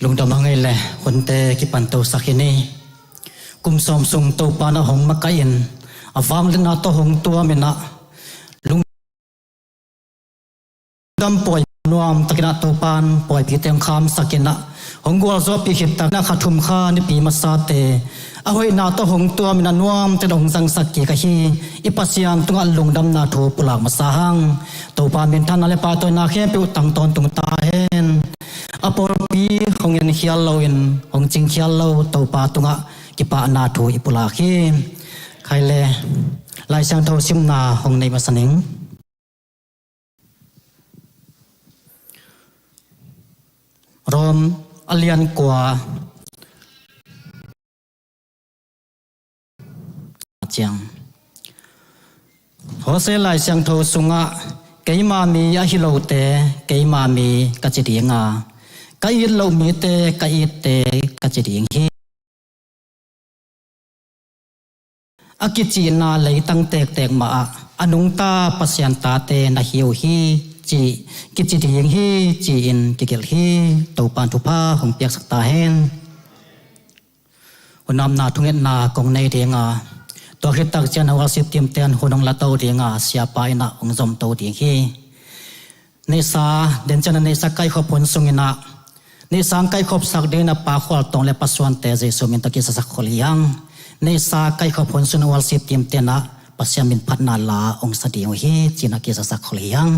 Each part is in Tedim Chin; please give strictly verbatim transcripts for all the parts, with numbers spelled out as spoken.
Lungdam hang ei le, hunte kipan tosak hi ni. Kum sawm sung Topa na hong makaih in, a vangliatna tawh hong tuam in ah, lungdam pawi nuam takin ah Topa'n pawipite hong khamsak in ah, hong gualzawhpih khit takin ah kha thum kha nipi masate a hoihna tawh hong tuam in ah nuam takin hong zangsak kik ahi i Pasian tungah lungdamna thu pulak masa hang. Topa minthanna le pahtawina khempeuh tang tawntung ta hen. A pawlpi hong enkhial loin, hong cingkhial lo Topa tungah kipahna thu i pulak hi. Khai le, Lai Siangtho simna hong nei masa ning. Rom a lian kua ciang. Hose Lai Siangtho sungah, "Keima mi ahi lote keima mi ka ci ding a, ka it loh mite ka itte ka ci ding hi. A kicihna leitang tektek mahah a nungta Pasian tate na hi uh hi," ci, kici ding hi, ci-in kigelh hi. Topa'n thupha hong piaksak ta hen. Hun apna thungetna kong nei ding a, tua khit tak ciang a worship team te'n hun hong la to ding a, siapa in ah hong zom to ding hi. Neihsa, den ciang a neihsa kaihkhop hun sung in ah, neihsa hong kaihkhopsak ding in ah Pa Khual Tawng le Pa Suante Jesu min tawh kizasak khol hi hang. Neihsa kaihkhop hun sung in ah worship team te'n ah Pasian min phatna la hong sa ding uh hi, ci-in ah kizasak khol hi hang.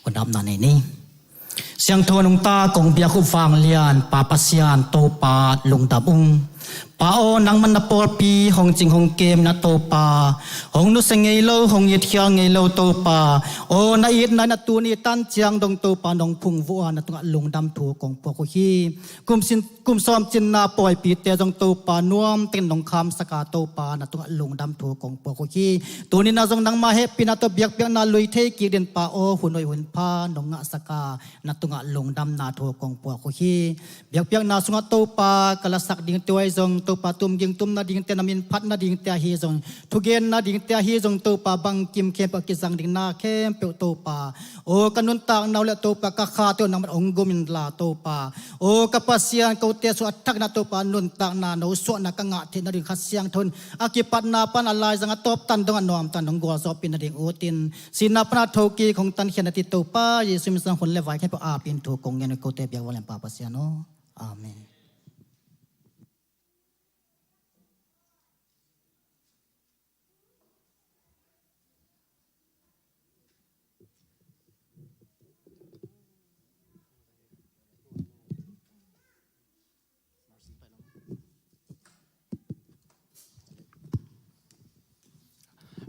Hun apna nei ni. Siangtho nungta kong biak uh vanglian Pa Pasian Topa lungdam ung. Pa aw, nangman na pawlpi hong cing hong kem in ah Topa, hong nusia ngei lo, hong itkhial ngei lo Topa. Aw, na itna in ah tuni tan ciang dong Topa nong phungvuh a, na tungah lungdam thu kong puak uh hi. Kum sin, kum sawm cinna pawipite zong Topa nuam takin nong khamsak a Topa, na tungah lungdam thu kong puak uh hi. Tuni-in ah zong nangma hehpihna tawh biakpiakna lui thei kik dingin Pa aw, hun hoih hun pha nong ngahsak a, na tungah lungdamna thu kong puak uh hi. Biakpiakna sungah Topa ka lasak dingte uh ahi zong, Topa tumging tum nadingte, na min phat nadingte ahi zong, thugen nadingte ahi zong Topa, bangkim khempeuh a kizang ding na khempeuh Topa, aw ka nuntakna uh le Topa ka khate uh nangman hong gum inla Topa, aw ka Pasian, kote sung a thak in ah Topa nuntakna nosuahna ka ngah theih nading Kha Siangtho in a kipatna pan a laizang a tawptan dong a nuamtan hong gualzawhpih nading utin, sihna pan a thokik hong tankhiat na ti Topa Jesu min sang hun le vai khempeuh a ap in thu kong ngen uh hi, kote biak vanglian Pa Pasian aw. Amen.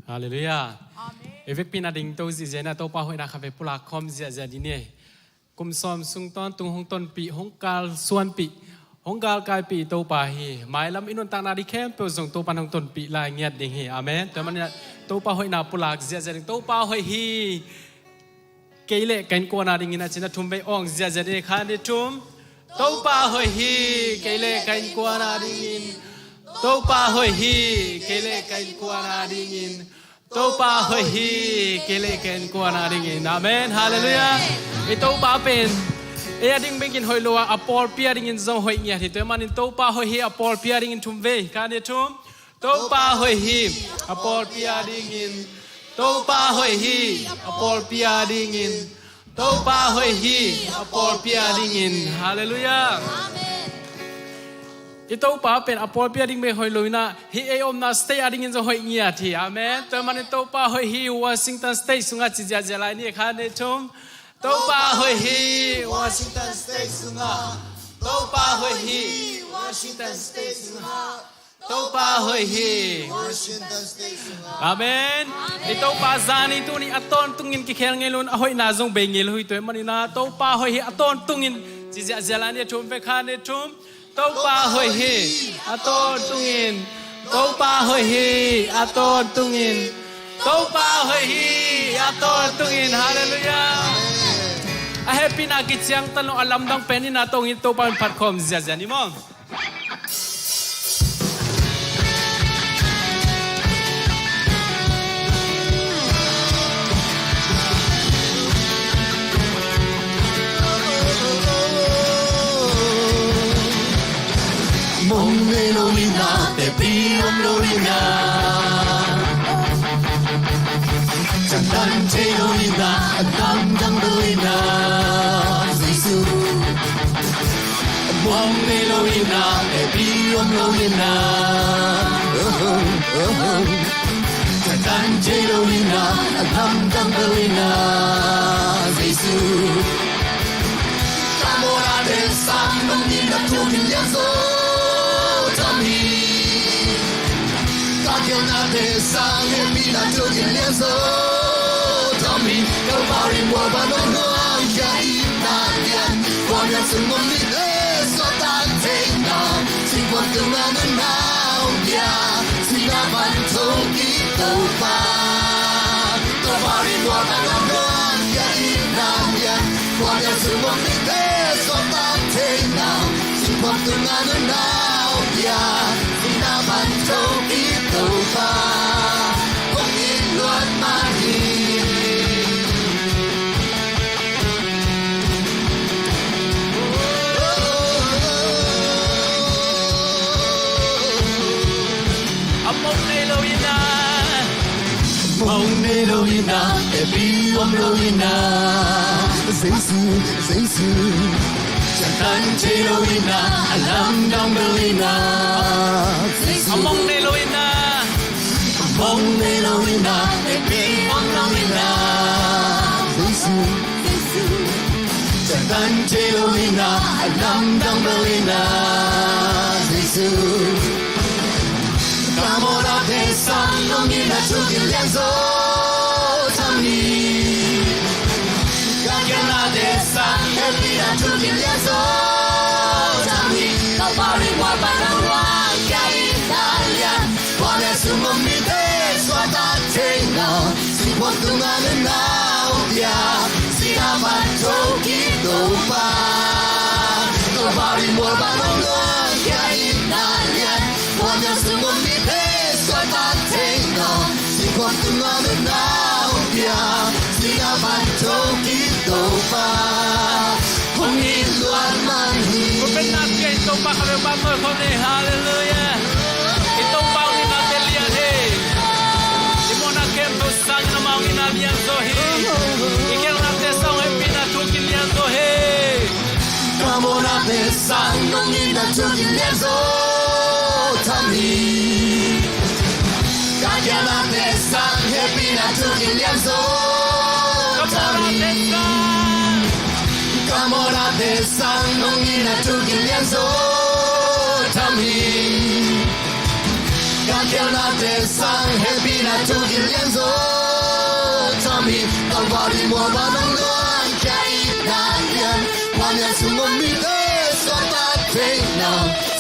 Halleluiah. Amen. I vekpi-in a ding to ziahziah in ah, Topa hoihna khat vei pulak khawm ziahziah ding ni. Kum sawm sung tawntung hong tonpih, hong kalsuanpih, hong galkaipih Topa hi. Mailam i nuntakna ding khempeuh zong Topa'n hong tonpih lai ngiat ding hi. Amen. Tua ahih manin ah Topa hoihna pulak ziahziah ding. Topa hoih hi, kei le ka innkuan a dingin, a cih na thum vei awng ziahziah ding. Khat, nih, thum. Topa hoih hi, kei le ka innkuan a dingin. Topa hoih hi, kei le ka innkuan a dingin. Topa hoih hi, kei le ka innkuan a dingin. Amen. Halleluiah. I Topa pen ei a ding bek in hoih lo a, a pawlpi a dingin zong hoih ngiat hi. Tua ahih manin Topa hoih hi, a pawlpi a dingin thum vei. Khat, nih, thum. Topa hoih hi, a pawlpi a dingin. Topa hoih hi, a pawlpi a dingin. Topa hoih hi, a pawlpi a dingin. Halleluiah. Amen. I Topa pen a pawlpi a ding bek hoih lo in ah, hih ei omna state a dingin zong hoih ngiat hi. Amen. Tua ahih manin Topa hoih hi, Washington State sungah ci ziahziah lai ni. Khat, nih, thum. Topa hoih hi, Washington State sungah. Topa hoih hi, Washington State sungah. Topa hoih hi. Washington State sungah. Amen. I Topa zani tuni a tawntungin kikhel ngei lo in, a hoihna zong bei ngei lo hi. Tua ahih manin ah Topa hoih hi a tawntungin ci ziahziah lai ni. A thum vei. Khat, nih, thum. Topa hoih hi a tawntungin. Topa hoih hi a tawntungin. Topa hoih hi a tawntungin. Halleluiah. A hehpihna kiciangtan lo, a lamdang pen in ah tawng in Topa min phat khawm ziahziah ni maw. Hehpih om lo in ah, ciangtan thei lo in ah, a lamdang bel in ah, Jesu. Mawng nei lo in ah, hehpih om lo in ah, oh, oh, oh. Ciangtan thei lo in ah, a lamdang bel in ah, Jesu. Ka mawhnate sang nong itna thu kilian zaw tam hi. Ka khialhnate sang hehpihna thu kilian zaw tam hi. Kalvari mual pan hong luangkhia itna lian, khuamial sung om mite suakta theihna, singkhuam tungah nunna hong pia, sihna pan thokik Topa. Kalvari mual pan hong luangkhia itna lian, khuamial sung om mite suakta theihna, singkhuam tungah nunna hong pia, sihna pan thokik Topa hong it luat mah hi. A mawng nei lo in ah, mawng nei lo in ah, hehpih om lo in ah, Jesu, Jesu. Ciangtan thei lo in ah, a lamdang bel in ah, Jesu. A mawng nei lo in ah, a mawng nei lo in ah, hehpih om lo in ah, Jesu. Ciangtan thei lo in ah, a lamdang bel in ah, Jesu. Ka mawhnate sang nong itna thu kilian zaw tam hi. Ka khialhnate sang hehpihna thu kilian zaw tam hi. Kalvari mual pan hong luangkhia itna lian, khuamial sung om mite suakta theihna, singkhuam tungah nunna hong pia, sihna pan thokik Topa. Kalvari mual pan hong luangkhia itna lian, khuamial sung om mite suakta theihna, singkhuam tungah nunna hong pia, sihna pan thokik Topa hong it luat mah hi. Hallelujah. I Topa hong itnate lian hi. I mawhna khempeuh sangin amah hong itna lian zaw hi. I khialhnate sang hehpihna thu kilian zaw hi. Ka mawhnate sang nong itna thu kilian zaw tam hi. Ka khialhnate sang hehpihna thu kilian zaw tam hi. Ka mawhnate sang nong itna thu kilian zaw tam hi. Ka khialhnate sang hehpihna thu kilian zaw tam hi. Kalvari mual pan hong luangkhia itna lian, khuamial sung om mite suakta theihna,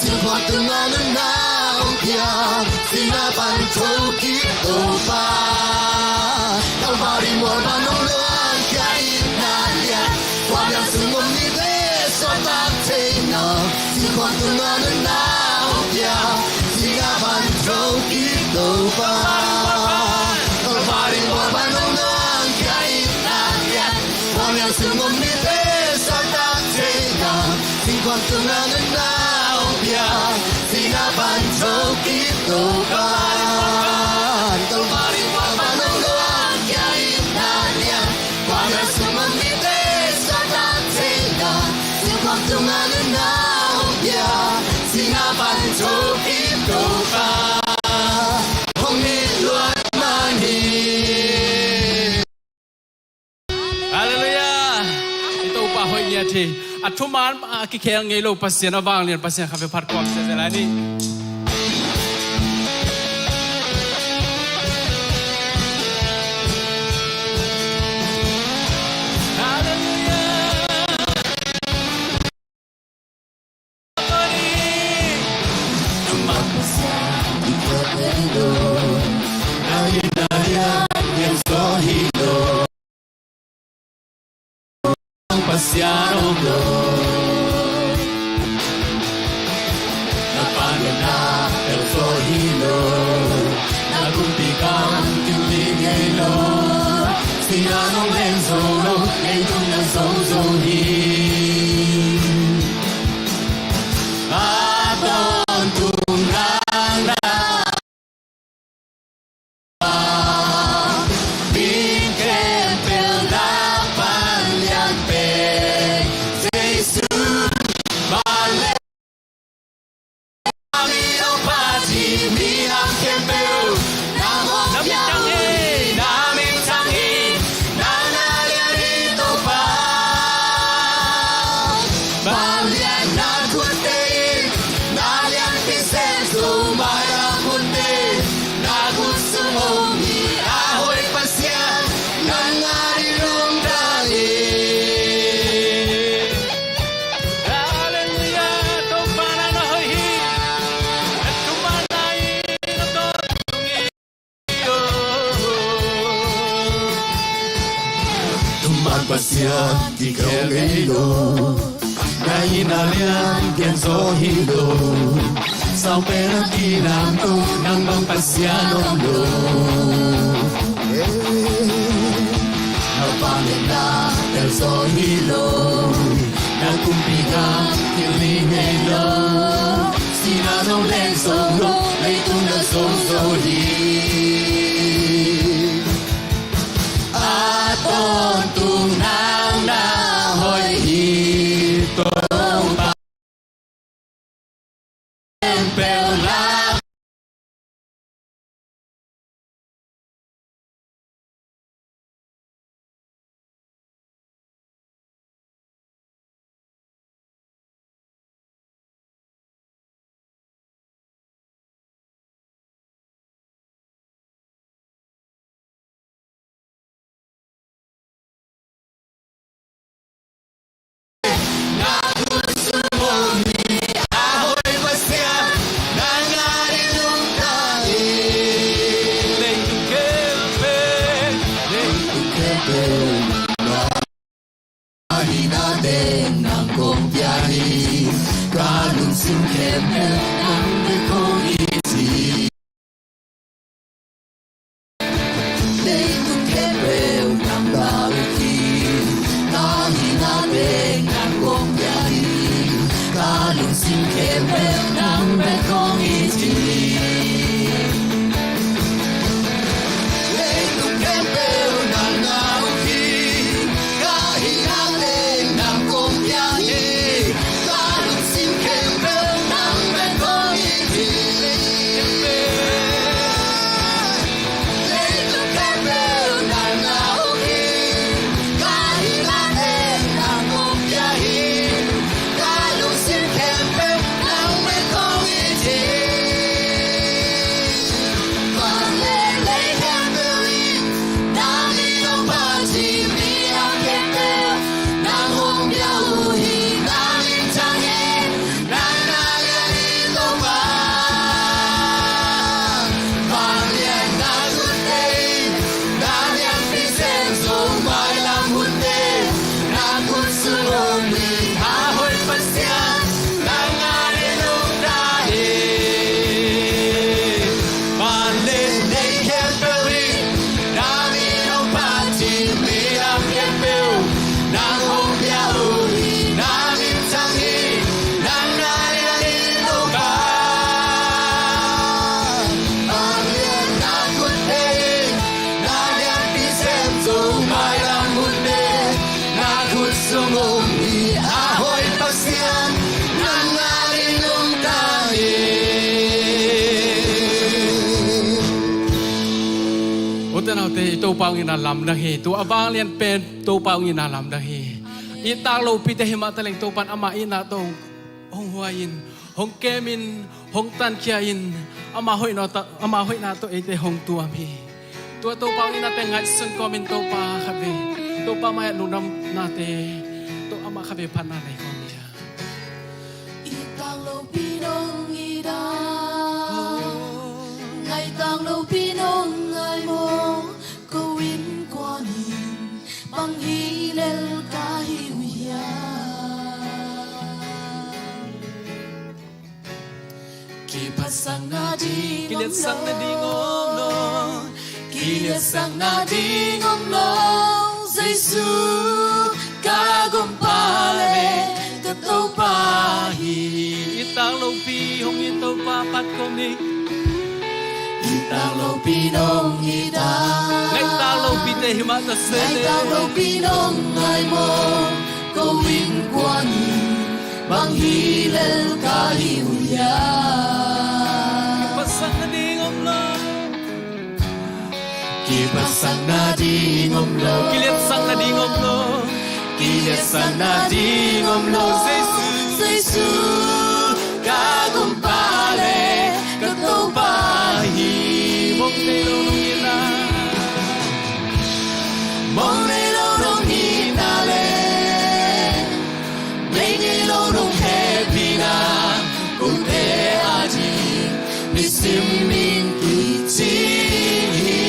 singkhuam tungah nunna hong pia, sihna pan thokik Topa. Kalvari mual pan hong luangkhia itna lian, khuamial sung om mite suakta theihna, singkhuam tungah nunna hong pia, sihna pan thokik Topa. Kalvari mual pan hong luangkhia itna lian, khuamial sung om mite suakta theihna, singkhuam tungah nunna hong pia, sihna pan thokik Topa. Kalvari mual pan hong luangkhia itna lian, khuamial sung om mite suakta theihna, singkhuam tungah nunna hong pia, sihna pan thokik Topa hong it luat mah hi. Halleluiah. I Topa hoih ngiat hi. A thuman a kikhel ngei lo Pasian a vanglian Pasian kha ve phat kawm sia zel lai ni. Halleluiah. Pasian om lo. Na panna el zo hi lo. Na kumpi kam kim li ngei lo. Sihna nong len zo lo, leitung na zo zo hi. A tawntung nang Kikhel ngei lo, na itna lian gen zaw hi lo. Sau pen a kinam ko, nang bang Pasian om lo. Na vangliatna tel zaw hi lo, na kumpi gam kil ngei lo. Sihna zong leng zo lo, leitung na zo zo hi. A tawntung nang na hoih hi, Topa khempeuh na Ka hihna teng nang kong pia hi, ka lungsim khempeuh nang bek kong it hi. Leitung khempeuh nang na ut hi, ka hihna teng nang kong pia hi, ka lungsim khempeuh nang bek kong it hi. Leitung khempeuh nang na ut hi, ka hihna teng nang kong pia hi, ka lungsim khempeuh nang bek kong it hi. Leitung khempeuh nang na ut hi, ka hihna teng nang kong pia hi, ka lungsim khempeuh nang bek kong it hi. Vanglian lei khempeuh in na min hong phat hi, minam khempeuh nang hong pia uh hi, na min thang hi, nang na lian hi Topa. Vanglian na khut teng, na lianpi sem zo mailam hunte, na khut sung om hi a hoih Pasian, nang ading nungta hi. Vanglian lei khempeuh in na min hong phat hi, minam khempeuh nang hong pia uh hi, na min thang hi, nang na lian hi Topa. Vanglian na khut teng, na lianpi sem zo mailam hunte, na khut sung om hi a hoih Pasian, nang ading nungta hi. Ute naute, i Topa hong itna lamdang hi. Tua a vanglian pen Topa hong itna lamdang hi. Amen. Itna lopite hi mah taleng Topa in ama itna tawh hong huai in, hong kem in, hong tankhia in, ama hoihna tawh, ama hoihna tawh eite hong tuam hi. Tua Topa hong itna teng ngaihsun kawmin Topa khat vei, Topa mai-ah lungdamnate tawh amah khat vei phatna nei kawm hi. Itna lopi nong it a, ngaihna lopi nong ngai maw, ko innkuan in bang hi lel ka hi uh hiam? Kiphatsakna ding om lo, kiliatsakna ding om lo, kiliatsakna ding om lo, Jesu ka gumpa le ka Topa hi. Itna lopi hong it Topa, phat kawm ni. Itna lopi nong it a, ngaihna lopite hi mah ta se le, ngaihna lopi nong ngai maw, ko innkuan in bang hi lel ka hi uh hiam? Kiphatsakna ding om lo, kiphatsakna ding om lo, kiliatsakna ding om lo, kiliatsakna ding om lo, Jesu, Jesu ka gumpa le ka Topa hi. Mong nei lo nong itna, mong nei lo nong itna le, nei ngei lo nong hehpihna, kote ading nisim in kicing hi.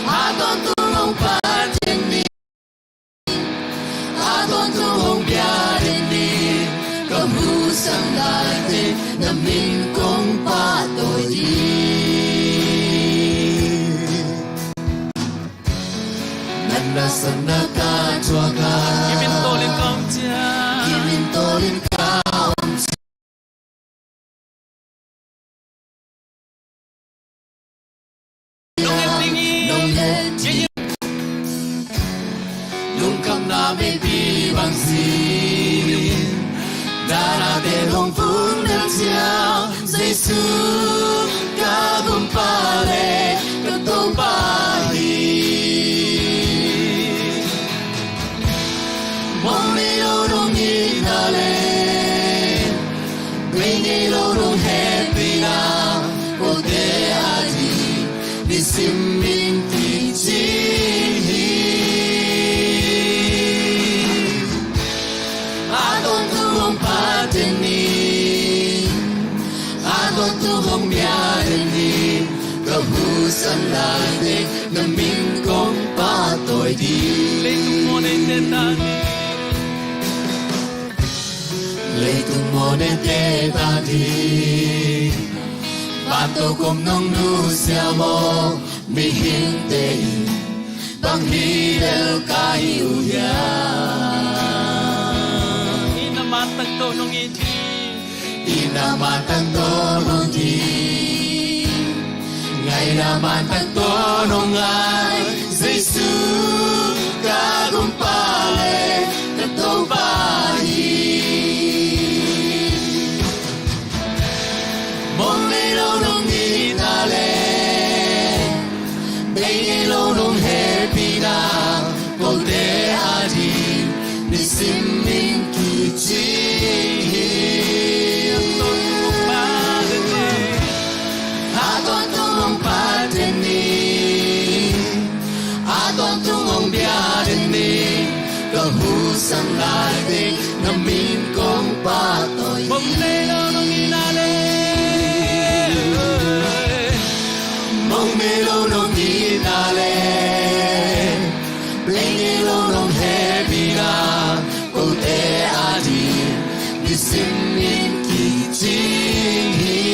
A tawn hong phat den ni. A tawntung hong bia den ni. Ka muhsan laiteng na min kong pahtawi ding. Na nasepna ka thuak a, kimin tawlin ka om ciang, kimin tawlin ka om ciang. Nong en ding hi. Nong en ding hi. Lungkhamna meipi bang zin, na nate hong vung na ciang, Jesu ka Gumpa le ka Topa hi. Mong nei lo nong itna le, bei nei lo nong hehpihna, kote ading nisim in kicing hi. A tawntung hong phat den ni. A tawntung hong bia den ni. Ka muhsan laiteng na min kong pahtawi ding. Leitung mawhneite ta ding. Leitung mawhneite ta ding. Vantung kum nong nusia maw, mihingte in bang hi lel ka hi uh hiam? I na man tak tawh nong it ding. I na man tak tawh nong it ding. Ngai na man tak tawh nong ngai. Jesu ka Gumpa le ka Topa hi. Mong nei lo nong itna le, bei nei lo nong hehpihna, kote ading nisim in kicing hi. A tawntung hong phat den ni. A tawntung hong bia den ni. Ka muhsan laiteng na min kong pahtawi. Mong nei lo nong itna le, mong nei lo nong itna le, bei nei lo nong hehpihna, kote ading nisim in kicing hi.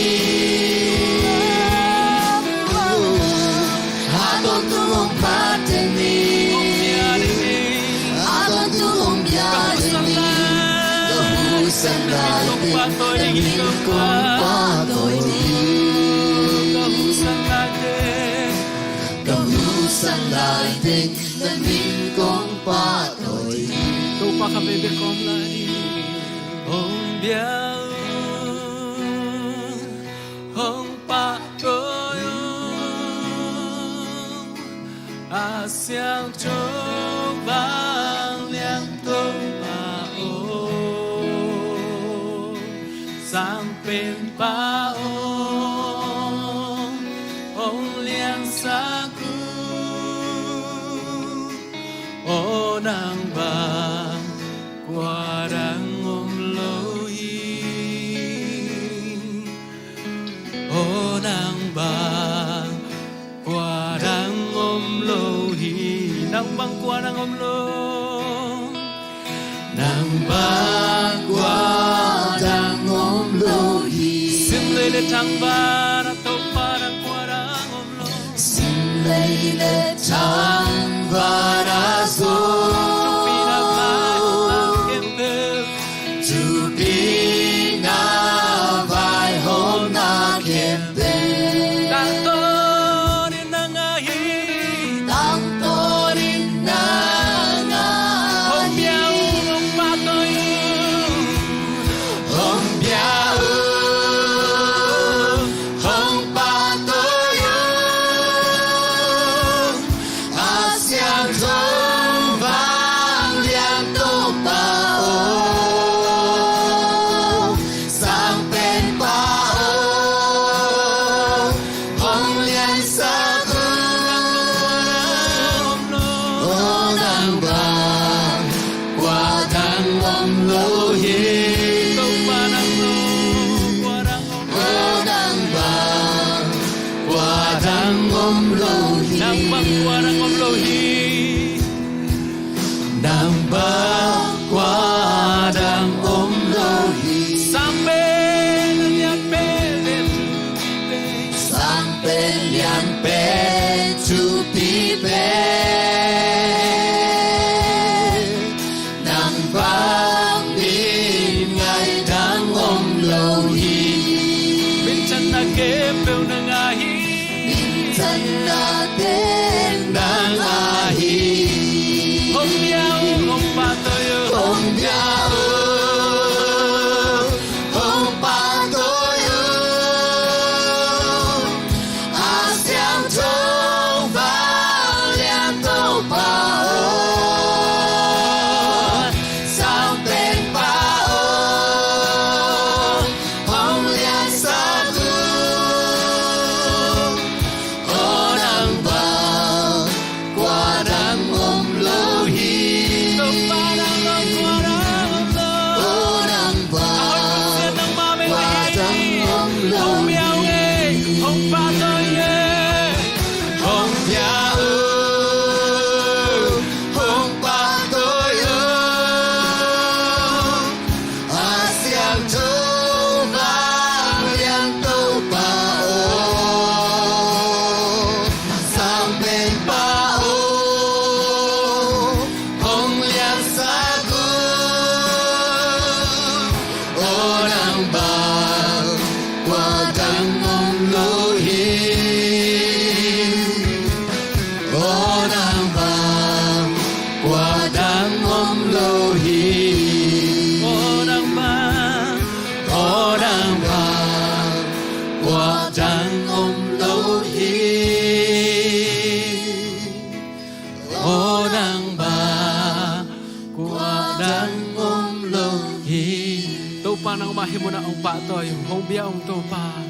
A tawntung hong phat den ni. A tawntung hong bia den ni. Ka muhsan laiteng na min kong pahtawi ding. Ka muhsan laiteng na min kong pahtawi ding. Topa kha veve kawm lai. Hong bia un, hong pahtawi un. A siangtho vanglian Topa aw, sangpenpa aw, hong liansak un. Aw nang bang kua dang om lo hi. Aw nang bang kua dang om lo hi. Nang bang kua dang om lo. Nang bang kua dang om lo hi. Sim lei le thangvan a Topa nang kua dang om lo. Sim lei le thangvan a Zo. Thupi na vaihawmna khempeuh. Thupi na vaihawmna khempeuh. Tangtawn in na ngah hi. Tangtawn in na ngah hi. Hong bia un, hong pahtawi un. Hong bia un, hong pahtawi un. A siangtho vanglian Topa aw, sangpenpa aw, hong liansak un. Aw nang bang kua dang om lo hi. Aw nang bang kua dang om lo hi. Nang bang kua dang om lo hi. Aw nangmah, kua dang om lo hi. Topa nangmah hih munah hong pahtawi ung, hong bia ung Topa.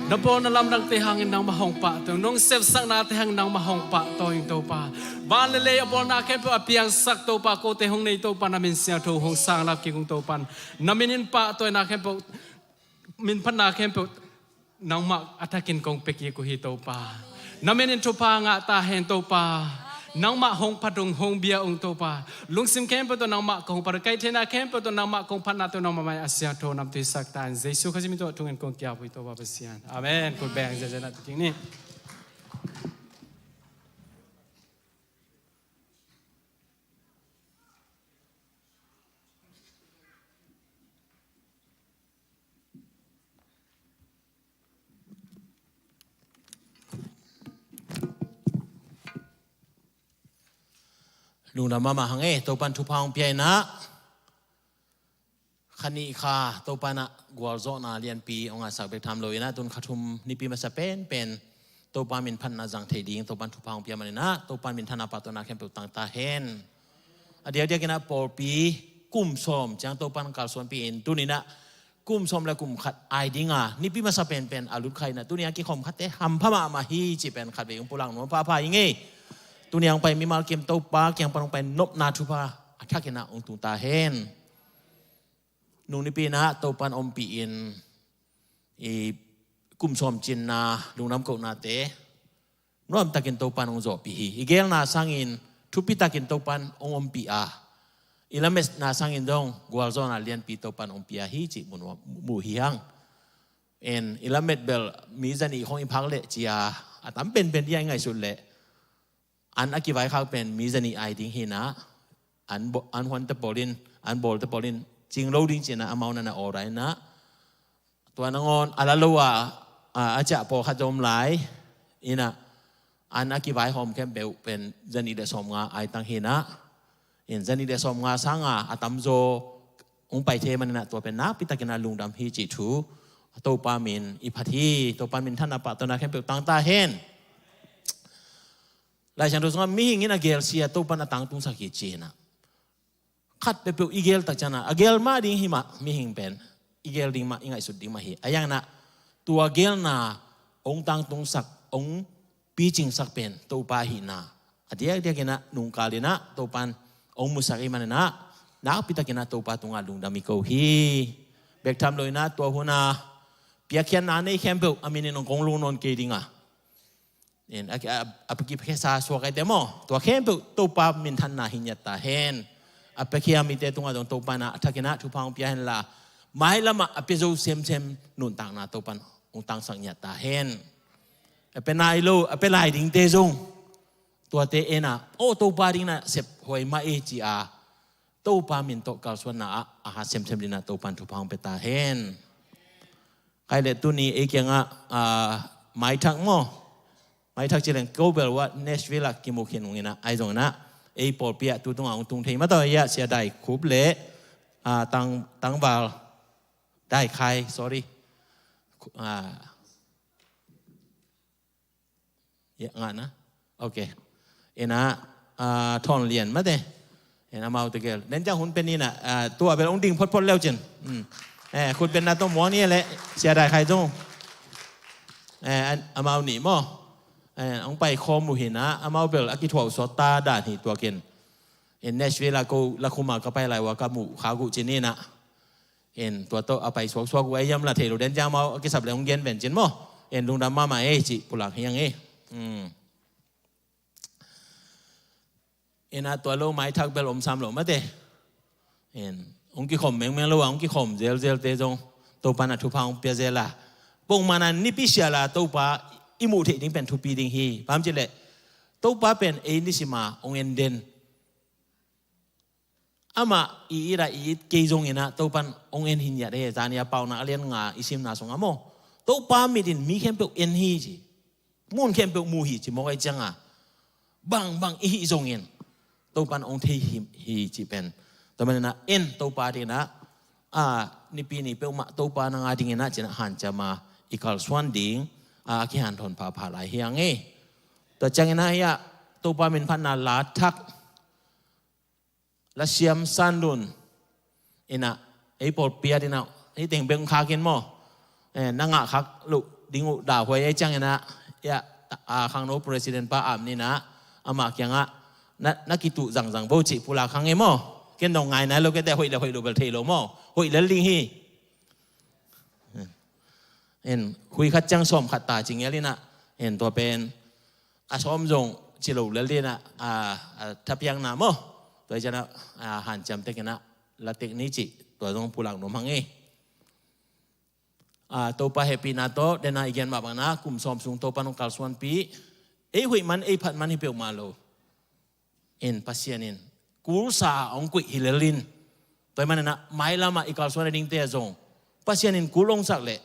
Na bawl na lamdangte hangin nangmah hong pahtawi ung, nong sepsaknate hangin nangmah hong pahtawi ung Topa. Van le lei a bawlna khempeuh a piangsak Topa, kote hong nei Topa, na min siangtho hong sanglap kik ung Topa. Na min in pahtawina khempeuh, min phatna khempeuh nangmah a thakin kong pia kik uh hi Topa. Na min in thupha ngah ta hen Topa. Nangmah hong phat ung, hong bia ung Topa. Lungsim khempeuh tawh nangmah kong phat ung, kaihtheihna khempeuh tawh nangmah kong phatna tawh nangmah mai a siangtho namtui sak ta in, Jesu Khazih min tawh thungen kong ki-ap uh hi Topa Pasian. Amen. Khut beng ziahziah na tu ding ni. Lungdam mahmah hang e, Topan thupha hong pia in ah. Kha nih kha Topan ah gualzawhna lianpi hong ngahsak bek tham lo in ah, tun kha thum nipi masa penpen Topa min phatna zang thei ding Topan thupha hong pia man in ah, Topan minthanna pahtawina khempeuh tang ta hen. A diakdiak in ah pawlpi kum sawm ciang Topan kalsuanpih in, tuni in ah kum sawm le kum khat ai ding a, nipi masa penpen a lut kha in ah, tuni a kikhawm khatte hampha mahmah hi cih pen khatvei hong pulak nuam phapha ing e. Tuni a hong pai mimal kim Topa kiang pan hong pai nopna thupha a thak in ah hong tung ta hen. Nung nipi in ah Topan ompih in, i kum sawm cinna lungdam kohnate nuamtakin Topan hong zawhpih hi. I gelna sangin thupitakin Topan hong ompih a, i lametna sangin zong gualzawhna lianpi Topan hong pia hi cih mu nuam, mu hi hang. En, i lamet bel mi zanih khong i phak leh ci a, a tam penpen dia i ngaihsut leh an a kivaikhak pen mi zanih ai ding hi in ah, an bo-, an huante pawl in, an bawlte pawl in cing lo ding ci in ah amau na na order in ah, tua nangawn a la lo a, a, a ciah pawlkhat zong om lai in ah, an a kivaihawm khempeuh pen zanih le sawmnga ai tang hi in ah, in zanih le sawmnga sanga a tamzaw hong pai thei man in ah, tua pen nakpitakin ah lungdam hi cih thu Topa min i phat hi. Topa minthanna pahtawina khempeuh tang ta hen. Laisiangtho sungah mihing in a gelsia Topan a tangtungsak hi ci in ah, khat peuhpeuh i gel tak ciangin ah, a gel mah ding hi mah, mihing pen i gel ding mah, i ngaihsut ding mah hi. A yang in ah tua gelna hong tangtungsak, hong picingsak pen Topa hi in ah, a diakdiak in ah nungkal in ah Topan hong musak i man in ah, nakpitakin ah Topa tungah lungdam i ko hi. Bek tham lo in ah tua hun a piakkhiatna nei khempeuh a min in hong kong lung nawn kei ding a, in, a, a, a kipiakhia suak ahi te maw, tua khempeuh Topa minthanna hi ngiat ta hen. A piakhia mite tungah zong Topa in ah a thakin ah thupha hong pia hen la, mailam ah a pia zo semsem nuntakna Topan hong tangsak ngiat ta hen. A pia nai lo, a pia lai dingte zong tuate en a, aw, Topa ding in ah sep huai mah e ci a, Topa min tawh kalsuanna ah a hat semsem ding in ah Topan thupha hong pia ta hen. Khai le tuni ei kiangah, ah, maithak maw? Maithak ci leng ko bel uh ah Nashville ah kimu khin ung in ah, ahi zongin ah ei pawlpi ah tu tungah hong tung thei mah tawh hi ah, Sia Dai Khup le, ah, Tang, Tangval Dai Khai, sorry. Khu-, ah, Ya, ngah na. Ok. In ah, ah, Thawn Lian mate. In ah, amau tegel. Den ciang hun pen in ah, ah, tua bel hong ding photphot leu cin. Hmm. Eh, khut beng na tawh muang ni leh, Sia Dai Khai zong. Eh, an, amau nih maw. Eh, hong pai khawm uh hi in ah, amau bel a kithuah uh sawt ta dan hi tua ken. In Nashville ah ko la khum a ka pai lai uh a ka muh khak uh cin in ah. In tua tawh a pai suaksuak uh a hiam la thei lo, den ciang amau a kisap le hong gen ven cin maw. In lungdam mahmah ei cih pulak hi hang ei. Hmm. In ah tua lo maithak bel om sam lo mate. In hong kikhawm mengmeng lo a, hong kikhawm zelzelte zong Topa in ah thupha hong pia zel a. Pongmana nipi sial a Topa i muh theih ding pen thupi ding hi. Bang hang hiam cih leh Topa pen ei nisim a hong en den. Amah i it a i it kei zongin ah Topan hong en hi ngiat e. Zani a Paunak a lian nga i simna sungah maw, Topa mit in mi khempeuh en hi ci. Mun khempeuh mu hi ci mawk ahih ciangin, bangbang i hih zongin Topan hong thei hi, hi cih pen. Tua manin ah en Topa dingin ah, a, nipi ni peuhmah Topa nang a dingin ah ci-in ah hanciam a i kalsuan ding, a, a kihanthawn phapha lai hi hang e. Tua ciangin ah hiah Topa min phatna la thak, la siam san lun, inah, ei pawlpi a dinah, ei teng beng khakin maw, eh, na ngah khak loh ding uh dahhuai ei cianginah, ya, a, khangno president pa am ninah, amah kiangah, na, na kituh zangzang bo cih pulak hang ei maw, ken dong ngai nai lo kete hoih le hoih lo bel thei lo maw, hoih lel ding hi. En, hui khat ciang sawm khat ta ci ngial inah, en, tua pen a sawm zong ci lo lel dinah, a, a, thapiakna maw, tua i cianah, a, hanciam tekinah, la tek ni cih, tua zong pulak nuam hang ei. A, Topa hehpihna tawh, dena i gen mah bangna, kum sawm sung Topa nong kalsuanpih, ei huih man, ei phat man hi peuhmah lo. In Pasian in kulsa a hong kuih hi lel in, tua hi maninah mailamah i kalsuan a dingte a zong Pasian in kul hong sak leh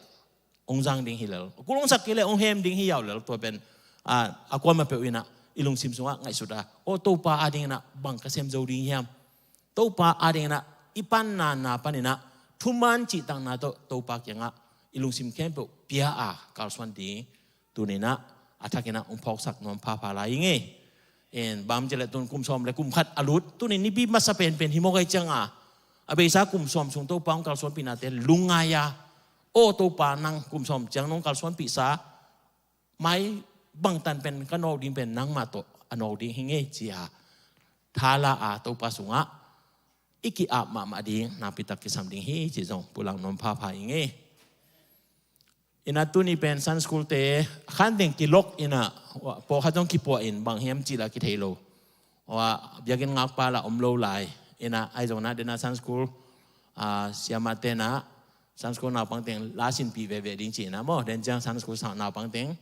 hong zang ding hi lel, kul hong sak kei leh hong hem ding hi yau lel. Tua pen, a, a kuamah peuh inah i lungsim sungah ngaihsut a, aw, Topa adinginah bang ka sem zo ding hiam? Topa adinginah i panna na paninah thuman cihtakna tawh Topa kiangah i lungsim khempeuh pia a kalsuan ding tuninah a thakinah hong phawksak nuam phapha lai i ngei. En, bang ci leh tun kum sawm le kum khat a lut, tunin nipi masa penpen hi mawk ei cianga, a beisa kum sawm sung Topa hong kalsuanpihnate lungngai a, aw Topa, nang kum sawm ciang nong kalsuanpihsa mai bangtan pen ka nawk ding pen nangmah tawh a nawk ding hi ngei, ci-a thala a Topa sungah i ki-ap mahmah ding nakpitak kisam ding hi, cih zong pulak nuam phapha i ngei. Inah tuni pen Sunday school te khan teng kilok inah, pawlkhat zong kipuah in bang hiam cih la kithei lo. Wa, biakinn ngakpa la om lo lai. Inah ahi zong nah dena Sunday school, a, siamah tenah Sunday school naupang teng la sinpih veve ding ci inah maw. Den ciang Sunday school naupang teng,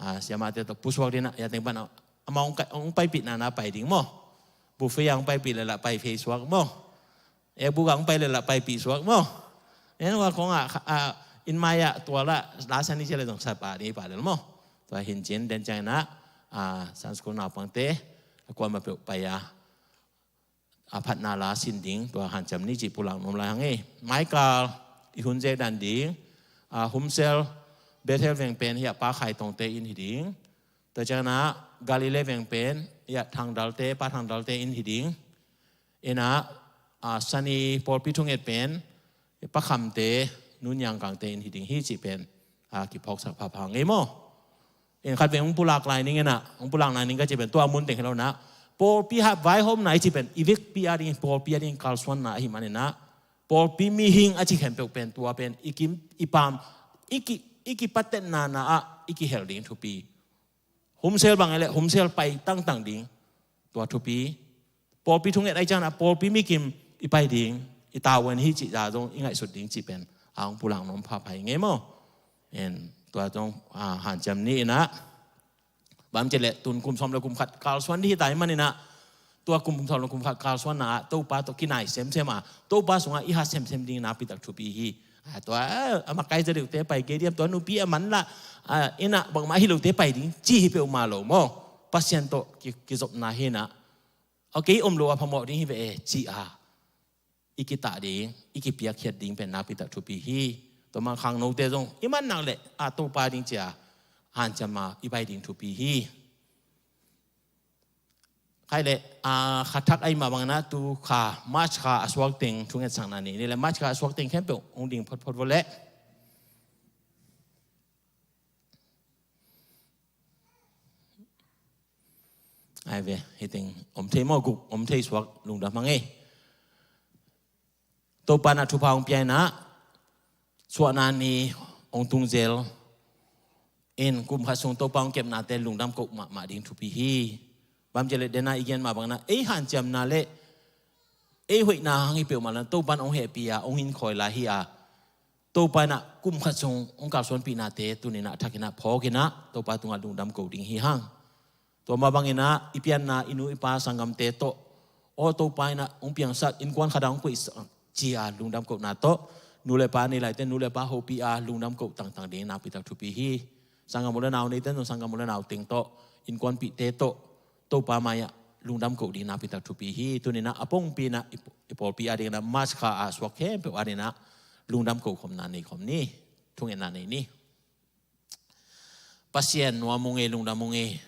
a, siamah te tawh pusuak dinah, ya teng pan a, amau hong paipihna na pai ding maw. Buffet a hong paipih le la pai phei suak maw. Ekbuk ah hong pai le la paipih suak maw. En, wa kong ah, a, inn mai ah tua la, la sani cia le zong sa pa ni pa lel maw. Tua hin cin den ciang inah, a, Sunday school naupangte a kuamah peuh pai a, a phatna la sin ding tua hanciam ni cih pulak nuam lai hang ei. Maikal i hun zek dan ding, a, Humsel Bethel veng pen hi a Pa Khai Tongte inn hi ding. Tua ciang inah Galilee veng pen hi a Thangdalte, Pa Thangdalte inn hi ding. Inah, a, sani pawlpi thunget pen Pa Khamte, Nu Niang Kangte inn hi ding hi cih pen, a, kiphawksak phapha ngei maw. In khat veng hong pulak lai ning inah, hong pulak lai ning ka cih pen tua mun teng hi lo nah. Pawlpi hap vaihawmna i cih pen i vekpi a ding, pawlpi a ding kalsuanna ahi maninah, pawlpi mihing a cih khempeuh pen tua pen i kim, i pam, i ki, i kipatetna na ah i kihel ding thupi. Humsel bang e le Humsel pai tangtang ding, tua thupi. Pawlpi thunget ahi ciangin a pawlpi mikim i pai ding, i tavuan hi cih za zong i ngaihsut ding cih pen a hong pulak nuam phapha i ngei maw. En, tua zong, a, hanciam ni inah. Bang ci le tun kum sawm le kum khat kalsuan dih hi ta i maninah, tua kum sawm le kum khat kalsuanna ah Topa tawh kinai semsem a, Topa sungah i hat semsem ding nakpitak thupi hi. A, tua, a, a makai za deuhte pai kei diam, tua nupi a manlah, a, inah bangmah hi lote pai ding ci hi peuhmah lo maw. Pasian tawh ki, kizopna hi inah, a, kei om lo a phamawh ding hi ve e, ci a i kitah ding, i kipiakkhiat ding pen nakpitak thupi hi. Tua mah khangnote zong i man nak leh a Topa ding ci a hanciam a i pai ding thupi hi. Khai le, a, kha thak ahi mah bangin ah tu kha, March kha a suak teng thungetsakna ni. Ni le March kha a suak teng khempeuh hong ding photphot vawleh. Ai ve, hi teng om thei maw, guk om thei suak lungdam hang ei. Topa in ah thupha hong pia in ah, suahna ni hong tung zel in, kum khat sung Topa hong kepnate lungdam koh mahmah ding thupi hi. Bang ci le dena i gen mah bangin ah, ei hanciamna le ei hoihna hang hi peuhmah lo in Topa in hong hehpih a, hong hinkhawi lai hi a, Topa in ah kum khat sung hong kalsuanpihnate tuni in ah a thak in ah phawk in ah Topa tungah lungdam koh ding hi hang. Tua mah bangin ah i pianna i nu i pa sanggamte tawh, aw Topa in ah hong piangsak, innkuan khat ah hong koihsak ci a lungdam kohna tawh, nu le pa nei laite nu le pa hopih a lungdam koh tangtang ding nakpitak thupi hi. Sanggam u le nau neite zong sanggam u le nau teng tawh, innkuanpihte tawh, Topa mai-ah lungdam koh ding nakpitak thupi hi. Tuni in ah a pongpi in ah i, i pawlpi ading in ah March kha a suak khempeuh ading in ah lungdam koh khopna nei khop ni. Thungetna nei ni. Pasian nuam ung ei, lungdam ung ei.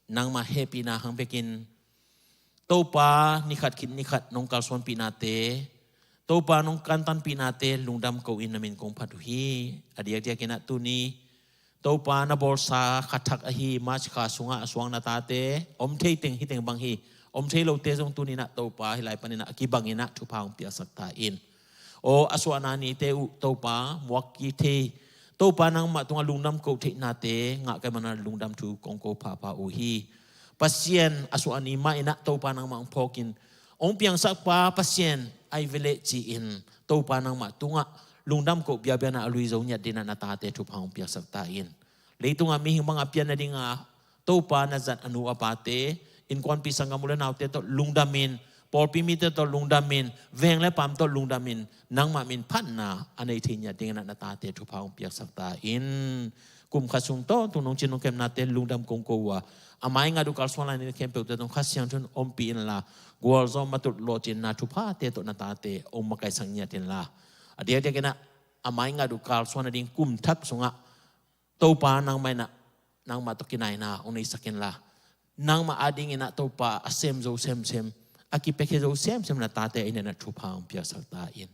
Nangmah hehpihna hang bekin Topa nikhat khit nikhat nong kalsuanpihnate, Topa nong kantanpihnate lungdam ko-in na min kong phat uh hi. A diakdiakinah tuni Topa na bawlsa kha thak ahi March kha sungah a suang na tate om thei teng hi teng bang hi. Om thei lote zong tuninah Topa hih lai paninah a kibanginah thupha hong piaksak ta in. Aw a suahna nite uh Topa muak kik thei, Topa nangmah tungah lungdam ko theihnate ngah kei manah lungdam thu kong ko phapha uh hi. Pasian a suahni mah inah Topa nangmah hong phawkin hong piangsak pa Pasian ai veleh ci-in Topa nangmah tungah lungdam ko biabianah a lui zo ngiat dinah na tate thupha hong piaksak ta in. Leitungah mihing bangah pian nadinga Topa na zat a nu a pate, innkuanpih sanggam u le naute tawh lungdamin, pawlpi mite tawh lungdamin, veng le paam tawh lungdamin, nangmah min phatna a nei thei ngiat dinginah na tate thupha hong piaksak ta in. Kum khat sung tawntung nong cin nong kepnate lungdam kong ko uh a, a maingat uh kalsuan lai ni khempeuhte tawh Kha Siangtho in ompih inla, gualzawh matut lawhcinna thuphate tawh na tate hong makaisak ngiat inla, a diakdiakinah a maingat uh kalsuan nading kum thak sungah Topa nangmah inah nangmah tawh kinaina hong neisak inla, nangmah adinginah Topa a sem zo semsem, a kipiakhia zo semsem na tate a inah na thupha hong piaksak ta in.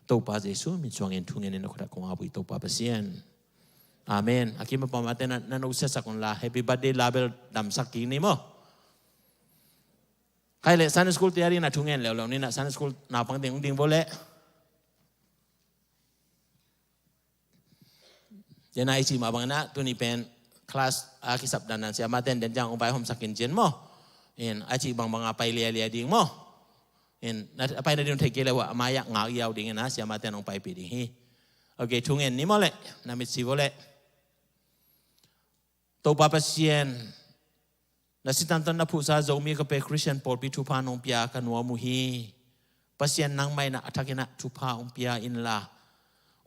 Topa Jesu min suangin thungen in a khuadak kong abu i Topa Pasian. Amen. A kim a pamate na, na no siasak unla, happy birthday la bel damsak kik ni maw? Khai le Sunday school te a ding na thungen leuleu ni na Sunday school naupang ding ding bo le. Dena i cih mah bangin ah tuni pen class a kisap dandan siamah ten den jang ong pai homsak in cin maw? In a cih bangbang a pai lialia ding maw? In a pai na ding thei kei le wah a mai ah ngau iau ding in a siamah ten ong paipih ding hi. Ok, thungen ni maw le? Na mitsi bo le? Topa Pasian, na sitan tawh na phuhsa Zomi ka pe Khristian pawlpi thupha nong pia ka nuam uh hi. Pasian nangmah in ah a thakin ah thupha ong pia inla.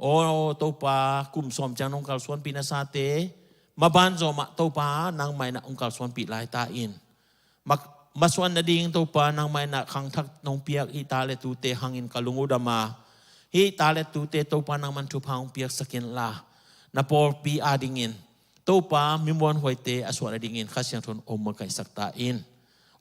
Aw Topa, kum sawm ciang nong kalsuanpih nasate maban zawmah Topa nangmah in ah ong kalsuanpih lai ta in. Ma, masuan nading Topa nangmah in ah khangthak nong piak hih ta le tute hangin ka lung uh dam a, hih ta le tute Topa nangmah in thupha ong piaksak inla, na pawlpi adingin Topa mimuanhuaite a suah nadingin Kha Siangtho in ong makaihsak ta in.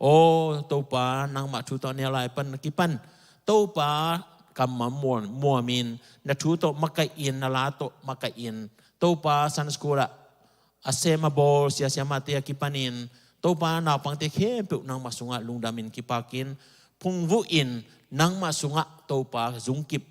Aw Topa, nangmah thu tawh a neu lai pan na kipan Topa kammal muam, muamin na thu tawh makaih in, na la tawh makaih in. Topa Sunday school ah a sem a bawl sia siamahte a kipanin Topa naupangte khempeuh nangmah sungah lungdamin kipakin phungvuhin nangmah sungah Topa zungkip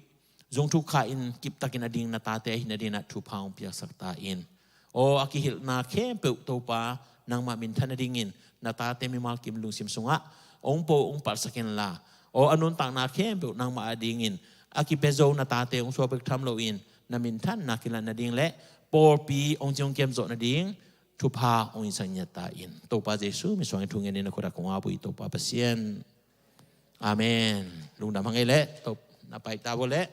zungthuk kha in kiptakin a ding na tate ahi nadingin ah thupha ong piaksak ta in. Aw a kihilhna khempeuh Topa nangmah minthan nadingin na tate mimal kim lungsim sungah ong po ong palsak inla. Aw a nuntakna khempeuh nangmah adingin a kipia zo na tate ong suak bek tham loin na minthanna kilat nading le pawlpi ong cing ong kem zawh nading thupha ong insak ngiat ta in. Topa Jesu min suangin thungen in a khuadak kong abu i Topa Pasian. Amen. Lungdam hang ei le, Topa na pai ta bo le.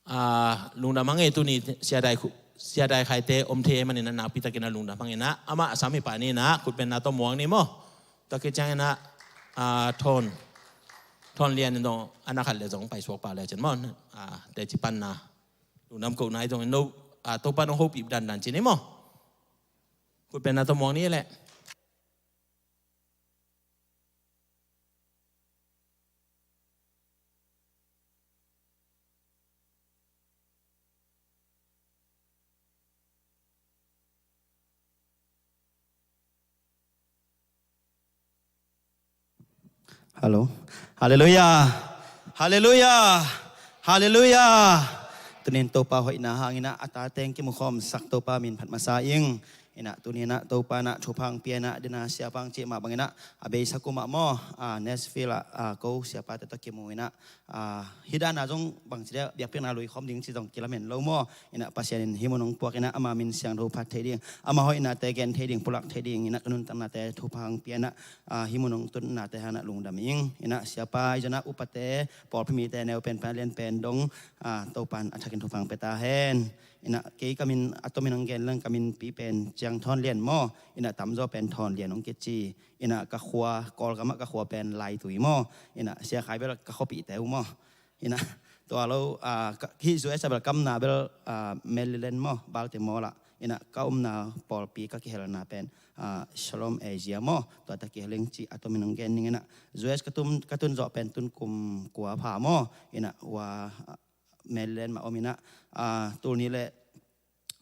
Ah, lungdam hang ei tuni siadai khu, siadai khaite om thei ei manin a nakpitakin a lungdam hang in ah, amah a sam hi pah ni in ah, khutbenna tawh muang ni maw? Tua khit ciangin ah, ah, Thawn, Thawn Lian in dong, a na khat le zong paisuak pah le cin maw? Ah, teci panna. Lungdam kohna hi zongin no, ah, Topa nong hopih dandan ci ni maw? Khutbenna tawh muang ni le. Hallo. Halleluia. Halleluia. Halleluia. Tunin Topa hoihna hangin ah a tate ong kimukhawmsak Topa min phat masa ing. In ah tunin ah Topa in ah thupha ong pia in ah, dena siapa ong cih mah bangin ah a beisa kum ah maw, ah, Nashville ah, ah, ko siapate tawh kimu in ah, ah, hih dan a zong bangci dia biakpiakna lui khawm ding ci zong kilamen lo maw. In ah Pasian in hih mun ong puak in ah ama min siangtho phat thei ding, ama hoihnate gen thei ding, pulak thei ding in ah ka nuntaknate thupha ong pia in ah, ah, hih mun ong tunnate hang in ah lungdam ing. In ah siapa, i zon ah upate, pawlpi mite, neu pen pen lian pen dong, ah, Topa in a thakin thupha ong pia ta hen. In ah kei ka min a tomin ong gen leng, ka minpi pen Ciang Thawn Lian maw. In ah tamzaw pen Thawn Lian ong kici. In ah ka khua, Kawlgam ah ka khua pen Laitui maw. In ah Sia Khai bel ka khuapihte uh maw. In ah tua lo, ah, ka, hih U S a bel kamna bel, ah, Maryland maw, Baltimore lah. Ina ka omna pawlpi ka kihelna pen, ah, Shalom Asia maw, tua ta kihel ing ci a tomin hong gen ning ina. U S ka tun, ka tun zawh pen tun kum kua pha maw, ina ua, ah, Maryland mah om ina, ah, tul nih le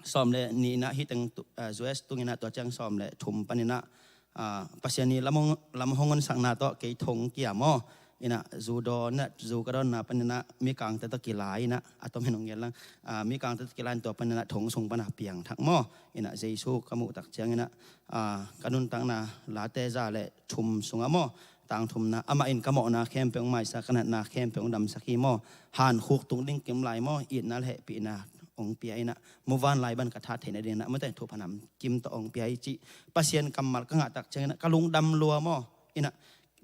sawm le nih ina hi teng tu, ah, U S tung ina tua ciang sawm le thum pan ina, ah, Pasian ii lam hong, lam hong honsakna tawh kei thong kia maw. Ina zu dawn ina zu ka dawnna pan ina mikangte tawh kilai ina a tomin hong gen lang. Ah, mikangte tawh kilai ina tua pan ina thong sung pana piangthak maw. Ina Jesu ka muh tak ciang ina, ah, ka nuntakna late za le thum sungah maw, tangthumna amah in ka mawhna khempeuh hong maisa, ka natna khempeuh hong damsak hi maw. Hankhuk tung ding kim lai maw, itna le hehpihna hong pia ina, muvanlai ban ka that theihna ding ina, mate thupha nam kim tawh hong pia hi cih Pasian kammal ka ngah tak ciang ina ka lungdam lua maw. Ina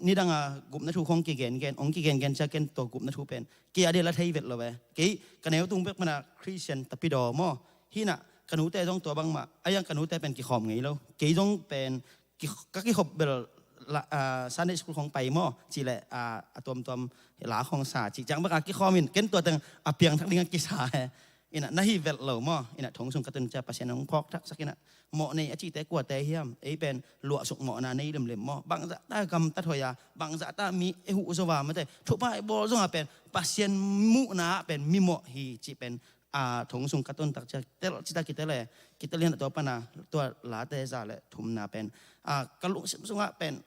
nidanga gupna thu khong kigengen, hong kigengen cia ken tua gupna thu pen kei a dela thei vet lo ve. Kei ka neu tung bek mana Christian tapi daw maw. Hi ina ka nute zong tua bangmah, a iang ka nute pen kikhawm ngei lo. Kei zong pen ki, ka kikhop bel la, ah, Sunday school khong pai maw, ci le, ah, a tuamtuam la khong sa, ci ciang bek a kikhawm in, ken tua teng a piangthak ding a kisa he. Ina na hi vet lo maw, ina thong sung ka tun cia Pasian hong phawk thaksak ina, mawh nei a cihte kuate hiam, ei pen luahsuk mawhna nei limlim maw, bangzah ta gamtat hoih a, bangzah ta mi e huh zo va mate, thupha e bawl zong a pen, Pasian muhna ah pen mi mawh hi, cih pen, a, thong sung ka tun tak cia tel cita kitel e, kitel in a tua pana, tua late za le thumna pen, a, ka lungsim sungah pen,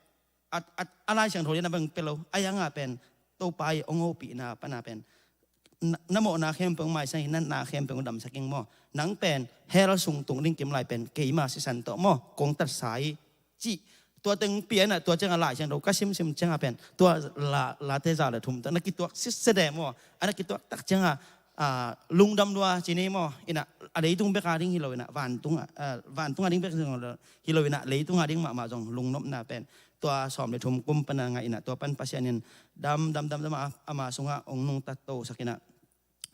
a, a, a Lai Siangtho lian a bang pe lo, a ianga pen, Topa i hong hopihna pana pen, na, na mawhna khempeuh hong maisa hi, na natna khempeuh hong damsak ing maw. Nang pen, hell sung tung ding kim lai pen, keima sisan tawh maw, kong tatsa hi, cih tua teng pia ina, tua cianga Lai Siangtho ka simsim cianga pen, tua la, late za le thum tawh na kituak sitset e maw, a na kituak tak cianga, a, lungdam lua ci nei maw, ina a leitung beka ding hi lo ina, vantunga, a, vantunga ding bek hi lo ina, leitunga ding mahmah zong lungnopna pen, tua sawm le thum kum pana ngah ina, tua pan Pasian in dam, dam, dam, dam a, ama sungah hong nungtat tosak ina,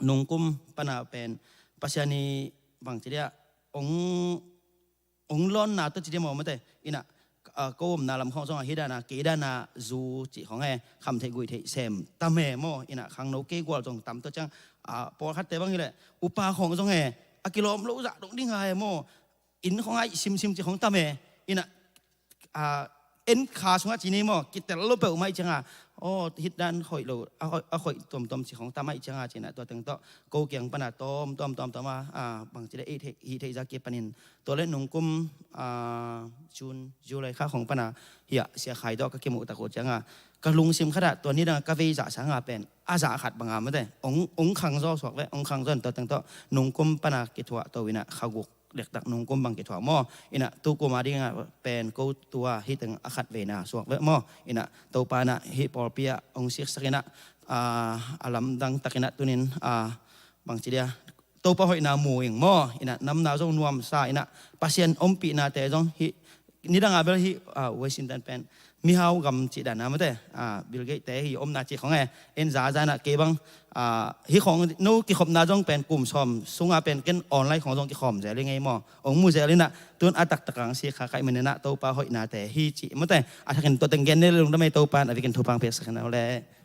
nungkum pana pen Pasian i bangci dia, hong hong lawnna tawh ci dia maw mate, ina, a, ko omna lam khawng zong a hi dana, kei dana zu cih khawng e, kham theih guih theih sem tam e maw, ina khangno kei gual zong tam tua ciang, a, pawlkhatte bang hi leh, upa khawng zong e, a kilawm lo zah dong ding ha e maw, inn khawng a i simsim cih khawng tam e, ina, a, en kha sungah ci ni maw, kitel lo peuhmah i cianga, aw, hih dan khoih lo, a khoih, a khoih tuamtuam cih khawng tam a i cianga, cina tua teng tawh, ko kiang pana tawm, tawm, tawm, tawm a, a, bangci le i theih, i theih zah kipanin, tua le nungkum, a, June, July kha khawng pana hiah Sia Khai tawh ka kimuh tak uh cianga, ka lungsim khatah tua nidang ka vei zah sanga pen a zah khat banga mate, ong, ong khangzaw suak ve, ong khangzaw in tua teng tawh nungkum pana kithuah to ina kha guk dektak nungkum bang kithuah maw, ina tu kuma dinga pen ko tua hih teng a khat veina suak ve maw, ina Topa na hih pawlpi ah ong siksak ina, a, a lamdang tak ina tunin, a, bangci dia Topa hoihna mu ing maw, ina namna zong nuamsa ina Pasian ompihnate zong hih nidanga bel hih, a, Washington pen mihau gam cih dana mate, a, Bill Gates te hih omna cih khawng e, en zaza ina kei bang, a, hih khawng no kikhopna zong pen kum sawm sunga pen ken online khawng zong kikhawm zel ing ei maw, ong mu zel ina tun a taktak ang si kha kaih manina Topa hoihnate hi cih mate, a thakin tua teng gen ne le lungdam ei Topa na vikin thupang piaksak ina le.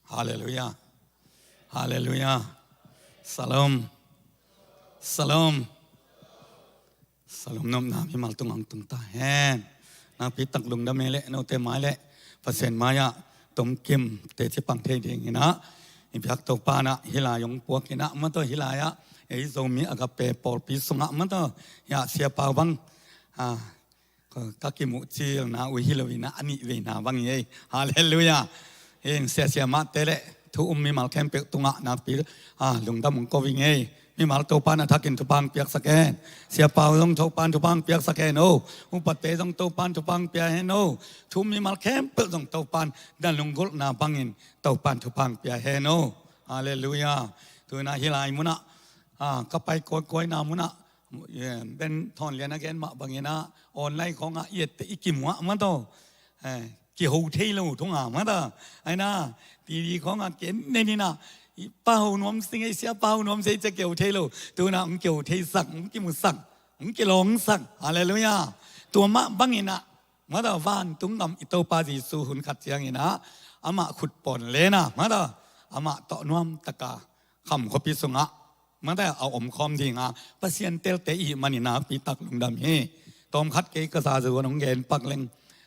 Halleluiah. Halleluiah. Shalom. Shalom. Shalom nopna mimal tungah tung ta hen. Nakpi tak lungdam ei le note mai le Pasian mai-ah tomkim teci pang thei ding ina i biak Topa na hih lai ong puak ina maw, tua hih lai-ah ei Zomi Agape pawlpi sungah maw, tua hiah Sia Pau bang, a, ka kimuh cilna uh hi lo ina a nih veina bang hi ei. Halleluiah. Hing siasia mahte le thu um mimal khempeuh tungah nakpi, a, lungdam ong ko ing ei. Mimal Topan a thakin thupang piaksak hen. Sia Pau zong Topan thupang piaksak hen o. Upate zong Topan thupang pia hen o. Thu um mimal khempeuh zong Topan dan lunggulhna bangin Topan thupang pia hen o. Halleluiah. Tuina hih lai munah, a, ka pai kawikawi na munah, eh, Ben Thawn Lian a gen mah bangin a online khawngah i ette i kimuah maw, tua, eh, kiho thei lo thunga mata. Aina, TV khawngah ken neninah, i pa ho nuam sing ei, sia pa ho nuam sing ei cia kiho thei lo. Tunah hong kiho theisak, hong kimusak, hong kilawngsak. Halleluiah. Tua mah banginah mata vantung gam i Topa Jesu hun khat cianginah amah khutpawn lena mata amah tawh nuamtaka Kham khuapi sungah mata a omkhawm dinga Pasian telte i hih maninah pitak lungdam hi. Tawmkhat kei ka zazuan hong gen pak leng,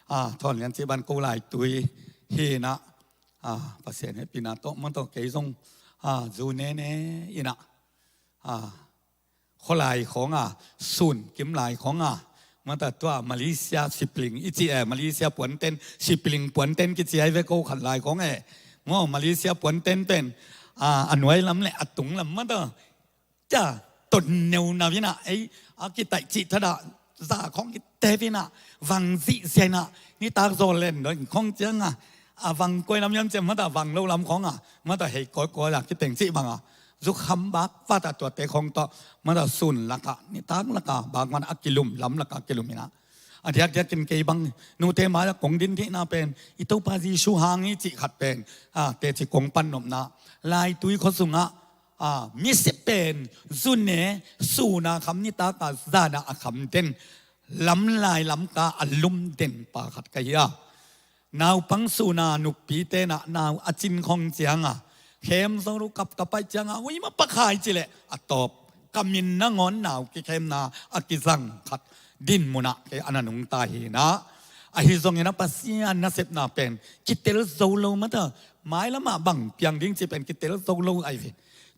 a, Thawn Lian Cih Ban ko laitui hinah, a, Pasian hehpihna tawh mata kei zong, a, zu nene inah, a, khualai khawnga, sun kimlai khawnga mata tua Malaysia sibling i ci e, Malaysia puanten, sibling puanten kici ai ve ko khatlai khawng e. Maw Malaysia puanten pen, a, a nuai lam le a tung lam mata cia ton neunau inah ei a kitaih cih thadah za khawng kitep inah vang zihzia inah nitak zaw len dawh in khawng cianga a vang koi lam hiam ciang mata vang lo lam khawnga mata hei kawikawi a kiteng cih banga zukham bak vata tuate khawng tawh mata sun lakah nitak lakah bakman a kilum lam lakah kilum inah a diakdiakin kei bang nute mai-ah kong din theihna pen i Topa Jesu hang hi cih khat pen, a, teci kong pan nopna laitui khua sungah, a, misi pen zune suna kham nitaka zana a kham den lamlai lamka a lum den pa khat ka hi a. Naupang suna nupi tenah nau a cin khawng cianga khem zo lo kapkap aih cianga ui ma pakhai cileh a tawp ka min nangawn nau kikhemna a kizang khat din munah kei a na nungta hinah. Ahi zongin a Pasian nasepna pen kitel zo lo mata mailamah bang piang ding ci pen kitel zo lo ai ve.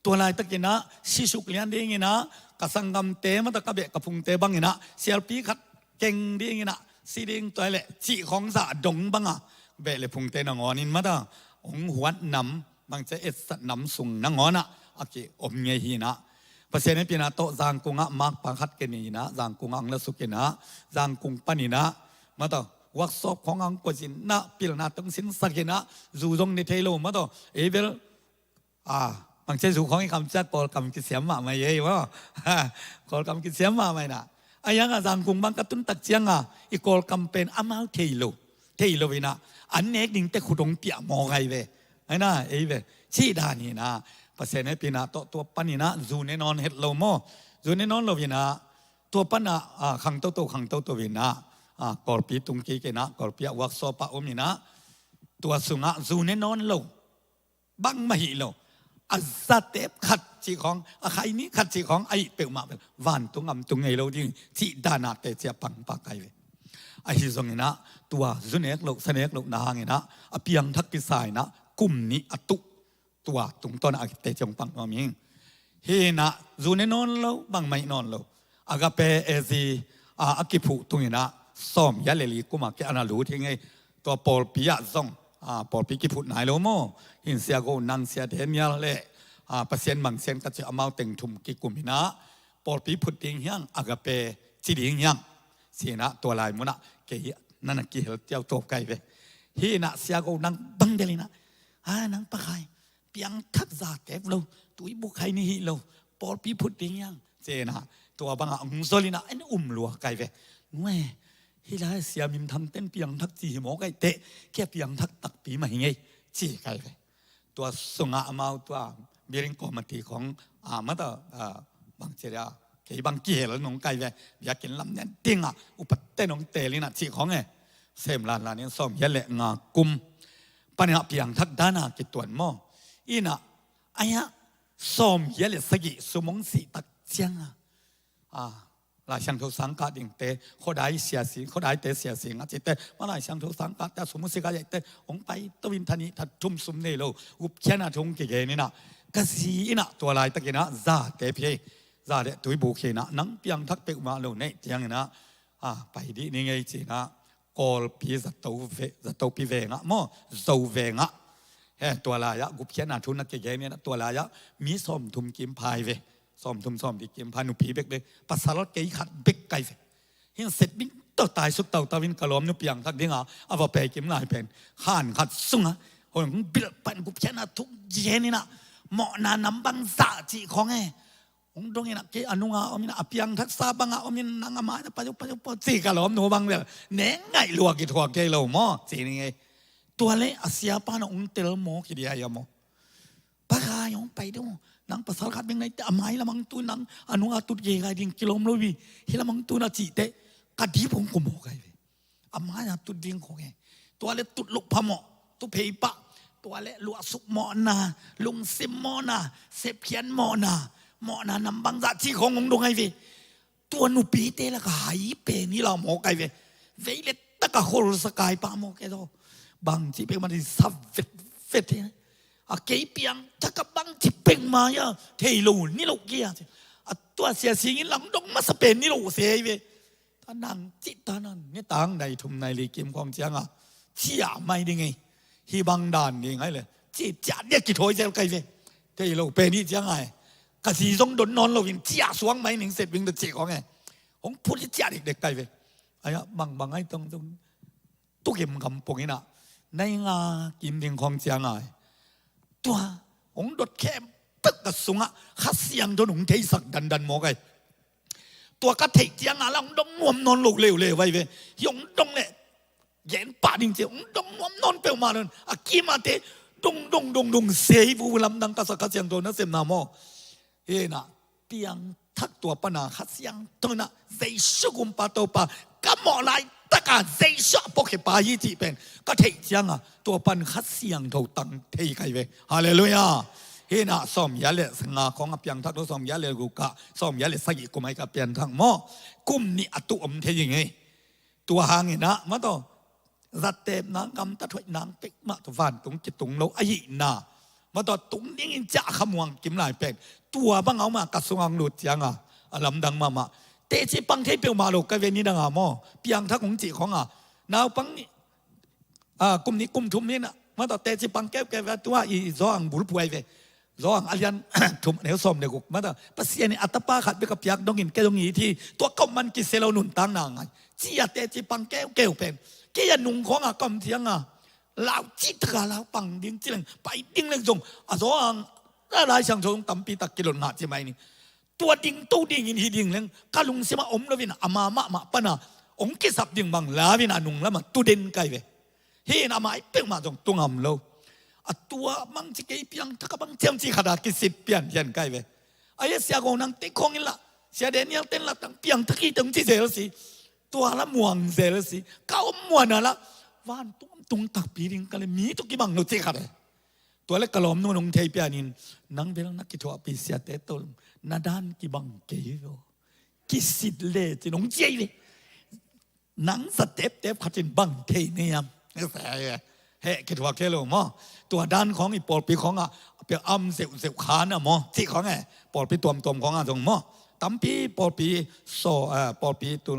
Tua laitakinah sisuk lian dinginah ka sanggamte mata ka beh ka phungte banginah sialpi khat keng dinginah si ding tuai leh cih khawng zah dong banga beh le phungte nangawnin mata hong huat nam bangcia etsat nam sung nangawnah a ki om ngei hinah. Pasian hehpihna tawh Zangkungah makpa khat keninah Zangkungah ang lasukinah Zangkung paninah mata workshop khawng ang kuazinah pilna tong sinsakinah zu zong ni thei lo mata ei bel a, bangcia zu khawng i kam ciat Kawlkam kisiam mahmah ei maw? Kawlkam kisiam mahmah inah a yangah Zangkung bang ka tuntak cianga i Kawlkam pen amau thei lo thei lo inah an nek dingte khut hong piah mawk ai ve. Aina ei ve cih dan hinah Pasian hehpihna tawh tua paninah zu ne nawn het lo maw? Zu ne nawn lo inah tua panah, a, khangtoto khangtoto inah, a, Kawlpi tung kikinah Kawlpi ah workshop ah om inah tua sungah zu ne nawn lo bangmah hi lo a zatep khat cih khawng a khaini khat cih khawng a hih peuhmah bel vantung am tung ngei lo ding cih danah teci a pangpak ai ve. Ahi zonginah tua zu nek loh sa nek loh na hanginah a piangthak kisa inah kum nih a tuh tua tungtawnah a teci hong pang nuam ing. Hinah zu ne nawn lo bangmah hi nawn lo Agape A Z a, a kiphuh tunginah sawm hiah le li kumah kei ana lut hi ngei. Tua pawlpi ah zong, a, pawlpi kiphuh nai lo maw? Hin Sia Go Nang, Sia Daniel le, a, Pasian Mang Sian ka ci amau teng thum kikum inah pawlpi phut ding hiang Agape ci ding hiang. Sinah tua lai munah kei nana kihel tiau tawp kai ve. Hinah Sia Go Nang bang delinah, a, nang pakhai piangthak zatep lo, tuibuk hai ni hi lo, pawlpi phut ding hiang. Cena tua bangah hong zolina en um lua kai ve. Nue, hih lai siamin thamten piangthak ci hi maw kai teh, kia piangthak takpi mah hi ngei ci kai ve. Tua sungah amau tua biring kawmati khong a mata, a, bang ciria kei bang kihel nong kai ve. Biakin lam nian dingah upatte nong telina ci khong e. Sem lan lanin sawm hiat le nga kum paninah piangthak dana kituan maw? Inah, aia, sawm hiat le sagih sumong sih tak cianga, a, Lai Siangtho sangkah dingte, khuadai siasi, khuadaite siasi ngah cite, ma Lai Siangtho sangkahte a sum uh sika yaite hong pai to in thanih that thum sum nei lo, gupkhiatna thu hong kigen inah, ka zi inah tua laitakinah zate phi, zate tuibuk hi inah nang piangthak peuhmah lo neih tianginah, a, pai dih ni ngei cinah, Kawlpi zato ve, zatopi vengah maw, zo vengah. He, tua lai-ah gupkhiatna thu na kigen inah tua lai-ah mi sawmthum kim phai ve. Sawmthum sawmli kim phai, nupi bek bek, pasal kei khat bek kai ve. Hin set bing to tai suk tau tau in ka lawm nu piangthak dinga a va pei kim lai pen khan khat sunga hong bilh pan gupkhiatna thu gen inah mawhna nam bang zah cih khong e. Hong dong in a, kei a nunga om in a, a piangthaksa banga om in, nang a mai na payu payu payu ci ka lawmnu bang bel ne ngaih lua kithuak kei lo maw, ci ni ngei. Tua le a siapa na hong tel maw, kidia ia maw. Pakai hong pai deuh, nang pasal khat beng nai te a mai lamang tu nang a nunga tut gei gai ding kilawm lo hi, hi lamang tu na cih teh ka dip hong kum maw kai ve. A mai-a tut ding khong e. Tua le tut loh phamawh, tu phei pah. Tua le luahsuk mawhna, lungsim mawhna, sepkhiat mawhna, mawhna nam bangzah cih khong hong dong ai ve. Tua nupite laka hai pen hi la maw kai ve. Vei le taka khol sakai pah maw kai zaw. Bang cih pek man hi sa vetvet hi. A kei piangthak a bang cih pek ma ia thei lo ni lo kia. A tua sia singin lang dong masa pen ni lo se ai ve. Ta nang cih ta nang, ni tang nai thum nai li kim khong cianga ciah mai ding ei. Hi bang dan ding ai le, cih ciah dia kithawi zel kai ve. Thei lo pen hi cianga ei. Ka zi zong don nawn lo in ciah suang mai ning set wing da cih khong ei. Hong phut hi ciah dikdek kai ve. Aia bang bang ai tong tong. Tukim kampung ina nai nga kim ding khong cianga ei. Tua hong dot khempeuh ka sungah Kha Siangtho nung theisak dandan maw kai. Tua ka theih cianga la hong dong nuam nawn lo leuleu vai ve. Hi hong dong le gen pah ding ci hong dong nuam nawn peuhmah nawn a kimate dong dong dong dong sei vuvu lamdang ka sa Kha Siangtho na sepna maw. Hina piangthak tua pana Kha Siangtho na Jesu gumpa Topa ka mawh laitaka Jesu a pawkhia pa hi cih pen ka theih cianga tua pan Kha Siangtho tang thei kai ve. Halleluiah. Hina sawmgiat le nga khong a piangthak lo, sawmgiat le guk ah, sawmgiat le sagih kum ai ka piangthak maw. Kum nih a tuh om thei ding ei. Tua hangin ah mataw, zatepna gamtat hoih nang pek mah tua vantung kitung lo ahihna mataw tung dingin ciah khamuang kim lai pen tua bang a om a ka sungah hong lut cianga a lamdang mahmah. Teci pang thei peuhmah lo ka ve ni danga maw. Piangthak hong cih khonga naupang nih, a, kum nih kum thum hi na mataw teci pang keukeu ve tua i zawh ang bulphuai ve. Zawh ang a lian thum neu sawm le guk mataw Pasian in a tapa khat bek a piak dongin kei dong it hi. Tua ka om man kisia lo nuntakna ngai. Ciate ci pang keukeu pen kei a nung khawngah ka om cianga lau cih taka lau pang ding ci leng pai ding leng zong a zawh ang a Lai Siangtho zong tampi tak kilot ngah ci mai ni. Tua ding to dingin hi ding leng ka lungsimah om loin ama mahmah pana hong kisap ding bang lau in a nung lamah tu den kai ve. Hi in a mai peuhmah zong tu ngam lo. A tua mang ci kei piangthak a bang ciam ci khata kisit pianpian kai ve. A ia sia go nang te khong in la sia Daniel ten la tang piangthak hi teng ci zel si. Tua la muang zel si. Ka om muan a la van tuamtung takpi ding ka le mi tu kibang lo ci khat e. Tua le ka lawmnu nong thei pianin nang bel na kithuahpi siate tol na dan kibang kei lo. Kisit le ci nong ciai ve. Nang za teptep khatin bang thei nei am. He kithuah kei lo maw. Tua dan khawng i pawlpi khawngah pia am zeuhzeuh khan a maw cih khawng e. Pawlpi tuamtuam khawngah zong maw tampi pawlpi saw pawlpi tu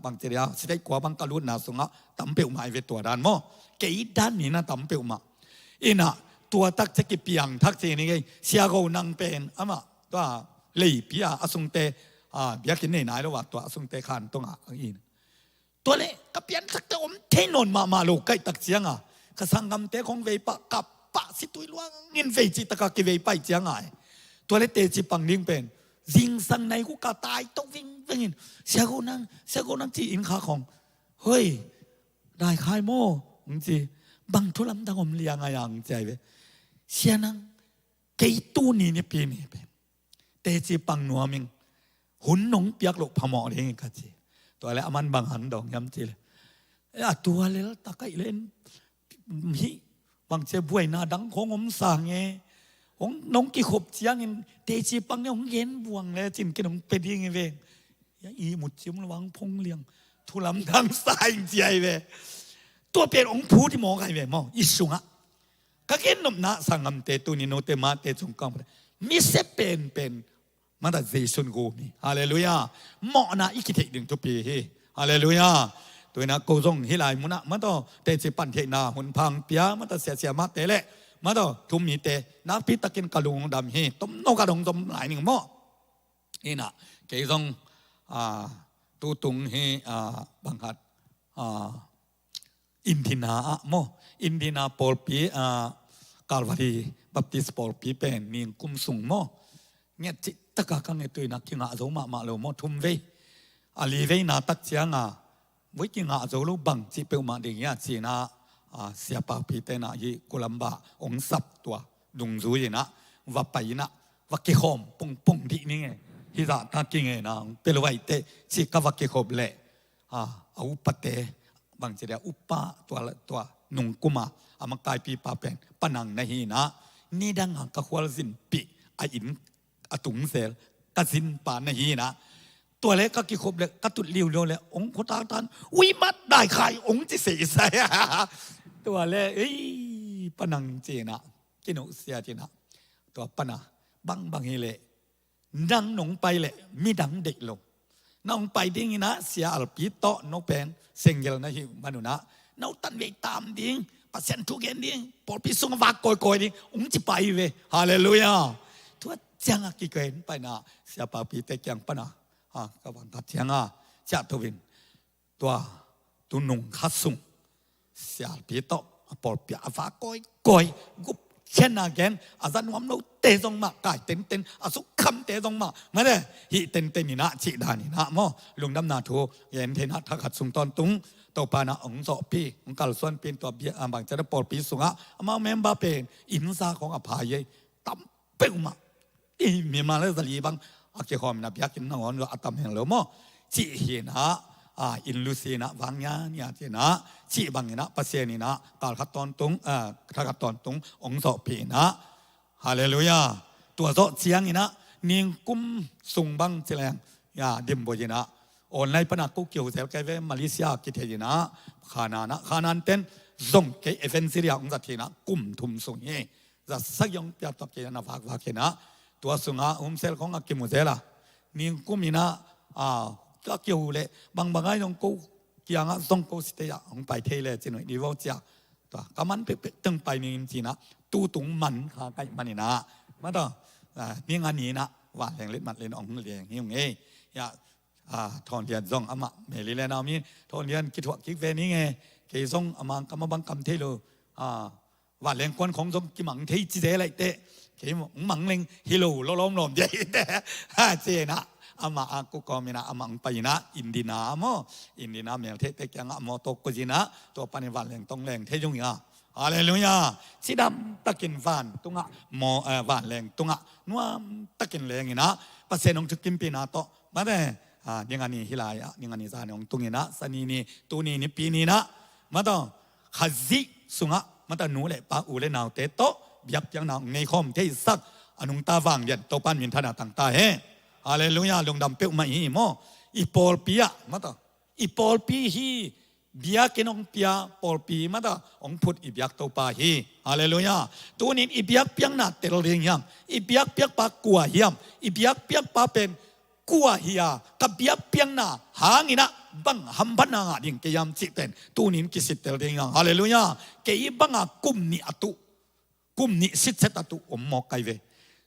bang ci dia sitei kua bang ka lutna sungah tam peuhmah i ve tua dan maw. Kei dan mi na tam peuhmah. Ina tua tak cia kipiangthak ci ni kei sia go nang pen amah tua leipi a a sungte biakinn nei nai lo a tua a sungte khan tongah in. Tua le ka pianthakte om thei nawn mahmah lo kaihtak cianga ka sanggamte khong vei pah kap pah situi luangin vei cihtaka kivei paih cianga e. Tua le teci pang ding pen zingsang nai kuka tai to vingvengin sia go nang sia go nang ci inn kha khong hoi dai khai maw hong ci bang thu lamdang om liang a yang ci ai ve. Sia nang kei tuni nipi ni pen teci pang nuam ing hun nong piak loh phamawh ding ka ci. Tua le a man bang han dong hiam ci le a tua lel takaih len hih bang cia buaina dang khong om sang e. Hong nong kikhop ciangin teci pang ne hong gen buang le cin kin hong pe ding i veng. Ia i mut cim lo vang phong liang thu lamdang sa ing ci ai ve. Tua pen hong phu ti mawk ai ve maw i sungah. Ka gen nopna sanggamte tuni note mate cung kang mi se penpen mata Jesu in gum hi. Halleluiah. Mawhna i kitheih ding thupi hi. Halleluiah. Tuina ko zong hi lai munah mataw teci pan theihna hun phang pia mata siasia mahte le mataw thum mite nakpi takin ka lungdam hi. Tomno ka dong zom lai ning maw. Ina kei zong tutung hi banghat Indiana ah maw Indiana pawlpi ah Calvary Baptist pawlpi pen ning kum sung maw nget cih taktak a ka ngetui in ah kingah zo mahmah lo maw, thum vei. A li veina tak ciang a, voi kingah zo lo bang cih peuhmah ding hi a ci in ah, a, Sia Paupi te in ah hih Colombo hong sap tua dungzui in ah va pai in ah va kikhawm pongpong dih ning e. Hih zahta kingen a hong pia lo a hi teh ci ka va kikhop leh, a, a upate, bangci dia, upa tua, tua nungkum a a makaipipa pen Pa Nang na hi in ah, nidang a ka khualzinpih a inn a tungzel ka zinpa na hi in ah, tua leh ka kikhop leh ka tut liuliau leh hong khuatak tan, ui mat dai khai hong ci seisai. Tua leh, ei, Pa Nang ci in ah, kinuhsia ci in ah, tua Pa Nang, bangbang hi leh nang nong pai leh midang deih lo. Nong pai ding in ah Sia Alpi tawh no pen single na hih man un ah, no tan vei tam ding, Pasian thu gen ding, pawlpi sung a vak kawikawi ding, hong ci pai ve. Halleluiah. Tua ciang a kigen pai in ah Sia Paupi te kiang pan a, ha, ka vang kha ciang a, ciah to in, tua tu nung khat sung Sia Alpi tawh a pawlpi a vak kawikawi, gupkhiatna gen, a za nuam lote zong mah kai tenten, a sukkhamte zong mah, mate, hih tenten in ah cih dan in ah maw, lungdamna thu gen thei in ah thakhat sung tawntung Topa in ah hong zawhpih, hong kalsuanpih in tua bia, a, bangci dia, pawlpi sungah amau member pen inn za khawng a pha hi ei, tam peuhmah. Ei, mimal le zali bang a kikhawm in ah biakinn nangawn a tam hen lo maw, cih hi in ah, a, inn lu si in ah vang nia nia ci in ah, cih bang in ah Pasian in ah kal khat tawntung, a, thakhat tawntung hong zawhpih in ah. Halleluiah. Tua zawh ciang in ah ningkum sung bang ci leng, ya, dim buai in ah online pan a ko kiho zel kai ve, Malaysia kithei in ah, Khanan ah, Khanan ten zong kei evangelist a hong zat hi in ah kum thum sung hi. Za sak zong pia tuak kei a, na vakvak hi in ah, tua sungah homecell khawng a kimu zel a, ningkum in ah, a, ka kiho leh bangbang a zong ko kiangah zong ko site ah hong pai thei le ci nuih ni vo cia. Tua ka man pekpek teng pai ning ci in ah, tu tung man kha kaih man in ah, mate, a, ning a ni in ah vanleng letmat leng hong leng hi ung ei. Ya, a, Thawn Lian zong amah Maryland a om hi, Thawn Lian kithuah kik ve ning e, kei zong a Mangkam a bang kam thei lo, a, vanleng kuan khawng zong kimang thei ci zel a hi teh, kei hong mang leng hi lo lawlawm lawm dia hi teh, ha, ci in ah, amah a ko kawm in ah, amah hong pai in ah, Indiana maw, Indiana mel theihte kiangah a mawtaw kua in ah, tua pan in vanleng tong leng thei zong hi a. Halleluiah. Cidam takin van tungah maw, eh, vanleng tungah nuam takin leng in ah, Pasian hong thukimpihna tawh, mate, a, ning a ni hi lai ah, ning a ni zan hong tung in ah, Sani ni, tuni Nipi ni in ah, mate, Khazih sungah, mate, nu le pa, u le naute tawh biakpiakna hong nei khawm theisak a nungta Vanglian, Topa in minthanna tang ta hen. Halleluiah. Lungdam peuhmah hi maw. I pawlpi ah, mate, i pawlpi hi, biakinn hong pia pawlpi, mate, hong phut i biak Topa hi. Halleluiah. Tunin i biakpiakna tel ding hiam? I biakpiakpa kua hiam? I biakpiakpa pen kua hi a, ka biakpiakna hang in ah bang hamphatna ngah ding ka hiam cih pen tunin kisittel ding hiam? Halleluiah. Kei bang a kum nih a tuh, kum nih sitset a tuh om mawk kai ve.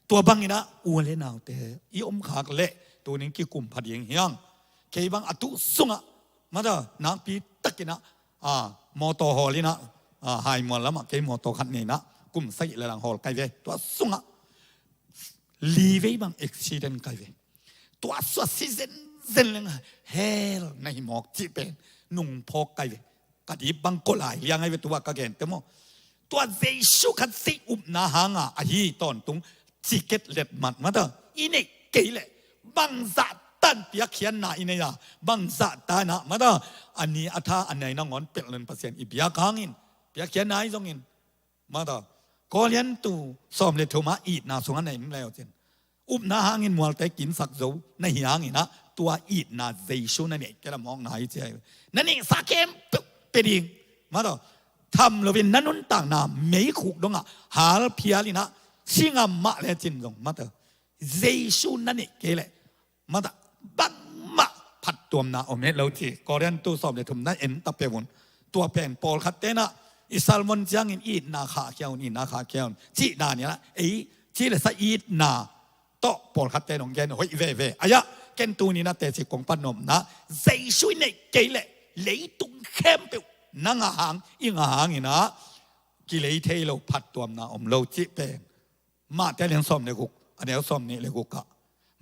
Tua bang in ah u le naute i om khak leh tunin kikum pha ding hiam? Kei bang a tuh sungah, mate, nakpi takin ah, a, mawtaw hawl in ah, a, Haimual lamah kei mawtaw khat nei in ah kum sagih le lang hawl kai ve. Tua sungah li vei bang accident kai ve. Tua sungah si zenzen leng hell na hi mawk cih pen nung phawk kai ve. Ka dip bang ko lai liang ai ve, tua ka gente maw. Tua Jesu khat si upna hang a ahi tawntung ci ket letmat, mate, i neih kei leh bangzah tan piakkhiatna i nei a, bangzah tan ah, mate, a ni a tha a nai nangawn pelh lo in Pasian i biak hangin piakkhiatna i zongin, mate, Korintu sawm le thum ah itna sungah na om leu cin, upna hangin mualte kinsak zo na hi hangin ah, tua itna Jesu na neih kei leh mawkna hi ci hi. Na neihsa khempeuh pia ding, mate, tham loin na nuntakna meikhuk dongah halphial in ah si ngam mah lecin zong, mate, Jesu na neih kei leh, mate, bangmah phattuamna om het lo ci. Korintu sawm le thum na en ta peuh un. Tua pen pawlkhatte in ah i sermon ciangin itna khahkhia un, itna khahkhia un cih dan in ah, ei, ci le sa itna tawh pawlkhatte in hong gen hoih veve. Ai-ah, ken tuni in ah teci kong pan nopna, Jesu i neih kei leh leitung khempeuh na ngah hang, i ngah hangin ah kilei thei lo, phattuamna om lo cih pen Matthai a lian sawm le guk, a neu sawm nih le guk ah,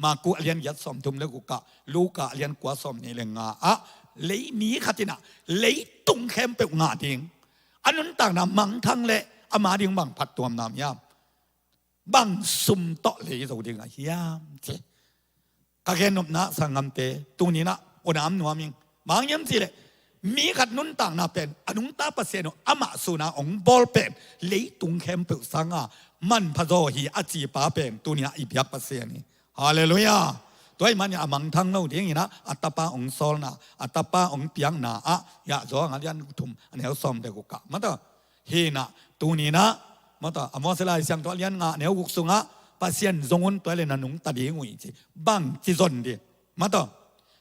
Marku a lian giat sawmthum le guk ah, Luka a lian kua sawmnih le nga ah, lei mi khat in ah leitung khempeuh ngah ding, a nuntakna mangthang le ama ding bang phattuamna om hiam? Bang sum tawh lei zo ding a hiam ci. Ka gennopna sanggamte, tuni-in ah unau nuam ing. Bang hang hiam cih leh, mi khat nuntakna pen a nungta Pasian uh amah sun a hong bawl pen leitung khempeuh sanga manpha zaw hi a ci pa pen tuni-in ah i biak Pasian hi. Halleluiah. Tua ahih manin a mangthang lo dingin ah a tapa hong sawlna, a tapa hong piakna ah, Rom a lian thum a neu sawm le guk ah, mataw. Hi-in ah, tuni-in ah, mataw, Amos Lai Siangtho a lian nga a neu guk sungah, Pasian zong un, tua hi leh na nungta ding uh hi ci. Bangci zon ding, mataw.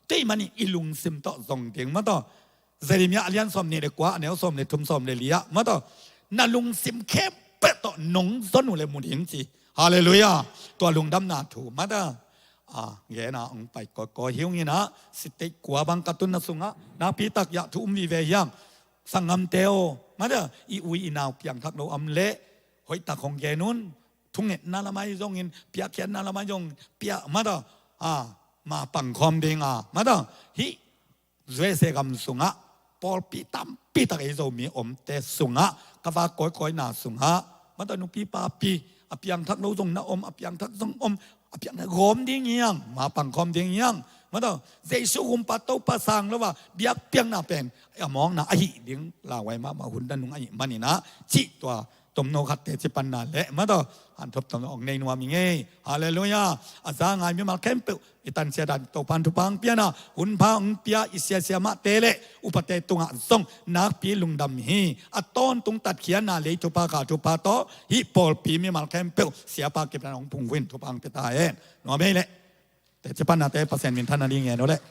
Tua ahih manin i lungsim tawh zong ding, mataw. Jeremiah a lian sawmnih le kua a neu sawm le thum, sawm le li ah, mataw, na lungsim khempeuh tawh nong zon uh leh mu ding ci. Halleluiah. Tua lungdamna thu, mataw. A, gen a hong pai kawikawi hi ung in ah, sitei kua bang ka tunna sungah nakpi tak ah thu um vive hi hang. Sanggamte aw, mataw, i u i nau piangthak lo om leh, hoihtak hong gen un. Thungetna lam ahi zongin, piakkhiatna lam ahi zongin, pia, mataw, a, mapang khawm ding a, mataw, hih U S A gam sungah pawlpi tampi tak ei Zomi omte sungah ka va kawikawina sungah, mataw, nupi papi a piangthak lo zong na om, a piangthak zong om, a piangthak gawm ding hi hang, mapang khawm ding hi hang, mataw, Jesu Gumpa Topa sang lo a biakpiakna pen a mawkna ahih ding lauhuai mahmah hun nanung ahih manin ah, cih tua tomno khat teci panna le, mataw, hanthawp tomno hong nei nuam ing ei. Halleluiah. A za ngai mimal khempeuh i tansia dan Topa'n thupha hong pia in ah, hunpha hong pia i siasia mahte le upate tungah zong nakpi lungdam hi. A tawntung tatkhiatna lei thupha, kha thupha tawh hih pawlpi mimal khempeuh siapa kipna hong phungvuh in thupha hong pia ta hen. Nuam ei leh. Teci pannate Pasian minthanna ding ngen uh leh.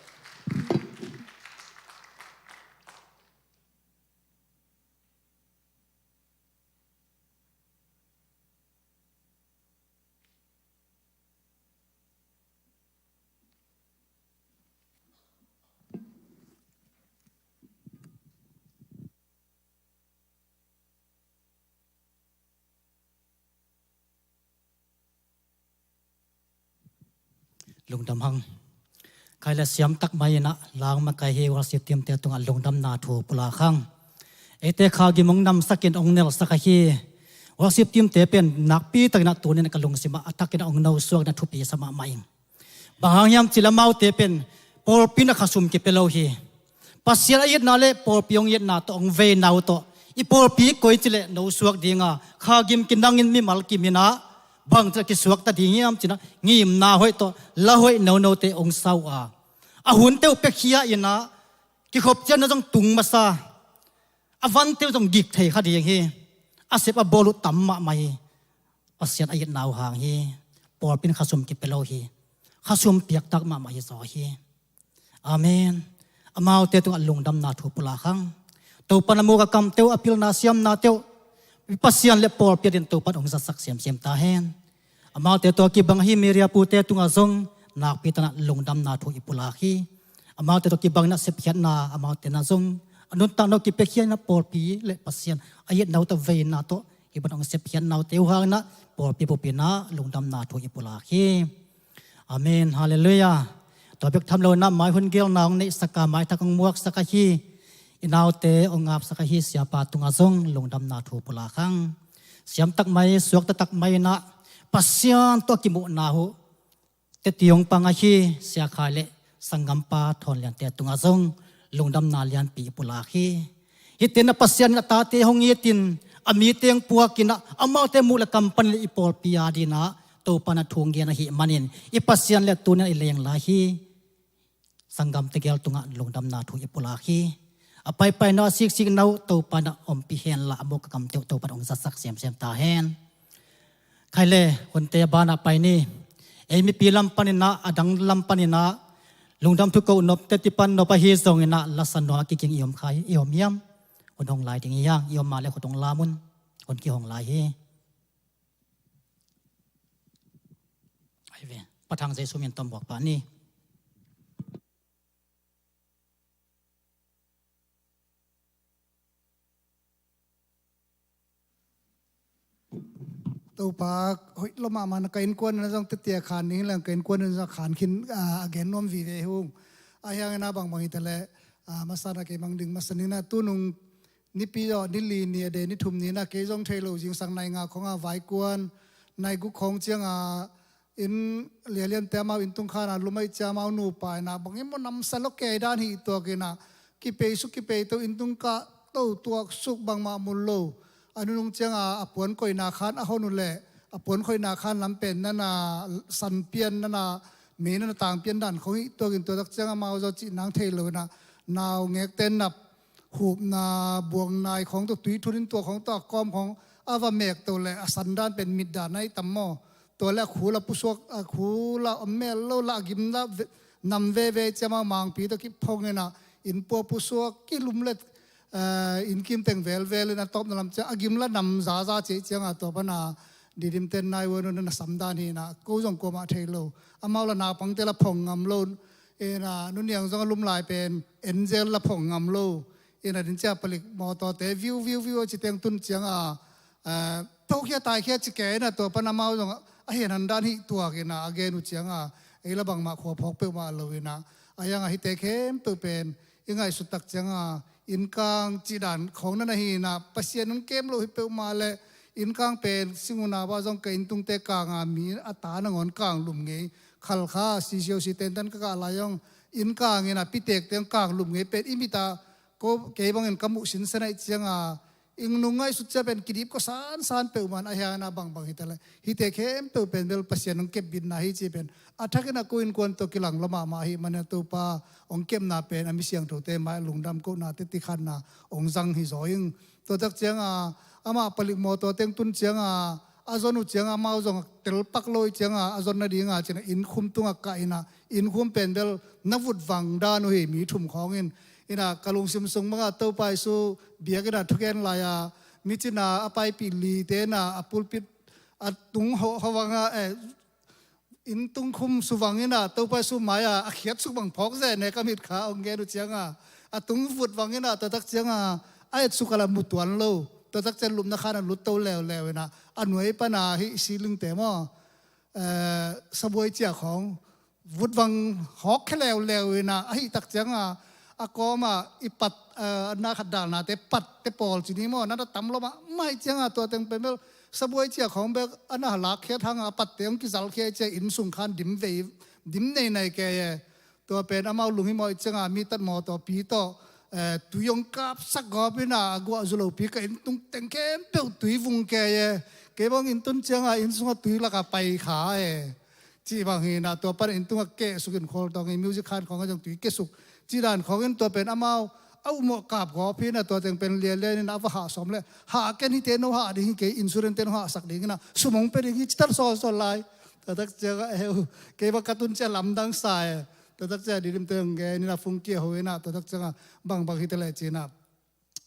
Lungdam hang. Khai le siam tak mai in ah, langmang kai hi, worship team te tungah lungdamna thu pulak hang. Eite kha gim hong namsak in hong nelsak ahi. Worship team te pen nakpi takin ah tuni-in ah ka lungsim ah a thakin ah hong nosuak in ah thupi sa mahmah ing. Bang hang hiam cih leh amaute pen pawlpi in ah khasum kipia lo hi. Pasian a itna le pawlpi hong itna tawh hong veina uh tawh i pawlpi koici leh nosuak ding a, kha gim kinangin mimal kim in ah bangci leh kisuakta ding hiam ci-in ah ngimna hoih tawh la hoih nonote hong sa uh a, a hunte uh piakhia in ah kikhop ciatna zong tung masa, a vante uh zong gik thei kha ding hi. A sep a bawl uh tam mahmah hi. Pasian a itna uh hang hi. Pawlpi in khasum kipia lo hi. Khasum piaktak mahmah hi zaw hi. Amen. Amaute tungah lungdamna thu pulak hang. Topa'n a muk a kamte uh, a pilna siamnate uh Pasian le pawlpi adingin Topa'n hong zatsak semsem ta hen. Amaute tawh kibang ahi media pute tungah zong nakpi takin ah lungdamna thu i pulak hi. Amaute tawh kibang in ah sepkhiatna, amaute in ah zong a nuntakna uh kipiakhia in ah pawlpi le Pasian a itna uh tawh veina tawh hih bangin hong sepkhiatna uh te uh hang in ah pawlpi bup in ah lungdamna thu i pulak hi. Amen. Halleluiah. Tua bek tham lo in ah mai hun gelna hong neihsak a, maithak hong muaksak ahi i naute hong apsak ahi siapa tungah zong lungdamna thu pulak hang. Siam tak mai, suakta tak mai in ah Pasian tawh kimuhna uh teci hong pang ahi Sia Khai le sanggampa Thawn Liante tungah zong lungdamna lianpi i pulak hi. Hihte in ah Pasian in a tate hong itin, a mite hong puak in ah, amaute muk le kam panin i pawlpi adingin ah Topa'n a thu hong gen ahih manin i Pasian le tuni-in ah i leng lai hi. Sanggamte gel tungah lungdamna thu i pulak hi. A paipaina uh, a siksikna uh Topa'n a ompih hen la, a muk a kamte uh Topa'n hong zatsak semsem ta hen. Khai le, hunte a banah pai ni. Ei mipi lam panin ah, a dang lam panin ah, lungdam thu ko nop, teci pan nop ahi zongin ah, lasa nuam a kikin i om kha, i om hiam? Hun hong lai ding hi hang, i om mah leh khut hong lam un. Hun kihong lai hi. Ai ve, Pa Thang Jesu min tawh buak pah ni. Topa hoih lua mahmah na, ka innkuan na zong tetia khan ding hi leng, ka innkuan na zong khan khin, ah, a gen nuam vive hung. A hiangin a bangbang hi ta leh, ah, masa na kei mang ding masa ni na, tunung nipi zawh ni li ni a de ni thum ni na, kei zong thei lo zingsang nai nga khong a vai kuan, nai guk khong ciang a inn lialian te amau inn tung khan a lum aih cia amau nupa in a bangin maw namsa lo kei dan hi tuak in a, kipei suk kipei to inn tung kah to tuak suk bangmah mun lo. A nunung ciang a a puan koihna khan a hon uh leh a puan koihna khan lam pen na na san pian na na mei na na tang pian dan khong hi tuak in tua tak ciang amau zaw cih nang thei lo in a, nau ngek ten nap hupna buang nai khong to tui thun in tua khong to a kawm khong a va mek to leh a san dan pen mit dan aih tam maw. Tua leh a khul a pusuak, a khul a om mel lo lah a gim lah ve-, nam veve cia amau mangpi to kiphong in a inn pua pusuak kilum leh, eh, inn kim teng velvel in a tawpna lam ciang a gim lah nam zaza cih ciang a tua pan a Didim ten nai wan un na sam dan hi na, ko zong kuamah thei lo. Amau lah naupang te lah phong ngam lo. In a nuniang zong a lum lai pen enzel lah phong ngam lo. In a din cia palik mawtaw te viu viu viu a ci teng tun ciang a, eh, tokhia taikhia ci kei in a tua pan amau zong a hian han dan hi tuak in a a gen uh ciang a, ei lah bangmah khua phawk peuhmah lo in a, a hiang a hite khempeuh pen i ngaihsut tak ciang a, innkang cih dan khawng na na hi na, Pasian hong kem lo hi peuhmah leh, innkang pen singuna bah zong ka inntungte kang a mi a ta nangawn kang lum ngei. Khalkha, C C O C tentan ka kah lai zong, innkang in a pitek teng kang lum ngei pen i mit a, ko kei bangin ka muh sinsen aih ciang a, inn nung ngaihsut cia pen kidip ko sansan peuhmah a hiang a bangbang hi ta leh. Hite khempeuh pen bel Pasian hong kepbitna hi ci pen a thakin a ko innkuan tawh kilang lua mahmah hi man a Topa hong kepna pen a mi siangthote mai lungdam kohna te tikhanna hong zang hi zaw ing. Tua tak ciang a amah palik mawtaw teng tun ciang a a zon uh ciang a amau zong a tel pak lo i ciang a a zon nading a cin a inn khum tung a kah in a inn khum pen bel na vut vang dan uh hi mi thum khawng in. In a ka lungsim sung bang a Topa Jesu biakinn a thugen lai a mi cin a a paipih li te in a a pulpit a tung ho, ho vang a, eh, inn tung khum su vang in a Topa Jesu mai a a khiat suk bang phawk zen e ka mit kha hong gen uh ciang a a tung vut vang in a tua tak ciang a a et suk a lah mu tuan lo. Tua tak ciang lupna khan a lut to leuleu in a a nuai pan a hih ceiling te maw, eh, sabuai cia khawng vut vang hawk khia leuleu in a, ahih tak ciang a a kawm a i pat, eh, na khat dalna te pat te pawl ci ni maw, na na tam lua mahmah ciang a tua teng pen bel sabuai cia khawng bek a na lak khiat hang a pat te hong kizal khia i cia inn sung khan dim vei, dim nei nei kei e. Tua pen amau lunghimawh i ciang a mi tat mawtaw pi tawh, eh, tui hong kapsak gawp in a a guah zu lo pi ka inn tung teng khempeuh tui vung kei e. Kei bang inn tun ciang a inn sung a tui lak a pai kha e. Cih bang hi na, tua pan inn tung a keh suk in khawl tawng in music khan khawng a zong tui keh suk. Cih dan khawng in tua pen amau a umawh kap gawp hi na, tua teng pen lianlian in a va hah sawm leh hah ken hite no hah ding hi kei, insurance te no hahsak ding hi na, sum hong pia ding hi ci tal sawnsawn lai. Tua tak ciang a eu kei bang ka tun ciang lamdang sa e. Tua tak ciang a Didim te hong gen in a fung kia ho in a tua tak ciang a bangbang hi ta leh ci na.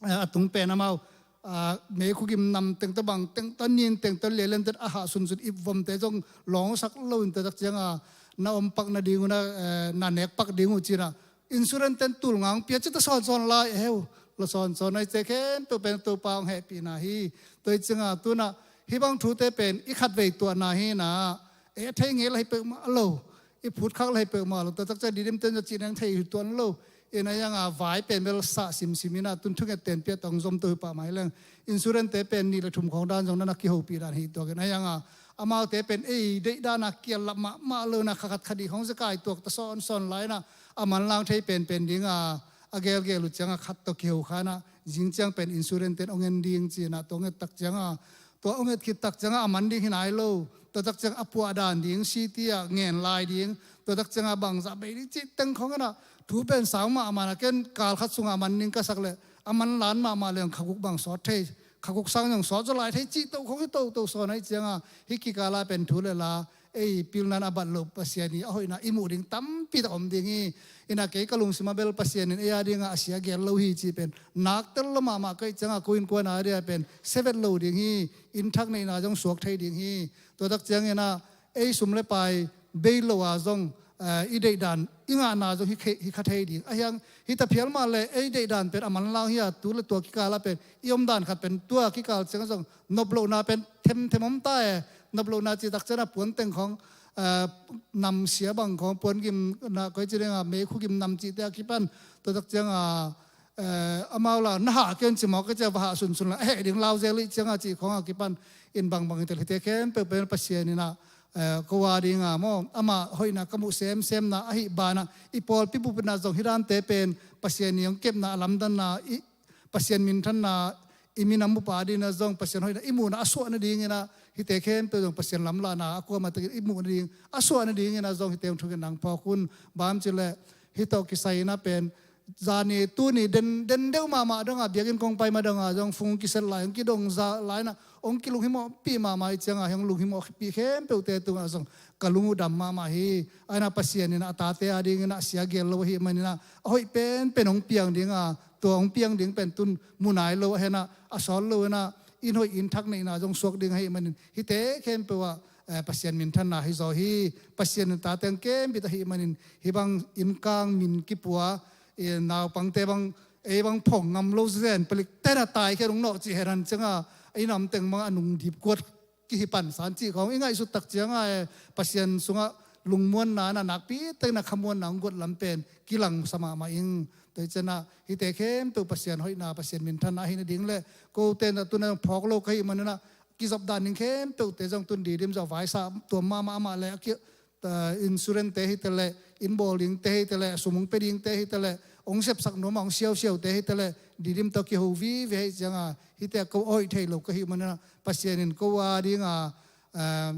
Eh, a tung pen amau, ah, meikhu gim nam teng tawh bang teng tawh nin teng tawh lialian ten a hah sunsun ip vom te zong lawngsak lo in tua tak ciang a na om pak nading uh na, eh, na nek pak ding uh ci na. Insurance ten tul ngang pia ci ta sawnsawn lai e heu. La sawnsawn ai ce khempeuh pen Topa hong hehpihna hi. Tua i ciang a tu na hih bang thute pen i khatvei tuahna hi na. E thei ngei la hi peuhmah lo. I phutkhak la hi peuhmah lo. Tua tak ciang Didim ten zong cih neng thei hi tuan lo. In a hiang a vai pen bel sah simsim in a tun thunget ten piat tawh hong zom to hi pah mai leng. Insurance te pen nih le thum khawng dan zong na na kihopih dan hi tuak in a hiang a amaute pen ei deih dan a kial lap mahmah lo in a kha khat kha dih khawng zekai tuak ta sawnsawn lai in a a manlang thei penpen ding a a gelgel uh ciang a khat tawh kiho kha in a zing ciang pen insurance ten hong en ding ci in a tua hong et tak ciang a tua hong et khit tak ciang a a man ding hi nai lo. Tua tak ciang a puah dan ding, city ah ngen lai ding. Tua tak ciang a bangzah bei ding cih teng khawng in a thu pen sang mahmah na ken kal khat sung a a man ding ka sak leh a man lan mahmah leng kha guk bang sawt thei, kha guk sang zong sawt zaw lai thei cih toh khawng hi toto sawn aih ciang a hih kikal a pen thu le la ei pilna in a bat loh Pasian hi a hoihna i muh ding tampi tak om ding hi. In a kei ka lungsim a bel Pasian in ei a ding a a sia gel lo hi cih pen nak tel lo mahmah ka hih ciang a ko innkuan a ding a pen sia vet lo ding hi. Inn thak neihna zong suak thei ding hi. Tua tak ciang in a ei sum le pai bei lo a zong, eh, i deihdan i ngahna zong hi khe-, hi kha thei ding. Ahi hang hi ta phial mah leh ei deihdan pen a manlang hi a, tu le tua kikal ah pen i omdan khat pen tua kikal ciang zong noplohna pen themthem om ta e. Noplohna cih tak ciang a puanteng khawng, eh, namsia bang khawng, puan gimna, koi ci ding a, meikhu gim nam cihte a kipan, tua tak ciang a, eh, amau la na hah kei un ci mawk, ka ci a, va hah sunsun la, eh, ding lau zel ih ciang a cih khawng a kipan in bangbang hi tel. Hite khempeuh pen Pasian in ah, eh, ko a ding a maw, amah hoihna ka muh semsemna ahih banah i pawlpi bup in ah zong hi dante pen Pasian in hong kepna, a lamdanna, i Pasian minthanna, i minam bup a ding in ah zong Pasian hoihna i muhna a suah nading in ah, hite khempeuh zong Pasian lamlahna a kuamah takin i muh nading a suah nading in ah zong hite hong thungetna hong phawk un. Bang hiam cih leh hih tawh kisai in ah pen zani tuni den, den deuh mahmah dong a, biakinn kong pai ma dong a zong phone kiset lai, hong kidong zah lai in ah hong kilunghimawhpih mahmah ih ciang a, hong lunghimawhpih khempeuhte tungah zong ka lung uh dam mahmah hi. Ahi hang Pasian in ah a tate a ding in ah sia gel lo ahih manin ah a hoih penpen hong piang ding a, tua hong piang ding pen tun mu nai lo, ahi hang a sawt lo in ah inn hoih inn thak neihna zong suak ding ahih manin hite khempeuh ah, eh, Pasian minthanna hi zaw hi. Pasian in tate hong kem bit ahih manin hih bang innkang min kipua, eh, naupangte bang, ei bang phong ngam lo zen, palik ten a tai khe rung nawh cih hen han ciang a, i nam teng bang a nung dip kuat kihi pansan cih khawng i ngaihsut tak ciang a, eh, Pasian sungah lungmuanna in ah nakpi takin a khamuanna hong guat lam pen kilangsa mahmah ing. Tua hi ciang a hite khempeuh Pasian hoihna, Pasian minthanna ahi nading le, kote in ah tun ah phawk lo ka hih manin ah kizop dan ding khempeuhte zong tun Didim zong vaisa tuam mahmah amah le a ki, eh, insurance te hi ta leh, inn bawl dingte hi ta leh, sum hong pia dingte hi ta leh, hong sepsak nuam a hong siausiaute hi ta leh, Didim tawh kiho vive ahih ciang a, hite a ko a hoih thei lo ka hih manin ah Pasian in ko a ding a, eh,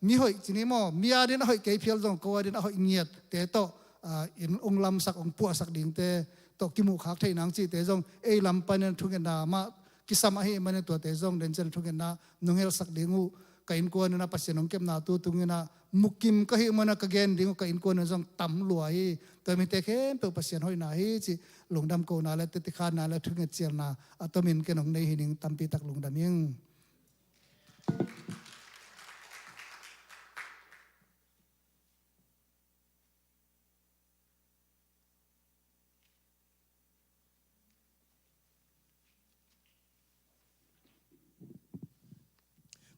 mi hoih ci ni maw, mi a ding a hoih kei phial zong ko a ding a hoih ngiatte tawh, ah, in hong lamsak, hong puahsak dingte tawh kimuhkhak theih nang cihte zong ei lam panin thungetna mah kisam ahih manin tuate zong den ciang thungetna nong helsak ding uh. Ka innkuan in ah Pasian hong kepna tu tung in ah mukim ka hih manin ah ka gen ding uh ka innkuan in zong tam lua hi. Tua mite khempeuh Pasian hoihna hi cih lungdam kohna le tetikhanna le thunget cialna a tomin ken hong nei hi ning. Tampi tak lungdam ing.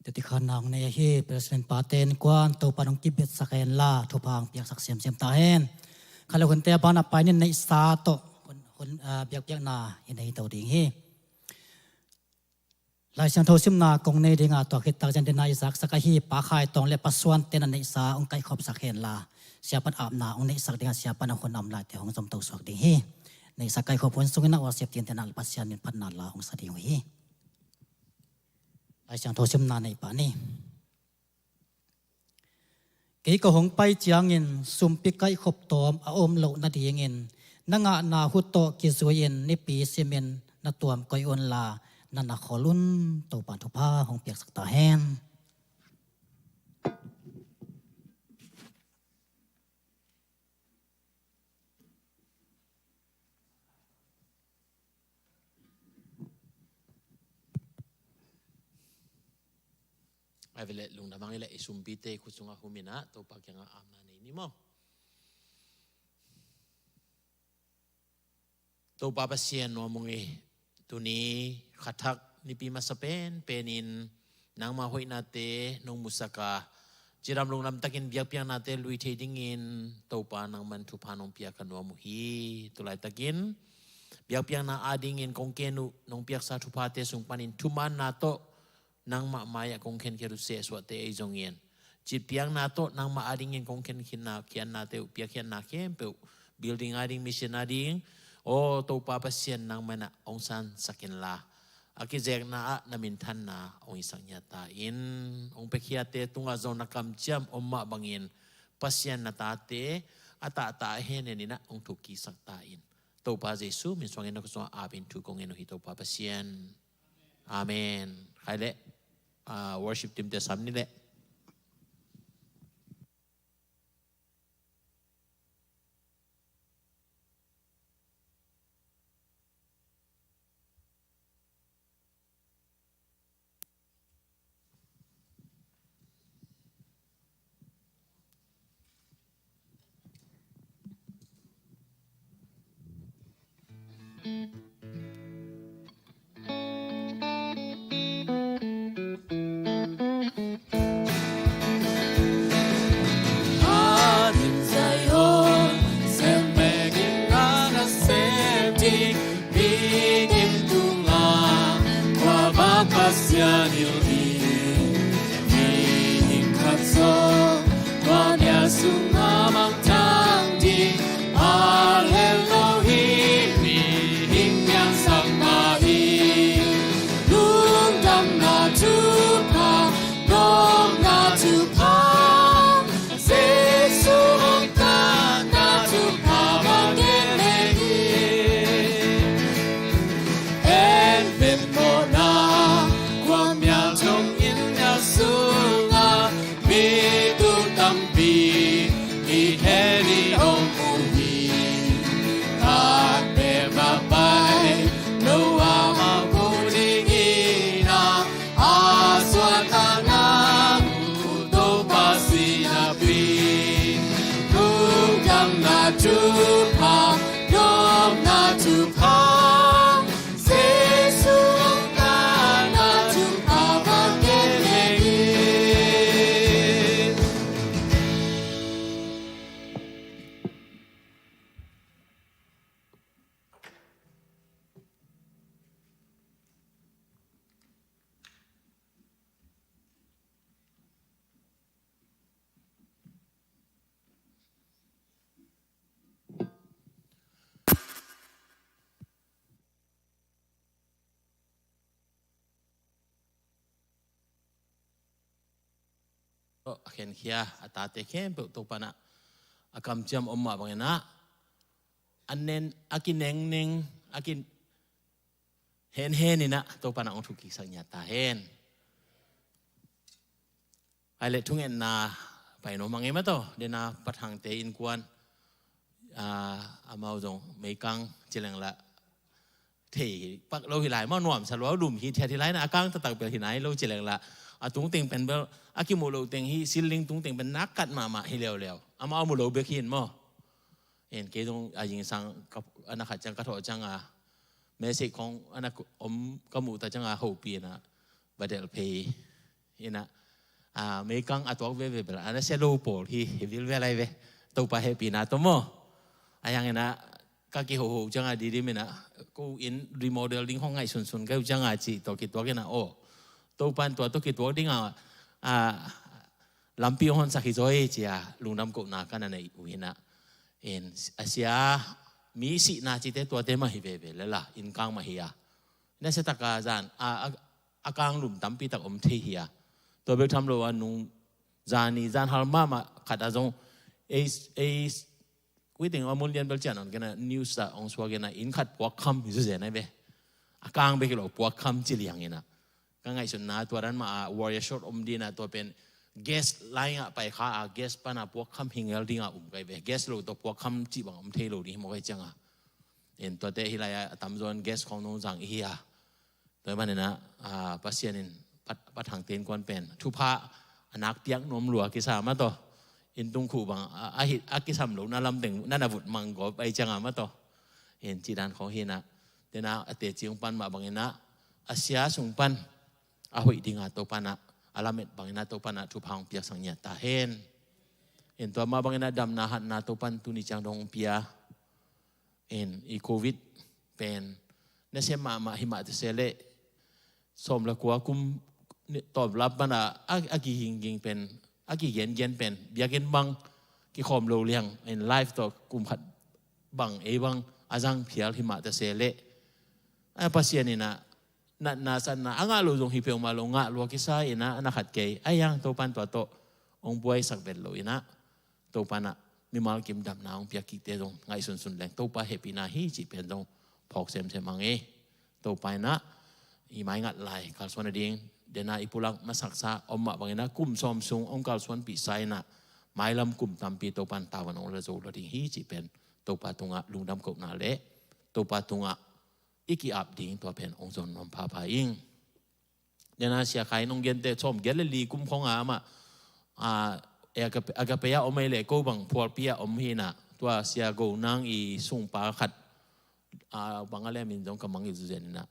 Tetikhanna hong nei ahi President pate innkuan Topa'n hong kibetsak hen la, thupha hong piaksak semsem ta hen. Kha le hunte a banah pai in neihsa tawh hun, hun, ah, biakpiakna i nei to ding hi. Lai Siangtho simna kong nei ding a, tua khit tak ciang den a i zaksak ahi Pa Khai Tawng le Pa Suan te'n a neihsa hong kaihkhopsak hen la, Siapa'n apna hong neihsak ding a, Siapa'n a hun a om laite hong zom to suak ding hi. Neihsa kaihkhop hun sungin a worship team te'n a Pasian min phatna la hong sa ding uh hi. Lai Siangtho simna nei pah ni. Kei ka hong pai ciangin sumpi kaihkhop tawm a om loh nadingin na ngahna hu tawh kizui-in nipi simin na tuam koih un la, na na khol un. Topa'n thupha hong piaksak ta hen. Ai ve le, lungdam hang i le, i sumpite i khut sungah hum in a, Topa kiangah apna nei ni maw. Topa Pasian, nuam ung ei. Tuni kha thak nipi masa penpen in nangma hoihnate nong musak a, cidam lungdam takin biakpiaknate lui thei dingin Topa nangman thupha nong pia ka nuam uh hi. Tulaitakin biakpiakna adingin kong ken uh nong piaksa thuphate sung panin thumaanna tawh nangmah mai-ah kong khenkhiat uh sehsuahte ei zongin, citpiakna tawh nangmah adingin kong khenkhiatna, khiatnate uh, piakkhiatna khempeuh, building ading, mission ading, aw Topa Pasian, nangmah in ah hong sansak inla, a kizekna ah na minthanna hong hisak ngiat ta in. Hong piakkhiatte tungah zong na kamciam om mah bangin Pasian na tate a tahtah a hennen in ah hong thuk kiksak ta in. Topa Jesu min suangin na khut sungah apin thu kong ngen uh hi, Topa Pasian. Amen. Khai leh, ah, worship team te sam ni leh. Mihing khat zong tua nia sungah mangthang ding a lel lo hi. Mihing piangsak mah hi. Lungdamna thupha, nopna thupha, Jesu hong tanna thupha bang gen leng hi. En pen mawhna kua mial thong in a sungah mi tung tampi mi khen in hong mu hi. Khat peuh mah pai lo a hong mu ding hi na, a suan a na mu Topa sinapi. Lungdamna thupha, nopna thupha, Jesu hong tanna thupha bang gen leng hi. A khenkhia a tate khempeuh Topa in ah a kamciam om mah bangin ah a nen, a kinengneng, a kihenhen in ah Topa in ah hong thukiksak ngiat ta hen. Ai le thungetna pai nuam a ngei mah tawh, dena Pa Thangte innkuan, ah, amau zong meikang ci leng lah thei hi pak lo hi lai maw, nuamsa lua lum hithiat hi lai na, a kang taktak bel hi nai lo ci leng lah, a tungteng pen bel a kimuh loh teng hi, ceiling tungteng pen nak kat mahmah hi leuleu. Amau a mu lo bek hi in maw. En kei zong a zingsang ka, a na khat ciang ka thawh ciang a, message khong a na om ka muh ta ciang a hopih in ah va delh phei in ah, a, meikang a tuak veve bel a na sia lo pawl hi, hi vilvel ai ve. Topa hehpihna tawh maw. A yang in ah ka kihoho ciang a didim in ah, ko inn remodel ding khong ngaihsunsun ka hi uh ciang a cih tawh kituak in ah, aw, Topa in tua tawh kituak ding a, a, lampi hong honsak hi zaw hi ci a lungdam kohna ka na neih uh hi in ah. En, a sia, mi sihna cihte tuate mah hi veve lel a, inn kang mah hi a. Nasia tak a zan a, a, a kang lum tampi tak om thei hi a. Tua bek tham lo a nung zani zan hal mahmah khat a zong ei, ei, kuiteng a mun lian bel cian on kena news a hong suak in ah inn khat puak kham hi zuzen ai ve. A kang bek hi lo puak kham ci liang in ah. Ka ngaihsutna tua dan mah a warrior shot om ding a, tua pen gas line ah pai kha a, gas pan a puak kham hi ngel ding a um kai ve. Gas lo tawh puak kham cih bang om thei lo ding hi maw kai ciang a. En tuate hi lai a tamzaw in gas khong nong zang i hi a. Tua hi manin ah, a, Pasian in Pa, Pa Thangte innkuan pen thupha a nak piak nuam lua kisa mah tawh. Inn tung khuh bang a, a hih, a kisam lohna lamteng na na vut mang gawp ai ciang a mah tawh. En cih dan khong hi in ah. Dena a teci hong pan mah bangin ah, a sia sung pan a hoih ding a Topa in ah, a lamet bangin ah Topa in ah thupha hong piaksak ngiat ta hen. En tua mah bangin ah damna hatna Topa in tuni ciang dong hong pia. En i covid pen nasia mahmah hi mah ta se leh, sawm le kua kum ni, tawp lap pan a, a, a kigingging pen, a kigengen pen biakinn bang kikhawm lo liang, en live tawh kum khat bang ei bang a zang phial hi mah ta se leh, a Pasian in ah natna satna a ngah lo zong hi peuhmah lo, ngah lua kisa in ah a na khat kei a, yang Topa in tua tawh hong buaisak vet lo in ah, Topa in ah mimal kim damna hong piak kikte zong ngaihsunsun leng Topa hehpihna hi cih pen zong phawk semsem a ngei. Topa in ah i maingat lai kalsuan a ding, dena i pulak masaksa om mah bangin ah kum sawm sung hong kalsuanpihsa in ah mailam kum tampi Topa in tavuan hong la zo lo ding hi cih pen Topa tungah lungdam kohna le Topa tungah i ki-ap ding tua pen hong zon nuam phapha ing. Dena Sia Khai in hong gente sawm giat le li kum khong a amah, a, Agape, Agape a om ei le ko bang phualpi a om hi in ah, tua Sia Go Nang i sungpa khat, a, bang a le min zong ka mangngilh zuzen in ah,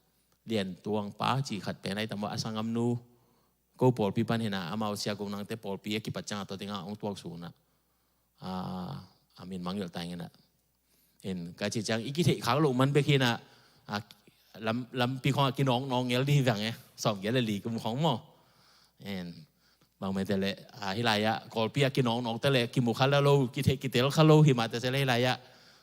Lian Tuang Pa cih khat pen ai tam a, a sanggamnu ko pawlpi pan hi in ah, amau Sia Go Nangte pawlpi a kipat ciang a tua teng ah hong tuak su in ah, a, a min mangngilh ta ing in ah. En, ka cih ciang i kitheih khak loh man bek hi in ah, a, lam, lampi khong a kinawknawk ngel dih veng e, sawm gel le li kum khong maw. En, bang mai te le, a, hi lai ah, Kawlpi a kinawknawk te le, kimu kha la lo, kithe-, kitel kha lo, hi mah te se le hi lai ah,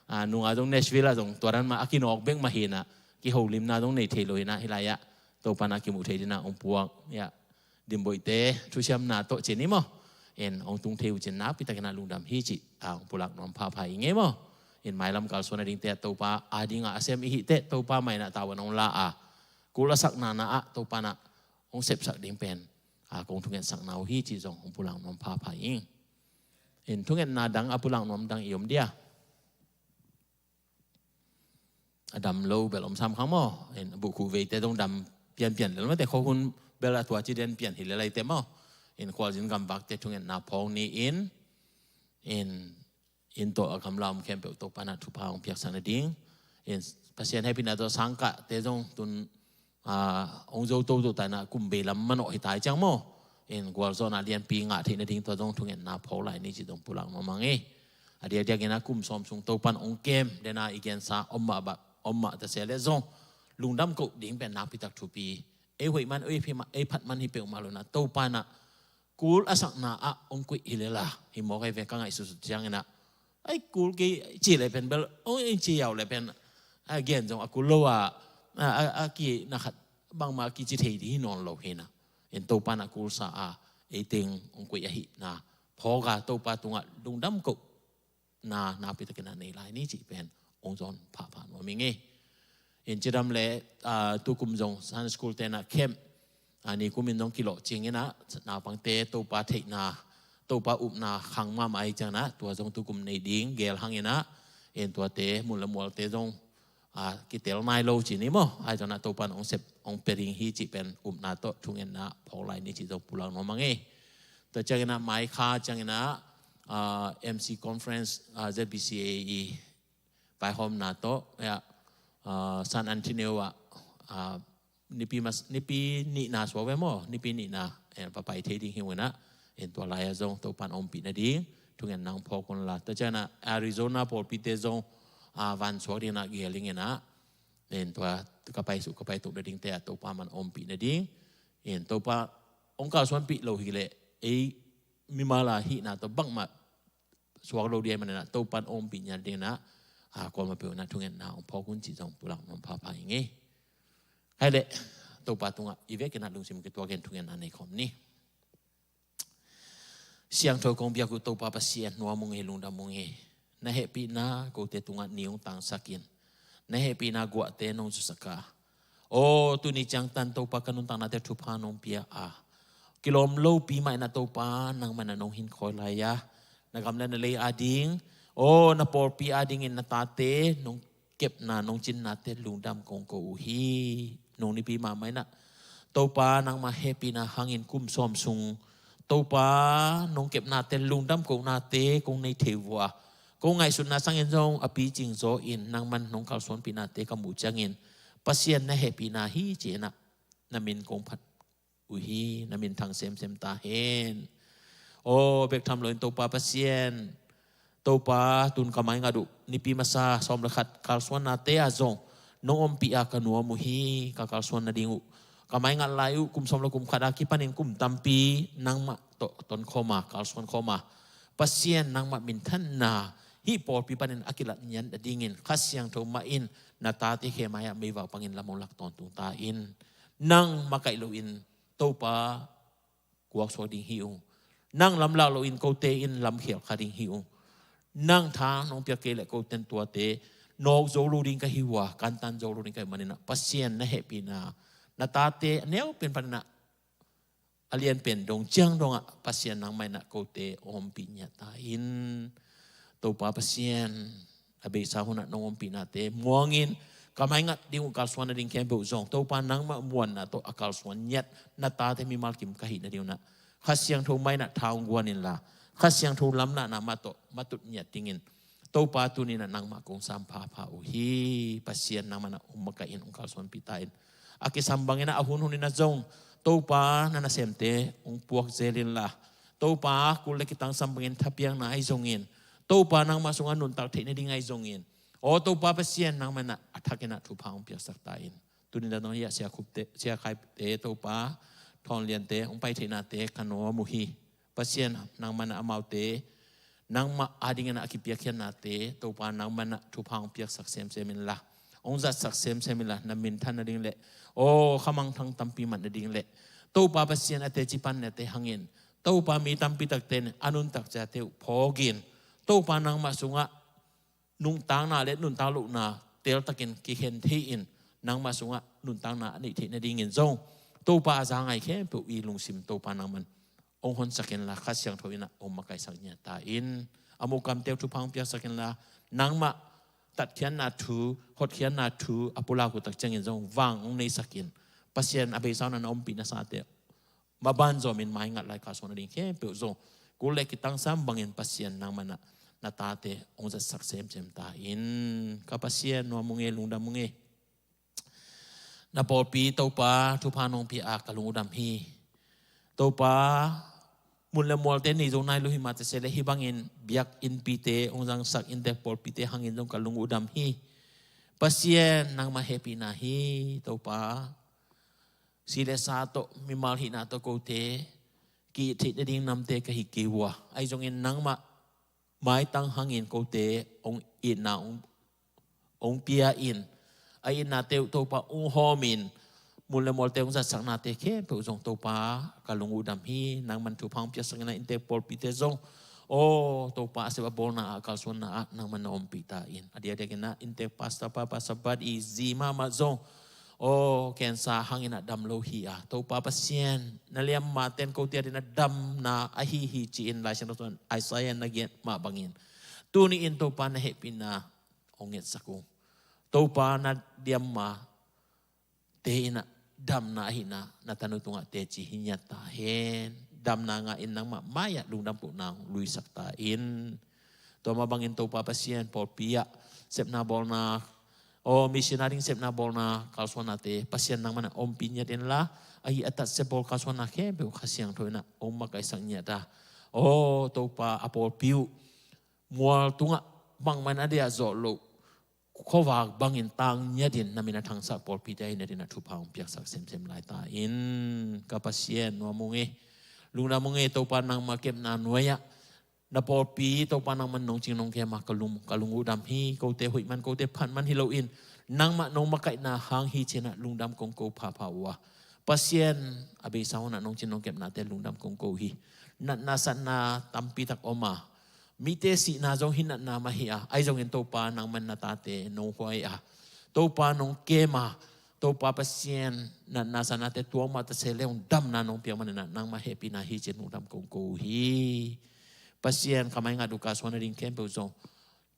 a, nunga zong Nashville ah zong, tua dan mah a kinawk bek mah hi na, kiholimna zong nei thei lo hi na, hi lai ah, Topa na kimu thei ding na, ong puak, ya. Dimboihte thusiamna tawh cin i maw. En, ong tung thei uh cin nakpi takin a lungdam hi cih, a, ong pulak nuam phapha i ngei maw. En, mailam kalsuan a dingte a Topa a dingah a sem i hih teh Topa maina tavuan ong la a, kul a sakna na ah Topa na ong sepsak ding pen, a, kong thungetsakna uh hi cih zong ong pulak nuam phapha i. En, thungetna dang a pulak nuam dang i om dia. A dam lo bel om sam khang maw. En, buhkhuh veite zong dam pianpian lel mate, khuahun bel a tua ci den pian hi lel aite maw. En, khualzin gamvakte thungetna phawk ni in, en, in tawh a gamla om khempeuh Topa na thupha hong piaksak nading. En, Pasian hehpihna tawh sangkahte zong tun a, ong zo toto ta in a kum bei lam manawh hi ta hi ciang maw. En, gualzawhna lianpi ngah theih nading tua zong thungetna phawk lai ni cih zong pulak nuam ing e. A diakdiak in a kum sawm sung Topa in ong kem den a i gensa om mah bah, om mah ta se le zong lungdam koh ding pen nakpi tak thupi. Ei hoih man, ei phi man, ei phat man hi peuhmah lo in a Topa in a kul a sakna ah ong kuih hi lel a, hi mawk ai ve ka ngaihsutsut ciang in a. Ai kul kei ci le pen bel, ong ong ci yau le pen, a gen zong a kul lo a, a, a, a ki na khat bangmah kici thei ding hi nawn lo hi na. En, Topa na kulsa a, ei teng ong kuih ahihna phawk a, Topa tungah lungdam koh na, nakpi takin a nei lai ni cih pen ong zawn phapha nuam i ngei. En, cidam le, a, tukum zong Sunday school te na camp, a, ni kum in zong kilawh cing in a, naupangte Topa theihna, Topa upna khang mahmah ahi ciang in a, tua zong tukum nei ding geel hang in a. En, tuate mun le mualte zong, a, kitel nai lo ci ni maw. Ahi zong in a Topa in ong sep, ong pia ding hi cih pen upna tawh thungetna phawk lai ni cih zong pulak nuam ing e. Tua ciang in a mai kha ciang in a, a, M C conference, a, Z B C A i vaihawmna tawh, ya, a, San Antonio ah, a, nipi mas-, nipi nihna suak ve maw, nipi nihna, eh, va pai thei ding hi ung in a. En, tua lai ah zong Topa in ompih nading thungetna ong phawk un la. Tua ciang in a Arizona pawlpite zong, a, van suak ding in a geel ing in a. En, tua ka pai suk, ka pai tuk nadingte ah Topa man ompih nading. En, Topa ong kalsuanpih lo hi leh ei mimal a hihna tawh bangmah suak lo ding ahih manin a, Topa in ompih ngiat ding in a, a, kuamah peuh in a thungetna ong phawk un cih zong pulak nuam phapha i ngei. Hai leh, Topa tungah i vekin a lungsim kituakin thungetna nei khawm ni. Siangtho kong biak uh Topa Pasian, nuam ung ei, lungdam ung ei. Na hehpihna kote tungah ni ong tangsak in, na hehpihna guahte nong zusak a, aw, tuni ciangtan Topa ka nuntaknate thupha nong pia a, kilawm lopi mah in a Topa nangmah in a nong hinkhawi lai a, na gam le na lei ading, aw, na pawlpi adingin na tate nong kepna nong cinnate lungdam kong ko uh hi. Nong nipi mahmah in a, Topa nangmah hehpihna hangin kum sawm sung Topa nong kepnate lungdam kohnate kong nei thei uh a, ko ngaihsutna sangin zong a picing zaw in nangman nong kalsuanpihnate ka muh ciangin Pasian na hehpihna hi ci-in a na min kong phat uh hi, na min thang semsem ta hen. Aw, bek tham loin Topa Pasian, Topa tun ka maingat uh nipi masa sawm le khat kalsuannate ah zong nong ompih a ka nuam uh hi. Ka kalsuan nading uh ka maingat lai uh kum sawm le kum khat a kipanin kum tampi nangmah tawh tonkhawm a, kalsuan khawm a, Pasian nangmah minthanna hih pawlpi panin a kilat ngiat nadingin Kha Siangtho mah in na tate khe mai-ah meivak pangin lam hong lak tawntung ta in. Nang makaih loin Topa guaksuak ding hi ung. Nang lamlak loin kote in lamkhial kha ding hi ung. Nang tha nong piak kei leh koten tuate nawk zo lo ding ka hi uh a, kantan zo lo ding ka hi uh manin ah Pasian na hehpihna, na tate a neu pen panin ah a lian pen dong ciang dongah Pasian nangmah in ah kote ompih ngiat ta in. Topa Pasian, a beisa hunah nong ompihnate muangin ka maingat ding uh kalsuan nading khempeuh zong Topa nangmah muanna tawh a kalsuan ngiat na tate mimal kim ka hih nading uh nah Kha Siangtho mah in ah tha hong guan inla Kha Siangtho lamlahna mah tawh matut ngiat dingin Topa tuni-in ah nangmah kong sam phapha uh hi. Pasian nangmah in ah hong makaih in hong kalsuanpih ta in. A kisam bangin ah a hunhun in ah zong Topa na nasemte hong puak zel inla Topa kul le kitangsam bangin thapiakna ahi zongin Topa nangmah sungah nuntak theih nading ahi zongin aw Topa Pasian nangmah in ah a thakin ah thupha hong piaksak ta in. Tuni dan tawh hiah Sia Khup te, Sia Khai te, Topa, Thawn Lian te hong pai theihnate ka nuam uh hi. Pasian, nangman amaute nangmah adingin a kipiakkhiatnate, Topa, nangman ah thupha hong piaksak semsem inla, hong zatsak semsem inla, na minthan nading le aw khamangthang tampi mat nading le, Topa Pasian, a teci pannate hangin, Topa, mi tampi takte in a nuntak ciate uh phawkin, Topa, nangmah sungah nuntakna le nuntak lohna teltakin kikhen thei-in, nangmah sungah nuntakna a neih theih nadingin zong, Topa, a za ngai khempeuh i lungsim, Topa, nangman hong honsak inla, Kha Siangtho in ah hong makaihsak ngiat ta in. A muh kamte uh thupha hong piaksak inla, nangmah tatkhiatna thu, hotkhiatna thu a pulak uh tak ciangin zong vang hong neisak in. Pasian, a beisa un ah na ompih nasate maban zawmin maingat lai kalsuan nading khempeuh zong kul le kitangsam bangin, Pasian, nangman ah na tate hong zatsak semsem ta in. Ka Pasian, nuam ung e, lungdam ung e. Na pawlpi, Topa, thupha nong pia a ka lung uh dam hi. Topa, mun le mualte nei zo nai lo hi mah ta se le, hih bangin biakinnpite hong zangsak inntek pawlpite hangin zong ka lung uh dam hi. Pasian, nangmah hehpihna hi, Topa. Si le sa tawh, mimal hihna tawh kote ki-it theih nading namte ka hi kei uh a, ahi zongin nangmah maitang hangin kote hong itna hong, hong pia in, a itnate uh, Topa, hong hawmin, mun le mualte hong zatsaknate khempeuh zong, Topa, ka lung uh dam hi. Nangman thupha hong piaksak inla, inntek pawlpite zong, aw Topa, a sep a bawlna ah, kalsuanna ah nangman na ompih ta in. A diakdiakin ah inntek pastor pa, Pastor Bat i zi mahmah zong, aw, cancer hangin ah dam lo hi a, Topa Pasian, na liamma ten kote adingin ah damna ahi hi, ci-in Lai Siangtho sung Isaiah na gen mah bangin, tuni-in, Topa, na hehpihna hong ngetsak ung. Topa, na liammate in ah damna ahihna na tanu tungah teci hi ngiat ta hen. Damna ngah in, nangmah mai-ah lungdam kohna hong luisak ta in. Tua mah bangin, Topa Pasian, pawlpi ah sepna bawlna, aw, missionary ding sepna bawlna kalsuannate, Pasian, nangman ah ompih ngiat inla, ahi a tatsep bawl kalsuanna khempeuh Kha Siangtho in ah hong makaihsak ngiat a, aw Topa, a pawlpi uh mual tungah bangmah in a diah zawh loh khuavak bangin tang ngiatin na min a thangsak pawlpite ahi nadingin ah thupha hong piaksak semsem lai ta in. Ka Pasian, nuam ung e, lungdam ung e, Topa, nangmah kepna nuai-ah na pawlpi, Topa, nangman nong cing nong kem a ka lung, ka lung uh dam hi. Kote hoih man, kote phat man hi loin, nangmah nong makaihna hang hi, ci-in ah lungdam kong ko phapha uh a, Pasian, a beisa un ah nong cing nong kepnate lungdam kong ko hi. Natna satna tampi tak om a, mite sihna zong hih natna mah hi a, ahi zongin, Topa, nangman na tate nong huai a, Topa, nong kem a, Topa Pasian, natna satnate tuak mah ta se le, hong damna nong piak manin ah nangmah hehpihna hi, ci-in lungdam kong ko uh hi. Pasian, ka maingat uh kalsuan nading khempeuh zong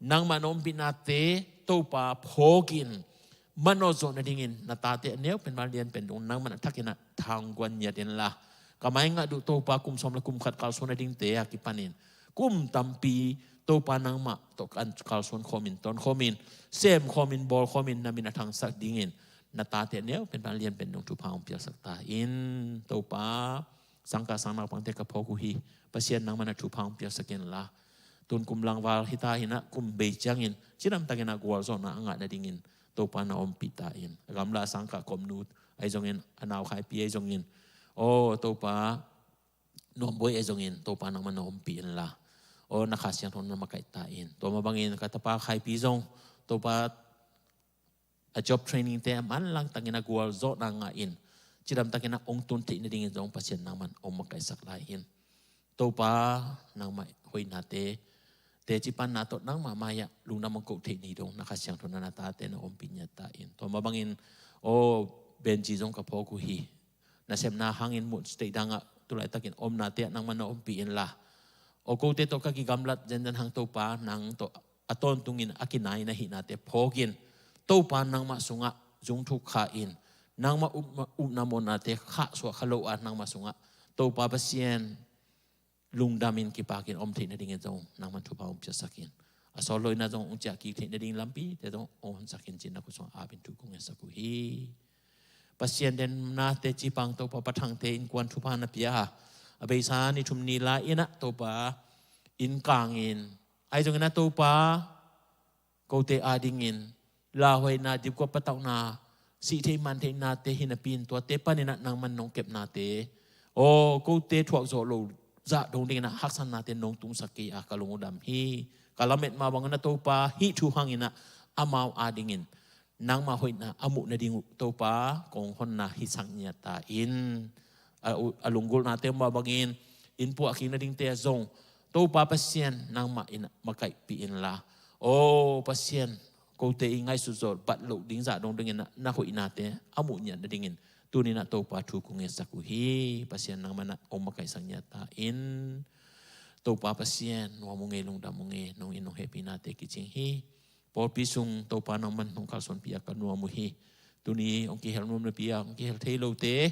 nangmah na ompihnate, Topa, phawkin, manawh zawh nadingin na tate a neu pen, van lian pen dong nangman a thakin ah thangguan ngiat inla, ka maingat uh, Topa, kum sawm le kum khat kalsuan nadingte a kipanin kum tampi, Topa, nangmah tawh kan kalsuan khawmin, ton khawmin, sem khawmin, bawl khawmin, na min a thangsak dingin na tate a neu pen, van lian pen dong thupha hong piaksak ta in. Topa, sangkah sangnaupangte ka phawk uh hi. Pasian, nangman ah thupha hong piaksak inla, tun kum langval hi ta hi in ah, kum bei ciangin cidamtakin ah gualzawhna a ngah nadingin, Topa, na ompih ta in. A gamla a sangkah kawmnu ahi zongin, a nau Khaipi ahi zongin, aw Topa, Nuamboi ahi zongin, Topa, nangman na ompih inla, aw, na Kha Siangtho na makaih ta in. Tua mah bangin ka tapa Khaipi zong, Topa, a job trainingte a manlangtakin a gualzawhna ngah in, cidamtakin ah hong tun theih nadingin zong Pasian, nangman hong makaihsak lai in. Topa, nangmah hoihnate, teci panna tawh nangmah mai-ah lungdam hong koh theih ni dong na Kha Siangtho na, na tate na ompih ngiat ta in. Tua mah bangin, aw, Benji zong ka phawk uh hi. Nasepna hangin mun state dangah tu laitakin omnate ah nangman na ompih inla, aw, kote tawh ka kigamlat zenzen hang, Topa, nang tawh a tawntungin a kinai na hihnate phawkin, Topa, nangmah sungah zungthuk kha in, nangmah up, upna mawhnate khahsuah kha lo a, nangmah sungah, Topa Pasian, lungdamin kipakin om theih nadingin zong nangman thupha hong piaksak in. A sawt lo-in ah zong hong ciah kik theih nading lampite zong hong honsak in, ci-in na khut sungah ap in thu kong ngetsak uh hi. Pasian, den na teci pang, Topa, Pa Thangte innkuan thupha na pia a, a beisa ni thum ni lai-in ah, Topa, inn kangin, ahi zongin ah, Topa, kote adingin lauhuaina, dipkuap patauhna, sih thei man theihnate hi napi in tuate panin ah nangman nong kepnate, aw, kote thuak zawh lo zah dong dingin ah haksatnate nong tungsak kei a ka lung uh dam hi. Ka lamet mah bangin ah Topa hih thu hangin ah amau adingin nangmah hoihna a muh nading uh Topa kong honna hisak ngiat ta in. A, a lunggulhnate mah bangin inn puah kik nadingte ah zong Topa Pasian nangmah in makaihpih inla, aw Pasian, kote i ngaihsut zawh bat loh ding zah dong dingin ah na hoihnate a muh ngiat nadingin tuni-in ah Topa thu kong ngetsak uh hi. Pasian nangmah in ah hong makaihsak ngiat ta in. Topa Pasian, nuam ung ei, lungdam ung ei, nong in nong hehpihnate kicing hi. Pawlpi sung Topa nangman hong kalsuanpih a ka nuam uh hi. Tuni hong kihel nuam napi a hong kihel thei lote,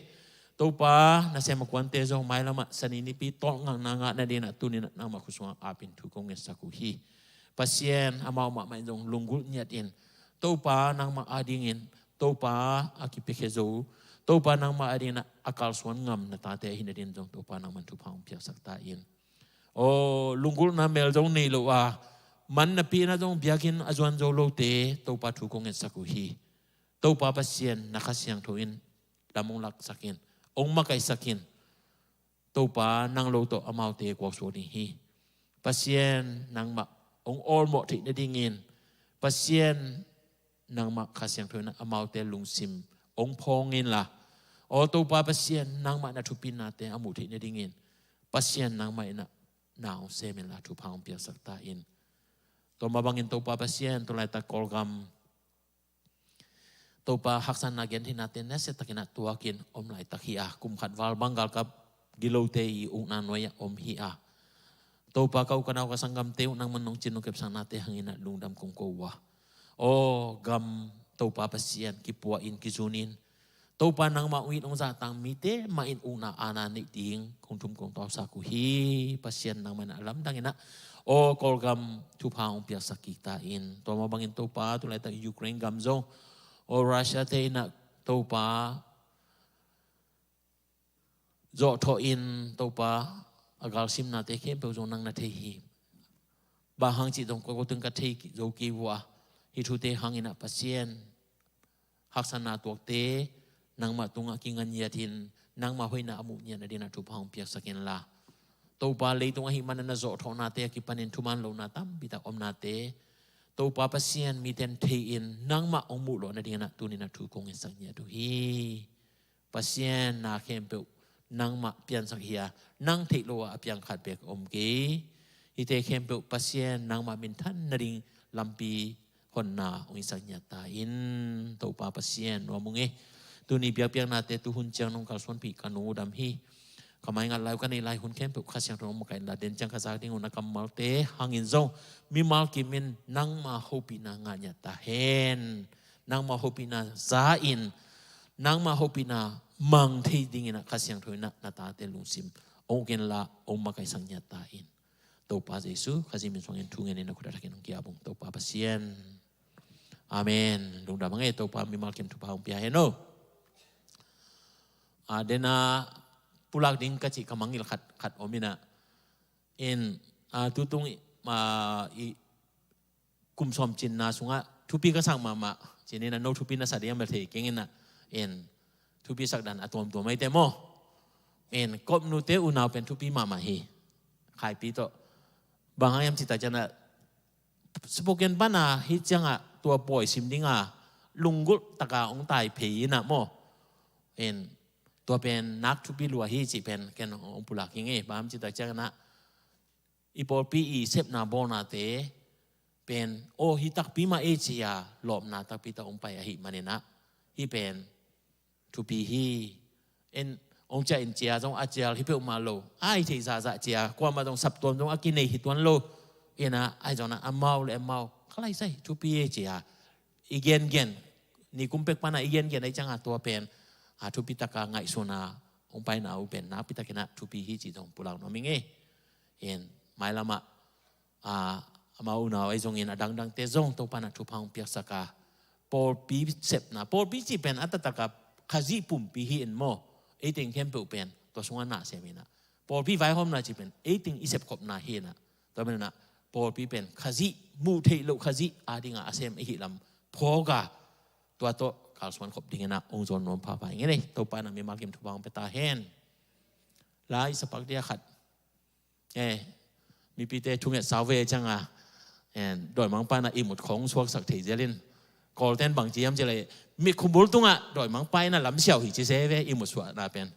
Topa nasem a kuante zong mailam ah Sani nipi tawlngakna ngah nadingin ah tuni-in ah nangmah khut sungah ap in thu kong ngetsak uh hi. Pasian, amau mahmah in zong lunggulh ngiat in, Topa nangmah adingin, Topa a kipiakhia zo, Topa nangmah adingin ah a kalsuan ngam na tate ahi nadingin zong Topa nangman thupha hong piaksak ta in. Aw, lunggulhna mel zong nei lo a, man napi-in ah zong biakinn a zuan zo lote Topa thu kong ngetsak uh hi. Topa Pasian, na Kha Siangtho in lam hong laksak in, hong makaihsak in. Topa, nang lo tawh amaute guaksuak ding hi. Pasian, nangmah hong awlmawh theih nadingin, Pasian, nangmah Kha Siangtho in ah amaute lungsim hong phawng inla, aw Topa Pasian, nangmah na thupihnate a muh theih nadingin, Pasian, nangmah in ah na hong sem inla thupha hong piaksak ta in. Tua mah bangin Topa Pasian, tu laitak Kawlgam Topa, haksatna gentheihnate nasiatakin ah tuakin om laitak hi a, kum khat val bang galkap gilote i ukna nuai-ah om hi a, Topa, ka u ka nau ka sanggamte uh nangman nong cin nong kepsaknate hangin ah lungdam kong ko uh a, aw gam, Topa Pasian, kipua in, kizun in, Topa, nangmah hong it hong zahtang mite mah in ukna aana neih ding kong thum kong tawlsak uh hi. Pasian, nangmah in ah a lamdang in ah aw Kawlgam thupha hong piaksak kik ta in. Tua mah bangin Topa, tu laitak Ukraine gam zong aw Russia-te in ah Topa zawhthawh in, Topa, a galsimnate khempeuh zong nang na thei hi. Bang hang cih zong ko ko teng ka thei zo kei uh a, hih thute hangin ah Pasian, haksatna tuakte nangmah tungah kinga ngiat in, nangmah hoihna a muh ngiat nadingin ah thupha hong piaksak inla, Topa, leitung ahih manin ah zawhthawhnate a kipanin thuman lohna tampi tak omnate, Topa Pasian, mite in thei in nangmah hong muh loh nadingin ah tuni-in ah thu kong ngetsak ngiat uh hi. Pasian, na khempeuh nangmah piansak hi a, nang theih loh a piang khat beek om kei. Hihte khempeuh Pasian, nangmah minthan nading lampi honna hong hisak ngiat ta in. Topa Pasian, nuam ung ei. Tuni biakpiaknate tuhun ciang nong kalsuanpih ka nung uh dam hi. Ka maingat lai uh, ka neih lai hun khempeuh Kha Siangtho in hong makaih inla, den ciang ka zak ding uh na kammalte hangin zong mimal kim in nangmah hopihna ngah ngiat ta hen. Nangmah hopihna za in, nangmah hopihna mang thei dingin ah Kha Siangtho in ah na tate lungsim hong uk inla, hong makaihsak ngiat ta in. Topa Jesu Khazih min suangin thu ngen in, na khut a thakin hong ki-ap ung, Topa Pasian. Amen. Lungdam hang ei. Topa mimal kim thupha hong pia hen aw. A, den a pulak ding ka cih ka mangngilh khat, khat om in ah, in, a, tutung i, a, i kum sawm cinna sungah thupi ka sak mahmah, cih ni-in ah no thupi na sa ding a mel thei keng in ah, in, thupi sak dan a tuamtuam ahi te maw. In, Kopnute unau pen thupi mahmah hi. Khaipi tawh. Bang hang hiam cih tak ciangin ah, Spokane pan a hih ciangah tua pawi sim ding a lunggulh taka hong tai phei in ah maw. In, tua pen nak thupi lua hi cih pen ken hong pulak hi ing ei. Bang hang hiam cih tak ciangin ah, i pawlpi i sepna bawlnate pen, aw, hih takpi mah ei ci-a lawpna takpi tak hong pai ahih manin ah, hih pen thupi hi. In, hong ciah in cia zong a cial hi peuhmah lo, a i theih zahzah cia, kuamah zong saptuam zong a kinei hi tuan lo. In ah, ahi zongin ah amau le amau ka laisai thupi ei ci-a i gengen, nikum pek pan a i gengen ahih ciangin tua pen, a, thupi taka ngaihsun a hong paina uh pen nakpi takin ah thupi hi cih zong pulak nuam ing ei. In, mailam ah, a, amau unau ahi zongin a dangdangte zong Topa in ah thupha hong piaksak a, pawlpi sepna, pawlpi cih pen a taktak a Khazih pumpi hi in maw. Ei teng khempeuh pen tua sungah na sem in ah, pawlpi vaihawmna cih pen ei teng i sepkhopna hi in ah. Tua manin ah pawlpi pen Khazih, muh theih loh Khazih ading a a sem ahih lam phawk a, tua tawh kalsuan khop dingin ah hong zuan nuam pahpah ing ei. Topa in ah mimal kim thupha hong pia ta hen. Lai sapak dia khat, eh, mipite thunget sau ve ciangah, eh, dawimangpa in ah ihmut khawng suaksak thei zel in. Kawlten bang ci hiam cih leh, mikhubul tungah dawimangpa in ah lamsiau hi ci se ve, ihmut suahna pen.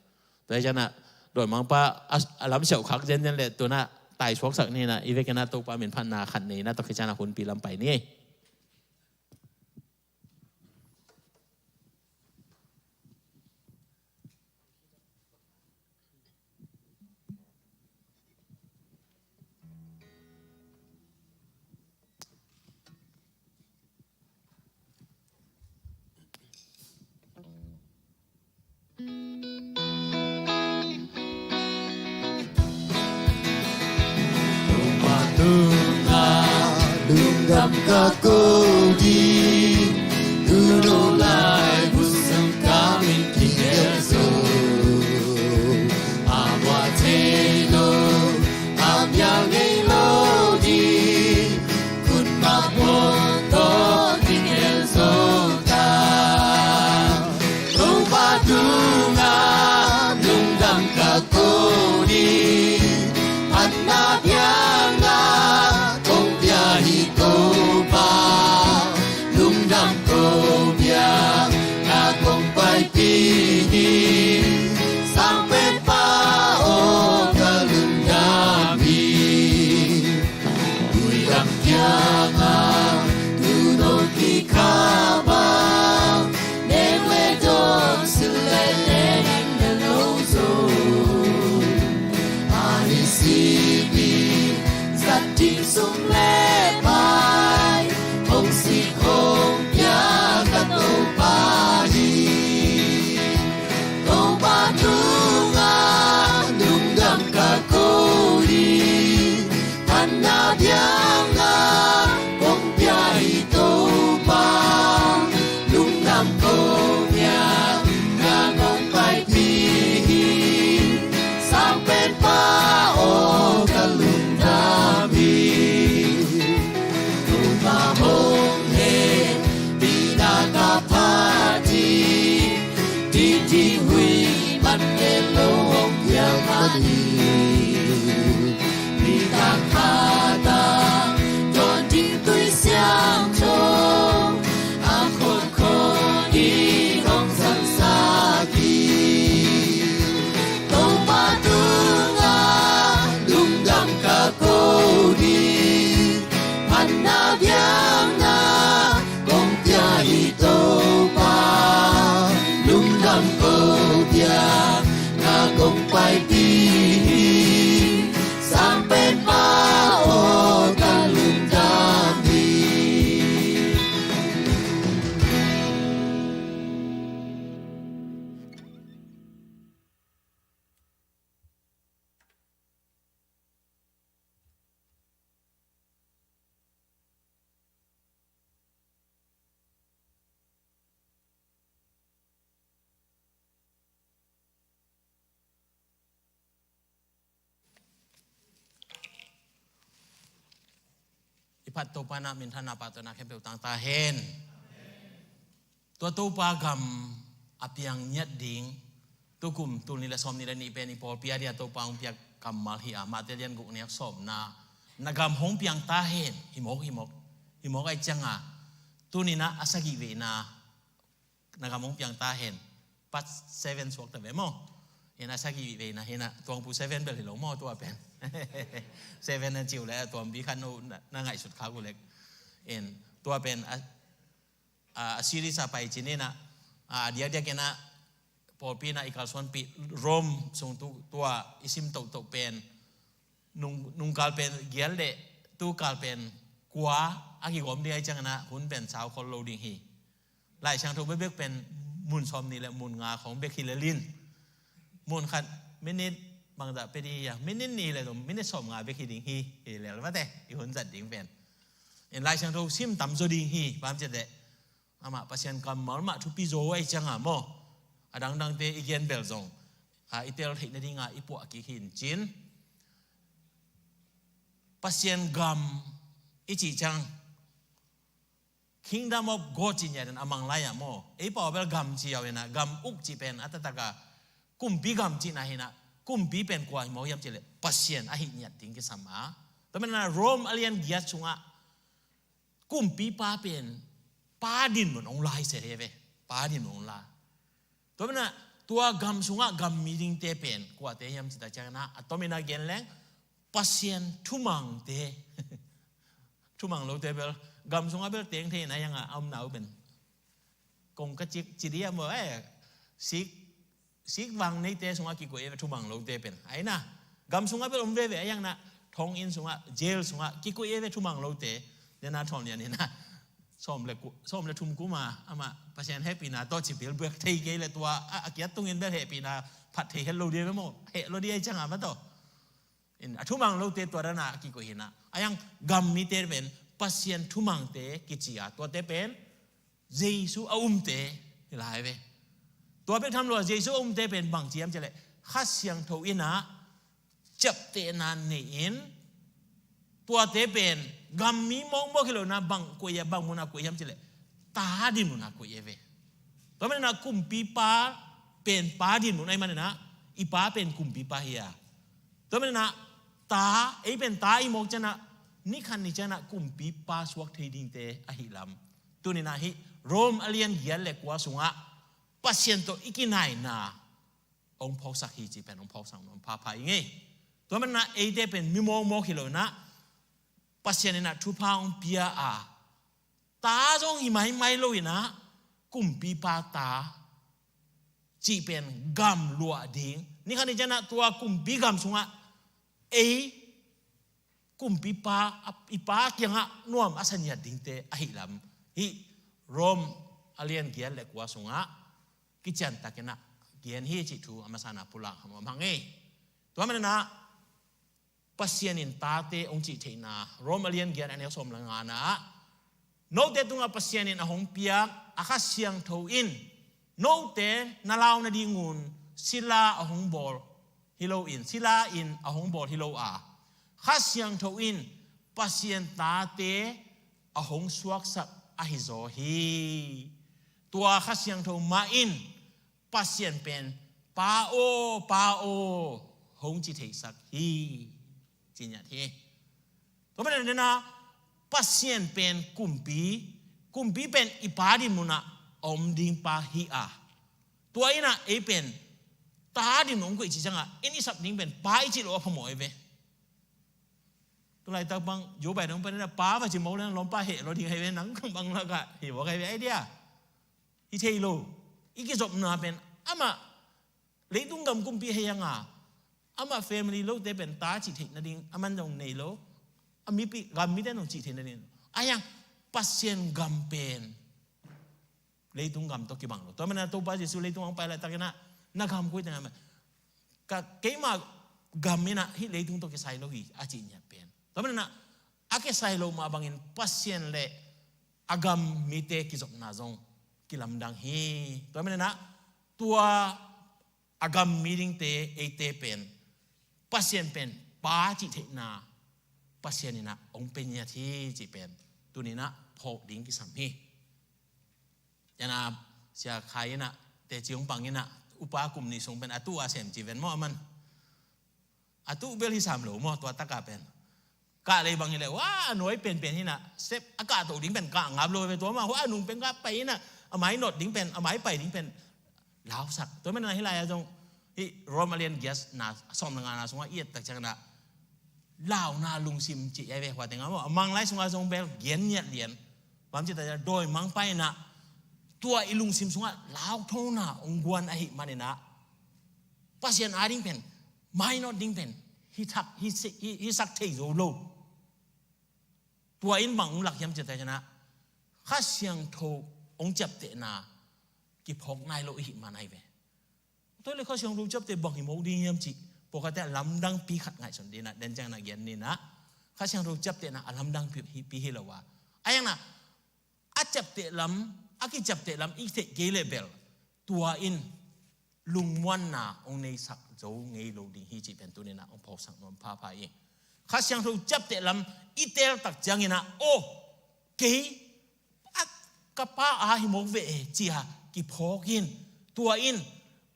Tua hi ciangah dawimangpa a, a lamsiau khak zenzen leh tu-in ah tai suaksak ni in ah, i vekin ah Topa minphatna khat nei in ah, tua khit ciangah hunpi lam pai ni. Topa tungah lungdam ka ko ding, tu no lai bunsang ka min kigelh zo. A mawh thei lo, a mial ngei lo ding, kut mah bawltawn kigelh zo ta. Topa tungah lungdam ka ko ding, phatna biakna kong pia hi Topa. Lungdam ko biakna kong paipih hi, Sangpenpa aw ka lungdam hi. Tuidam kiangah tuuno kikhap a, nek le dawn silh le len na lo zo. A ni simi zat ding sum le pai, hong sik hong pia ka Topa hi. Topa tungah lungdam ka ko hi, phatna biakna kong pia hi Topa. Lungdam ko biakna kong paipih hi, Sangpenpa aw ka lungdam hi. Topa hong hehpihna ka phat hi, dihdih huih man ngei lo hong piak man hi. Nidang khat a dawn ding tui siangtho, a khut khua in hong zangsak hi. Topa tungah lungdam ka ko hi, phatna biakna kong pia hi Topa. Lungdam ko biakna kong paipih hi, Sangpenpa aw ka lungdam hi. I phat Topa in ah minthanna, pahtawina khempeuh tang ta hen. Tua Topa gam a piang ngiat ding, tukum tul nih le sawm nih le nih pen i pawlpi a dia Topa hong piak kammal hi a, Mate lian guk neu sawmna, na gam hong piang ta hen, hi mawk, hi mawk, hi mawk ahih ciangah, tuni in ah a sagih veina, na gam hong piang ta hen. Part seven suak ta ve maw. Hi in ah a sagih veina hi in ah, tuangpu seven bel hi lo maw tua pen. Seven na ci uh leh a tuampi khat no na, na ngaihsut khak uh leh. Hi in tua pen a, a, a series a pai ci-in ah, a diakdiak in ah pawlpi in ah i kalsuanpih Rome sung tu, tua i sim tohtoh pen nung, nungkal pen giat le tukal pen kua a kigawm ding ahih ciangin ah hun pen sau khol lo ding hi. Laisiangtho bekbek pen mun sawm nih le mun nga khawng bek hi lel in, mun khat minit bangzah pia ding hi a, minit nih le zong minit sawm nga bek hi ding hi. Hi lel mate, i hun zat ding pen. In Laisiangtho sim tam zaw ding hi, bang hang hiam cih leh amah Pasian kammal mah thupi zaw ahih ciangin maw, a dangdangte i gen bel zong, a, i tel theih nading a i puah kik hi in cin. Pasian gam i cih ciang, Kingdom of God cih ngiat in a mang lai-ah maw, ei pau bel gam ci a uh inah, gam uk cih pen a taktak a kumpi gam cihna hi inah, kumpi pen kua hi mawk hiam cih leh Pasian ahih ngiat ding kisam a. Tua manin ah Rome a lian giat sungah kumpipa pen pa dinmun hong la hi se hi ve. Pa dinmun hong la. Tua manin ah tua gam sungah gam mi dingte pen kuate hiam cih tak ciangin ah, a tomin ah gen leng Pasian thumangte. Thumang lote bel gam sungah bel teng thei na, a hiang a om na uh pen kong ka cik ci dih a maw, eh, sik, sik vang neite sungah kikoih e ve thumang lote pen. Ahi inah gam sungah bel om veve, a hiang inah thong inn sungah, jail sungah kikoih e ve thumang lote. Nena thong lian inah sawm le ku-, sawm le thum kum a amah Pasian hehpihna tawh ci bilbuak thei kei leh tua a, a kiat tungin bel hehpihna phat thei het lo dih ve maw, heh lo dih a hi ciang a mah tawh. In, a thumang lote tua dan a kikoih hi inah, a hiang gam mite pen Pasian thumangte kici a, tuate pen Jesu a umte hi lai ve. Tua bek tham lo a Jesu a umte pen bang ci hiam cih leh Kha Siangtho inah ciaptehna nei in, tuate pen gam mi mawkmawk hi lo inah bang koih a, bang mun a koih hiam cih leh ta dinmun a koih e ve. Tua manin ah kumpipa pen pa dinmun ahih manin ah i pa pen kumpipa hi a. Tua manin ah ta, ei pen ta i mawk ciangin ah ni khat ni ciangin ah kumpipa suak thei dingte ahih lam. Tuni inah hih Rome a lian giat le kua sungah Pasian tawh i kinaina hong phawksak hi cih pen hong phawksak nuam phapha ing ei. Tua manin ah eite pen mi mawkmawk hi lo inah Pasian inah thupha hong pia a, ta zong hi maimai lo inah kumpipa ta cih pen gam luah ding, ni khat ni ciangin ah tua kumpi gam sungah ei kumpipa, a, i pa kiangah nuam a sa ngiat dingte ahih lam hih Rome a lian giat le kua sungah kiciantakin ah gen hi cih thu a masa inah pulak nuam hang ei. Tua manin ah Pasian in tate hong cih theihna, Rome a lian giat a neu sawm le ngana ah, note tungah Pasian in a hong piak a Kha Siangtho in note na lau nadingun sila a hong bawl hi lo in, sila in a hong bawl hi lo a, Kha Siangtho in Pasian tate a hong suaksak ahi zaw hi. Tua Kha Siangtho mah in Pasian pen Pa aw, Pa aw, hong ci theisak hi, ci ngiat hi. Tua manin ah Pasian pen kumpi, kumpi pen i pa dinmun ah a om ding pa hi a, tua inah ei pen ta dinmun hong koih cih ciangah in i sap ding pen pa i cih loh a phamawh hi ve. Tulaitak bang Joe Biden hong pai inah pa va ci mawk leng lawmpa heh lo ding hi ve, nang bang lakah hi mawk hi ve, idea. Hi thei lo. I kizopna pen amah leitung gam kumpi hi a, amah family lote pen ta cih theih nading aman zong nei lo. A mipi, gam mite zong cih theih nading a, a hiang Pasian gam pen leitung gam tawh kibang lo. Tua manin ah Topa Jesu leitung hong pai laitakin ah, na gam koi teng a, ka, keima gam inah hih leitung tawh kisai lo hi a cih ngiat pen. Tua manin ah a kisai lo mah bangin Pasian le a gam mite kizopna zong kilamdang hi. Tua manin ah tua a gam mi dingte, eite pen Pasian pen pa cih theihna Pasian inah hong pia ngiat hi cih pen tuni inah phawk ding kisam hi. Ciangin ah Sia Khai inah teci hong pang inah upa kum nih sung pen a tuh a sem ci ven maw aman. A tuh bel hi sam lo maw, tua takah pen. Kah lei bang hi leh, wa, a nuai penpen hi inah, sep a kah toh ding pen kah ngap lo ve, tua mah, wa, a nung pen kah pai inah, a mai not ding pen, a mai pai ding pen lausak. Tua manin ah hih lai-ah zong hih Rome a lian giat na sawm le ngana sungah i et tak ciangin ah launa lungsim cih hi ve, hua teng ah maw, a mang lai sungah zong bel gen ngiat lian. Bang ci tak ciangin ah dawimangpa inah tua i lungsim sungah lauthona hong guan ahih manin ah Pasian ading pen, mai not ding pen hi thak, hi si-, hi, hi sak thei zo lo. Tua in bang hong lak hiam cih tak ciangin ah Kha Siangtho hong ciaptehna kiphawk nai lo i hih man ahi ve. Tua leh Kha Siangtho ciapteh bang hi mawk ding hiam cih pawlkhatte a lamdangpi khat ngaihsun dih inah, den ciangin ah gen ni inah, Kha Siangtho ciaptehna a lamdangpi hi, pi hi lo a, a hiang inah a ciapteh lam, a kiciapteh lam i theih kei leh bel tua in lungmuanna hong neisak zo ngei lo ding hi cih pen tuni inah hong phawksak nuam phapha ing. Kha Siangtho ciapteh lam i teel tak ciangin ah, aw, kei a, ka pa a hi mawk ve e, ci-a kiphawk in, tua in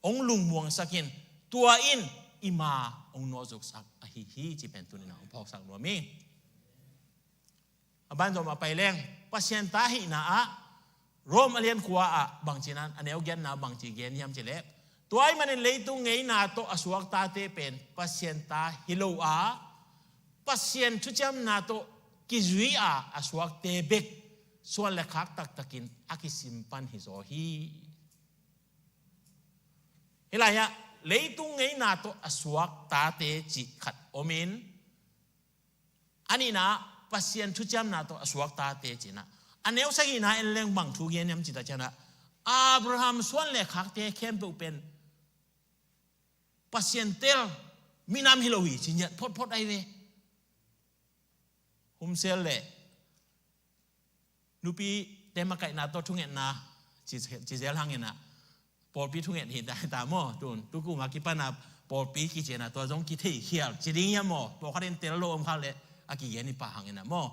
hong lungmuangsak in, tua in i ma hong nawhzuksak ahi hi, ci pen tuni-in ah hong phawksak nuam hi. A ban zom a pai leng, Pasian ta hihna ah, Rom a lian kua ah bangci nan, a neu giatna bangci gen hiam cih leh, tua ahih manin leitung ngeina tawh a suak tate pen Pasian ta hi lo a, Pasian thuciamna tawh kizui a a suakte bek suan le khak taktakin a kisim pan hi zaw hi. Hih lai-ah leitung ngeina tawh a suak tate cih khat om in, a nihna Pasian thuciamna tawh a suak tate cihna. A neu sagihna en leng bang thu gen hiam cih tak ciangin ah, Abraham suan le khakte khempeuh pen Pasian tel minam hi lo hi, ci ngiat photphot ahi ve. Home cell le nupite makaihna tawh thungetna ci, ci zel hangin ah, pawlpi thunget hi ta, ta maw, tun, tu kum a kipan a pawlpi kici-in ah, tua zong kithei khial ci ding hiam maw, pawlkhat in tel lo om khak leh a kigen hi pah hangin ah maw.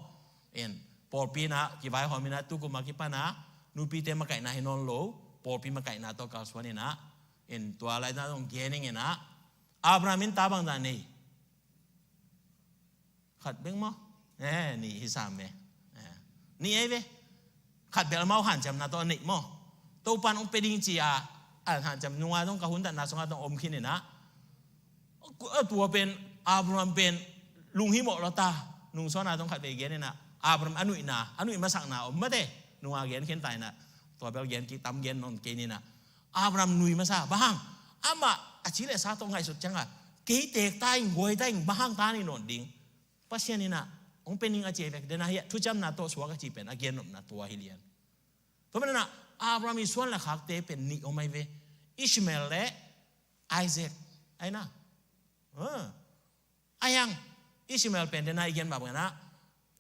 En, pawlpi in ah kivaihawm in ah, tu kum a kipan a nupite makaihna hi nawn lo, pawlpi makaihna tawh kalsuan in ah, en, tua lai-in ah zong gen ing in ah, Abraham in ta bangzah nei? Khat bek maw? Eh, nih hi sam ve. Eh, nih ahi ve. Khat bel amau hanciamna tawh a neih maw? Topa'n hong pia ding ci-a, a hanciam nunga zong ka hun datna sungah zong om khin in ah, a tua pen, Abraham pen lunghimawh lua ta. Nungsuahna zong khat vei gen in ah, Abraham a nuihna, a nuih masakna om mate. Nunga gen khin ta in ah, tua bel gen kik tam gen nawn kei ni in ah, Abraham nui masa, bang hang? Amah a ci le sa tawh ngaihsut ciangah, kei teek ta ing, guai ta ing, bang hang ta ni nawn ding? Pasian in ah hong pia ning a ci vek, den a hiah thuciamna tawh suak a ci pen a gennopna tua hi lian. Tua manin ah Abraham i suan le khakte pen nih om ahi ve. Ishmael le Isaac ahi na. Ah. Ahi hang Ishmael pen den a i gen mah bangin ah,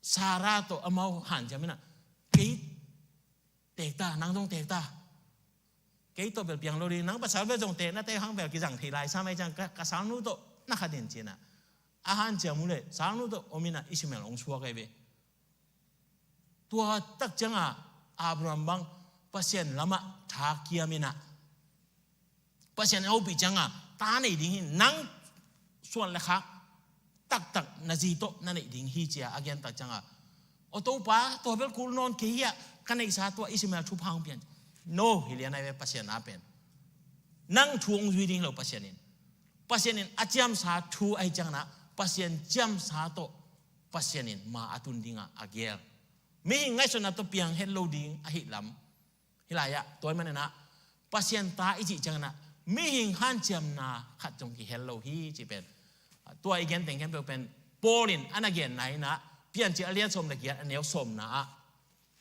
Sarah tawh amau hanciam in ah, kei teek ta, nang zong teek ta. Kei tawh bel piang lo ding, nang pasal bel zong teek na, teek hang bel kizang thei lai sam ahi ciang, ka, ka salnu tawh na khat in ci in ah, a hanciam uh leh salnu tawh om in ah Ishmael hong suak ahi ve. Tua tak ciangah Abraham bang Pasian lamah thakiam in ah, Pasian a hopih ciangah ta nei ding hi, nang suan le khak taktak na zi tawh na neih ding hi, ci-a a gen tak ciangah, aw Topa, tua bel kul nawn kei hi a, ka neihsa tua Ishmael thupha hong pia in. No, hi lian ahi ve Pasian a pen. Nang thu hong zui ding hi lo Pasian in. Pasian in a ciamsa thu ahi ciangin ah, Pasian ciamsa tawh Pasian in ma a tun dingah a gel. Mihing ngaihsutna tawh piang het lo ding ahih lam. Hih lai-ah, tua ahih manin ah, Pasian ta i cih ciangin ah, mihing hanciamna khat zong kihel lo hi, cih pen. Tua i gen teng khempeuh pen, Paul in a na genna in ah, Piancil a lian sawm le giat a neu sawmna ah,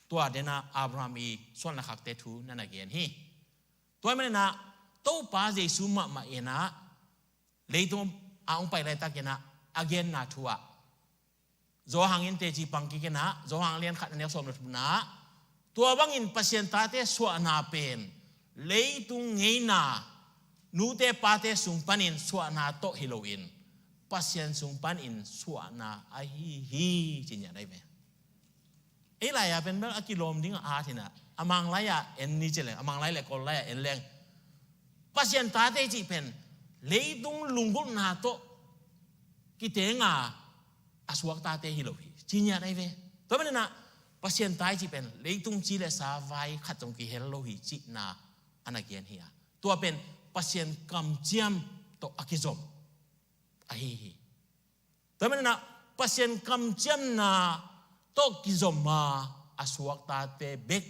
tua den ah Abraham i suan le khakte thu na na gen hi. Tua ahih manin ah, Topa Jesu mahmah in ah, leitung a hong pai laitakin ah, a genna thu ah, Johan in teci pang kik in ah, Johan lian khat a neu sawm le thumna ah, tua bangin Pasian tate suahna pen, leitung ngeina, nute pate sung panin suahna tawh hi loin, Pasian sung panin suahna ahi hi, ci ngiat ahi ve. Ei lai-a pen bel a kilawm ding a at hi in ah, a Mang lai-a en ni ci leng, a Mang lai le Kawl lai-a en leng, Pasian tate cih pen, leitung lunggulhna tawh kitenga a suak tate hi lo hi, ci ngiat ahi ve. Tua manin ah, Pasian ta i cih pen, leitung ci le sa vai khat zong kihel lo hi, cihna a na gen hi a. Tua pen, Pasian kamciam tawh a kizom ahi hi. Tua manin ah, Pasian kamciamna tawh kizom a, a suak tate bek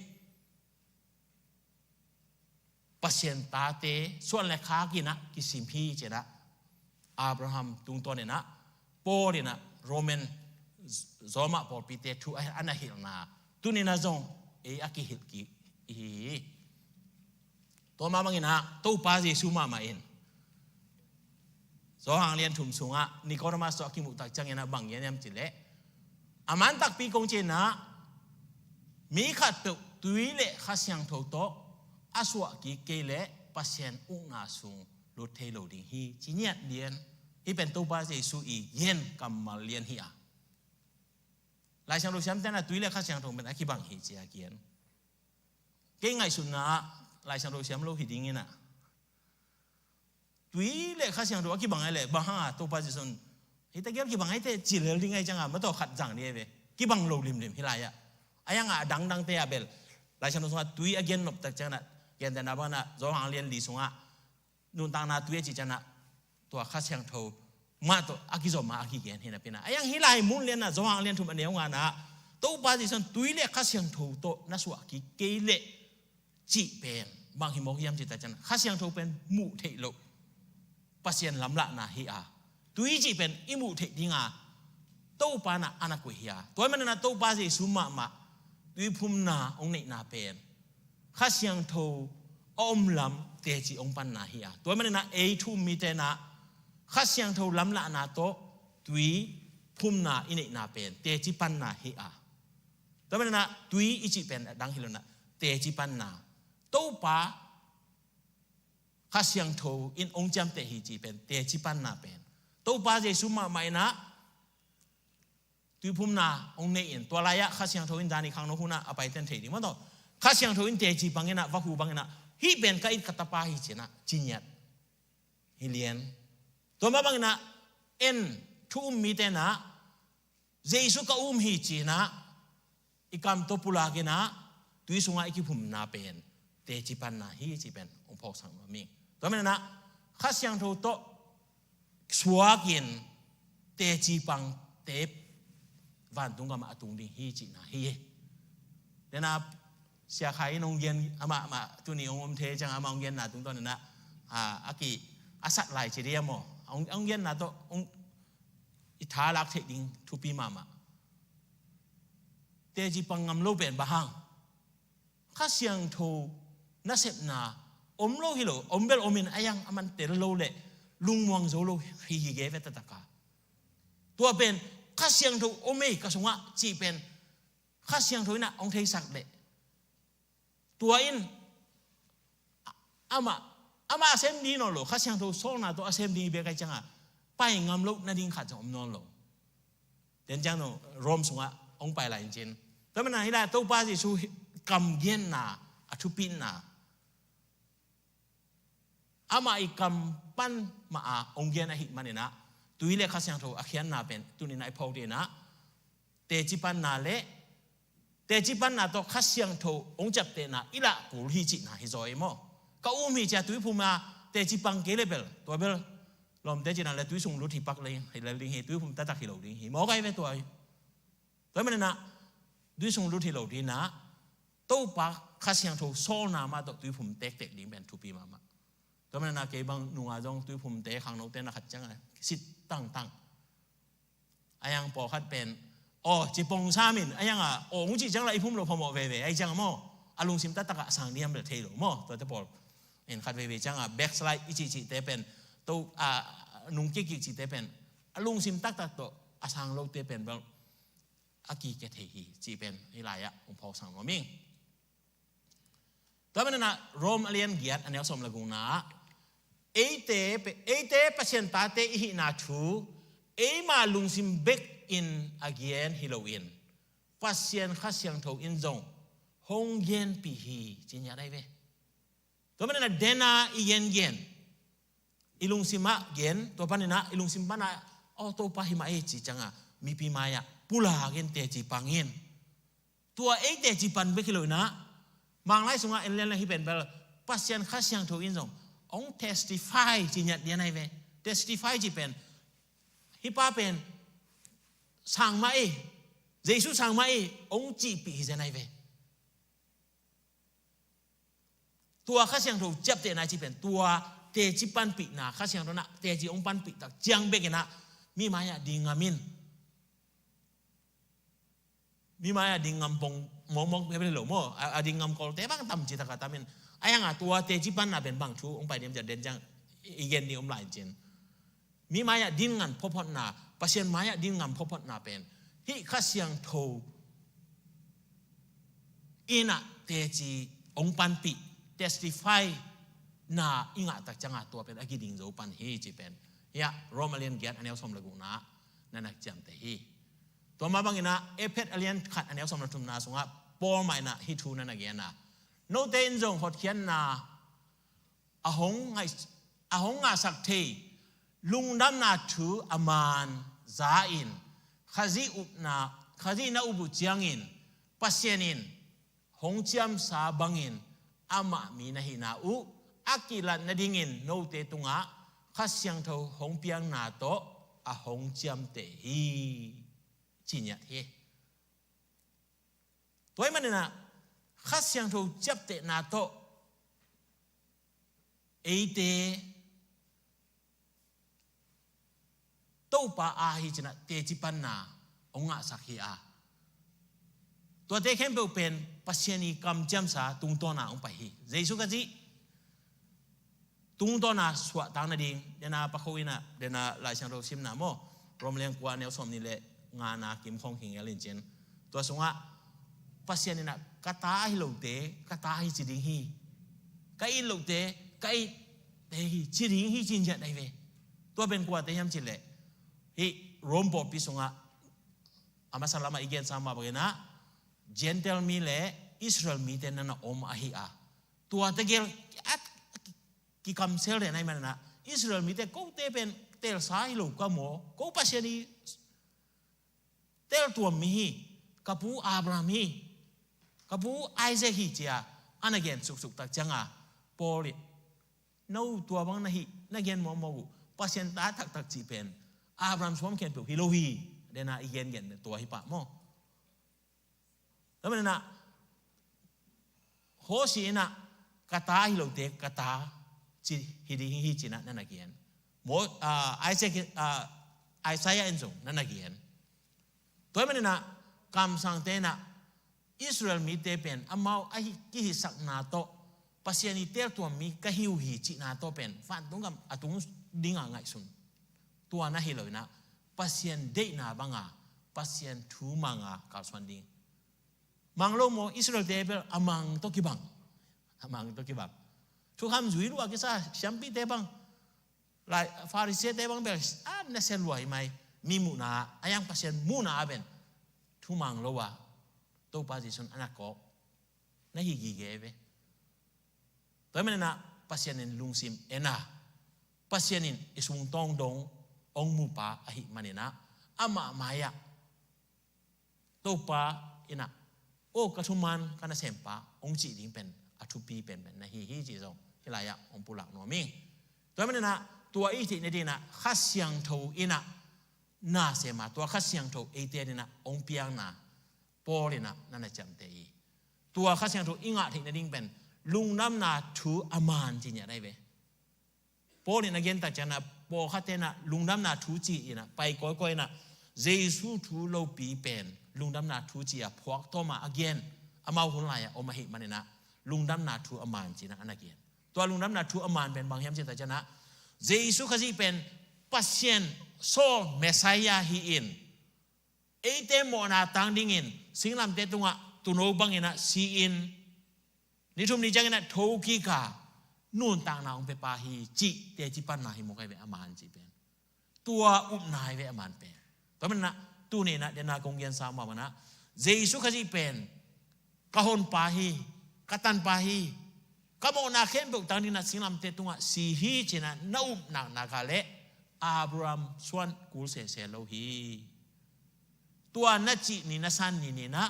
Pasian tate suan le khak in ah kisim hi, ci in ah, Abraham tungtawn in ah, Paul in ah, Roman, Roma pawlpite thu a, a na hilhna, tuni in ah zong ei a kihilh kik i hi hi. Tua mah bangin ah, Topa Jesu mahmah in, Johan lian thum sungah Nicodemus tawh a kimuh tak ciangin ah bang gen hiam cih leh, a man takpi kong ci in ah, mi khatpeuh tui le Kha Siangtho tawh a suah kik kei leh Pasian ukna sung lut thei lo ding hi, ci ngiat lian. Hih pen Topa Jesu i gen kammal lian hi a. Lai Siangtho siamte in ah tui le Kha Siangtho pen a kibang hi, ci a gen. Kei ngaihsutna ah Lai Siangtho siam lo hi ding in ah, tui le Kha Siangtho a kibang ai leh bang hang a Topa Jesu in hih tegel kibang ai teh ci lel ding ai ciang a, mah tawh khat zang ding ai ve. Kibang lo limlim hih lai ah. A yang a dangdangte a bel Lai Siangtho sungah tui a gen nop tak ciang ah, gentehna bang ah Johan lian li sungah nuntakna tui a cih ciang ah, tua Kha Siangtho mah tawh a kizom a a kigen hi napi in ah. A yang hih lai mun lian ah Johan lian thum a neu nga na ah, Topa Jesu in tui le Kha Siangtho tawh na suah kik kei leh cih pen bang hi mawk hiam cih tak ciang, Kha Siangtho pen muh theih loh Pasian lamlahna hi a, tui cih pen i muh theih ding a, Topa in ah a na koih hi a. Tua ahih manin ah Topa Jesu mahmah tuiphumna hong neihna pen Kha Siangtho a om lam teci hong panna hi a. Tua ahih manin ah ei thu um mite in ah Kha Siangtho lamlahna tawh tuiphumna i neihna pen teci panna hi a. Tua ahih manin ah tui i cih pen a dang hi lo in ah, teci panna. Topa Kha Siangtho in hong ciamteh hi cih pen teci panna pen. Topa Jesu mahmah in ah tuiphumna hong nei in, tua lai ah Kha Siangtho in zani khangno hun ah a paiten thei ding mah tawh, Kha Siangtho in teci pang in ah, va hu bang in ah, hih pen ka it ka tapa hi ci in ah ci ngiat hi lian. Tua mah bang in ah en thu um mite in ah Jesu ka um hi ci in ah i kam tawh pulak in ah tui sungah i kiphumna pen teci panna hi cih pen hong phawksak nuam ing. Tua ahih manin ah Kha Siangtho tawh suak in teci pangte vantung gam ah a tung ding hi cihna hi. Tua in ah Sia Khai in hong gen, amah, amah tuni hong om thei ciang, amah hong genna tungtawn in ah, a, a ki, a sat lai ci ding a maw. Hong, hong genna tawh hong i tha lak theih ding thupi mahmah. Teci pang ngam lo pen bang hang? Kha Siangtho nasepna om lo hi lo, om bel om in a yang a man tel lo leh lungmuang zo lo hi hi ge ve taktak a. Tua pen Kha Siangtho om ei ka sungah cih pen Kha Siangtho in ah hong theisak leh, tua in amah, amah a sem ding nawn lo, Kha Siangtho sawlna tawh a sem ding i bek ai ciang a, pai ngam loh nading khat zong om nawn lo. Tua ciang no Rome sungah hong pai lai in cin. Tua manin ah hih lai Topa Jesu hi, kam genna, a thupitna, amah i kam pan mah a hong gen ahih manin ah, tui le Kha Siangtho a khiatna pen tuni in ah i phawk ding in ah, teci panna le, teci panna tawh Kha Siangtho hong ciaptehna i lah kul hi cihna hi zaw ei maw. Ka um hi ci a tuiphum a teci pang kei leh bel, tua bel lawmte cihna leh tui sung lut hi pak leng, hi lel ding hi, tuiphum taktak hi lo ding hi, mawk ai ve tua hi. Tua ahih manin ah tui sung lut hi lo ding in ah, Topa Kha Siangtho sawlna mah tawh tuiphum tektek ding pen thupi mahmah. Tua manin ah kei bang nung a zong tuiphumte khangnote na khat ciang a sit tangtang. A yang pawlkhat pen, aw, ci pong sam in, a yang a, aw, hong cih ciang lah i phum lo phamawh veve, ai ciang a maw, a lungsim taktak ah a sang diam bel thei lo maw, tuate pawl in khat veve ciang a, backslide i cihcihte pen, to, a, nung kikkik cihte pen, a lungsim taktak tawh a sang lote pen bel a kikia thei hi, cih pen hih lai ah hong phawksak nuam ing. Tua manin ah Rome a lian giat a neu sawm le gukna ah, eite, eite Pasian tate i hihna thu eima lungsim bek in a gen hi lo in, Pasian Kha Siangtho in zong hong genpih hi, ci ngiat ai ve. Tua manin ah den a i gengen, i lungsim ah gen, tua panin ah i lungsim pan ah, aw, Topa hi mah ei ci ciang a, mipi mai ah pulak in teci pang in. Tua ei teci pan bek hi lo in ah, Manglai sungah en lian leh hih pen bel Pasian Kha Siangtho in zong hong testify ci ngiat lian ai ve. Testify cih pen, hih pa pen sang mah ei, Jesu sang mah ei, hong cihpih hi zen ai ve. Tua Kha Siangtho ciaptehna i cih pen, tua teci panpihna, Kha Siangtho in ah teci hong panpih tak ciang bek in ah, mi mai ah ding ngam in. Mi mai ah ding ngam pong mawkmawk bek hi lo maw. A, a ding ngam kolte bang tam ci tak a tam in. A yang a tua teci panna pen bang thu hong pai diam ci a den ciang i gen ding om lai in cin. Mi mai ah ding ngam photphotna, Pasian mai ah ding ngam photphotna pen hih Kha Siangtho in ah teci hong panpih, testify na i ngah tak ciang a tua pen a kiding zo pan hi cih pen, hih ah Rome a lian giat a neu sawm le gukna ah na na ciamteh hi. Tua mah bang in ah Efesa a lian khat a neu sawm le thumna sungah Paul mah in ah hih thu na na gen a, Note in zong hotkhiatna a hong ngai-, a hong ngahsak thei lungdamna thu a man za-in Khazih upna, Khazih na up uh ciangin Pasian in hong ciamsa bangin amah mi na hihna uh a kilat nadingin note tungah Kha Siangtho hong piakna tawh a hong ciamteh hi, ci ngiat hi. Tua ahih maninah Kha Siangtho ciaptehna tawh eite Topa a hi cinah teci panna hong ngahsak hi a, tuate khempeuh pen Pasian i kamciamsa tungtawna hong pai hi. Jesu Khazih tungtawna suahtak nading, dena pakho inah, dena Lai Siangtho simna maw, Rom lian kua neu sawm nih le ngana kim khong hi ngel in cin. Tua sungah Pasian inah ka ta ahi lote ka ta hi ci ding hi, ka it lote ka it te hi ci ding hi, ci ngiat ahi ve. Tua pen kuate hiam cih leh hih Rom pawlpi sungah a masa lamah i gensa mah banginah Gentile mi le Israel mite nana om ahi a, tuate gel a kikamsel den ahih maninah Israel mite kote pen telsa hi lo ka maw, ko Pasian i teltuam mi hi, ka pu Abraham hi, ka pu Isaac hi cia a na gen suksuk tak cianga Paul i no tua bang na hi, na gen mawkmawk uh Pasian ta taktak cih pen Abraham suam khempeuh hi lo hi, dena i gengen tua hi pah maw. Tua maninah Hosea inah ka ta ahi lote ka ta ci hi ding hi cinah nana gen. Mo, ah, Isaac, ah, Isaiah in zong nana gen. Tua maninah kamsangte inah Israel mite pen amau a hi, kihisakna tawh Pasian i teltuam mi ka hi uh hi cihna tawh pen vantung gam a tung dinga ngaihsun. Tua na hi lo inah Pasian deihna banga, Pasian thu manga kalsuan ding. Mang lo maw, Israelte bel a mang tawh kibang. A mang tawh kibang. Thukham zui lua kisa siampite bang, lai Farisee-te bang bel a nasia lua hi mai. Mi muhna a, yang Pasian muhna a pen thu mang lo a Topa Jesu in a na kawk na hi gige ve. Tua maninah Pasian in lungsim en a, Pasian in i sungtawng dong hong mupa ahih maninah amah mai-ah Topa inah, "O ka thuman ka nasempa," hong cih ding pen a thupi penpen na hi hi cih zong hih lai-ah hong pulak nuam ing. Tua maninah tua i theih nadinginah Kha Siangtho inah na sem a, tua Kha Siangtho eite dinah hong piakna Paul inah na na ciamteh hi. Tua Kha Siangtho i ngah theih nading pen lungdamna thu a man ci ngiat ahi ve. Paul in a gen tak ciangin ah pawlkhat inah lungdamna thu ci inah pai kawikawi inah Jesu thu lopi pen lungdamna thu ci a phuak tawm a a gen, amau hun lai-ah om ahih maninah lungdamna thu a man ci inah a na gen. Tua lungdamna thu a man pen bang hiam cih tak ciangin ah Jesu Khazih pen Pasian sawl Messiah hi-in eite mawhna tang dingin singlamteh tungah tuuno bangin ah si-in ni thum ni ciangin ah thokik a nuntakna hong piapa hi cih teci panna hi mawk ahi ve, a man cih pen. Tua upna ahi ve a man pen. Tua maninah tuni inah dena kong gensa mah banah Jesu Khazih pen ka honpa hi, ka tanpa hi, ka mawhna khempeuh tang dingin ah singlamteh tungah si hi ci inah na up naknak a leh Abraham suan kul sese lo hi. Tua na cih ni, na san ni inah,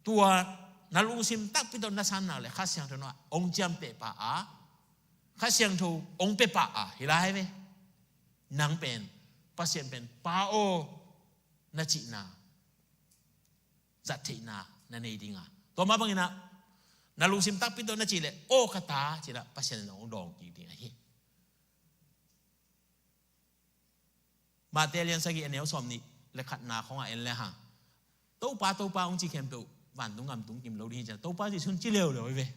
tua na lungsim takpi tawh na san nak leh Kha Siangtho in ah hong ciamteh pah a, Kha Siangtho hong pia pah a, hi lai ve. Nang pen Pasian pen Pa aw na cihna, zat theihna na nei ding a, tua mah bangin ah na lungsim takpi tawh na cih leh, "Aw ka ta," ci inah Pasian in hong dawng kik ding ahi. Matthai lian sagih a neu sawm nih le khatna khawngah en le hang, "Topa, Topa," hong ci khempeuh vantung gam tung kim lo ding hi ci inah Topa Jesu in ci leuleu ahi ve.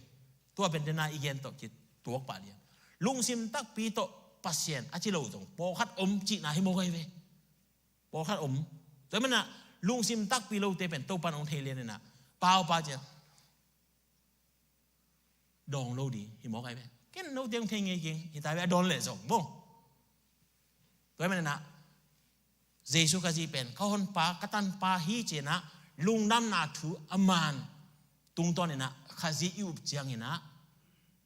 Tua pen dena i gen tawh kituak pah lian. Lungsim takpi tawh Pasian a ci lo zong pawlkhat om cihna hi mawk ahi ve. Pawlkhat om. Tua maninah lungsim takpi lote pen Topa in hong thei lian inah, "Pa aw, Pa," ci inah dawng lo ding hi mawk ahi ve. Ken note hong thei ngei keng hi ta ve, a dawn leh zong maw. Tua maninah Jesu Khazih pen ka honpa, ka tanpa hi ci inah lungdamna thu a man tungtawn in ah Khazih i up ciangin ah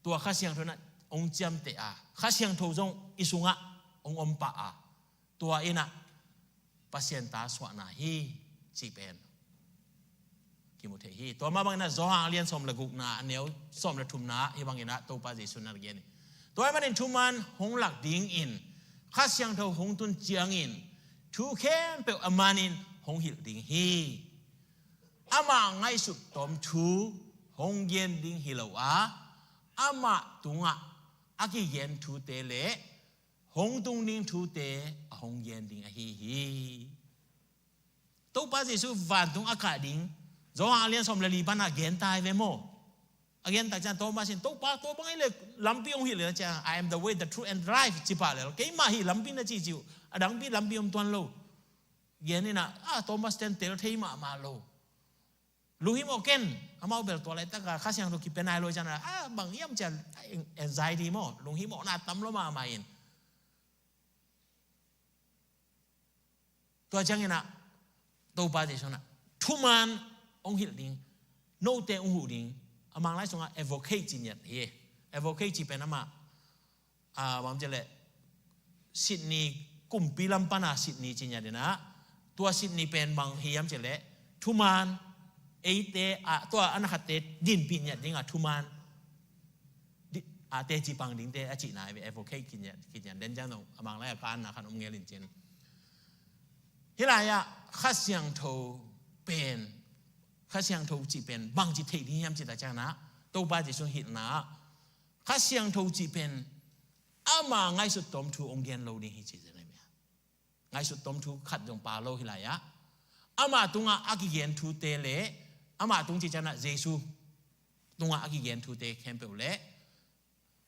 tua Kha Siangtho in ah hong ciamteh a, Kha Siangtho zong i sungah hong om pah a, tua in ah Pasian ta suahna hi cih pen kimu thei hi. Tua mah bangin ah Johan a lian sawm le gukna, a neu sawm le thumna, hih bangin ah Topa Jesuh in ah gen hi. Tua ahih manin thuman hong lak dingin, Kha Siangtho hong tun ciangin thu khempeuh a manin hong hilh ding hi. Amah ngaihsut tawm thu hong gen ding hi lo a, amah tungah a kigen thute le hong tung ding thute a hong gen ding ahi hi. Topa Jesuh vantung a kah ding Johan a lian sawm le li pan a gen ta hi ve maw? A gen tak ciang Thomas in, "Topa, tua bang hi leh lampi hong hilh le," na ciang, "I am the way, the truth and the life," ci pah lel. "Keimah hi lampi," na ci ci uh. A dangpi lampi om tuan lo. Gen in ah, a Thomas ten tel thei mahmah lo. "Lunghimawh ken," amau bel tua laitak a Kha Siangtho kipia nai lo ciang a, a bang hiam ciang anxiety maw, lunghimawhna tam lo mahmah in. Tua ciangin ah Topa Jesuh in ah thuman hong hilh ding, note hong huh ding. A Manglai sungah advocate ci ngiat hi. Advocate ci pen amah, a, bang ci leh, Sydney, kumpi lam pan a Sydney ci ngiat in ah, tua Sydney pen bang hiam ci leh, thuman, eite, a, tua a na khatte dinpih ngiat ding a thuman, di-, a, teci pang dingte a cihna hi ve, advocate ci ngiat, ci ngiat den ciang dong, a Manglai a ka anna khan om ngel in cin. Hih lai ah Kha Siangtho pen, Kha Siangtho cih pen bangci theih ding hiam cih tak ciang ah, Topa Jesuh hilhna ah Kha Siangtho cih pen ama ngaihsut tawm thu hong gen lo ding hi ci zen a, ngaihsut tawm thu khat zong pha lo hih lai ah, ama tungah a kigen thute le, ama tung cih ciang ah Jesuh tungah a kigen thute khempeuh le,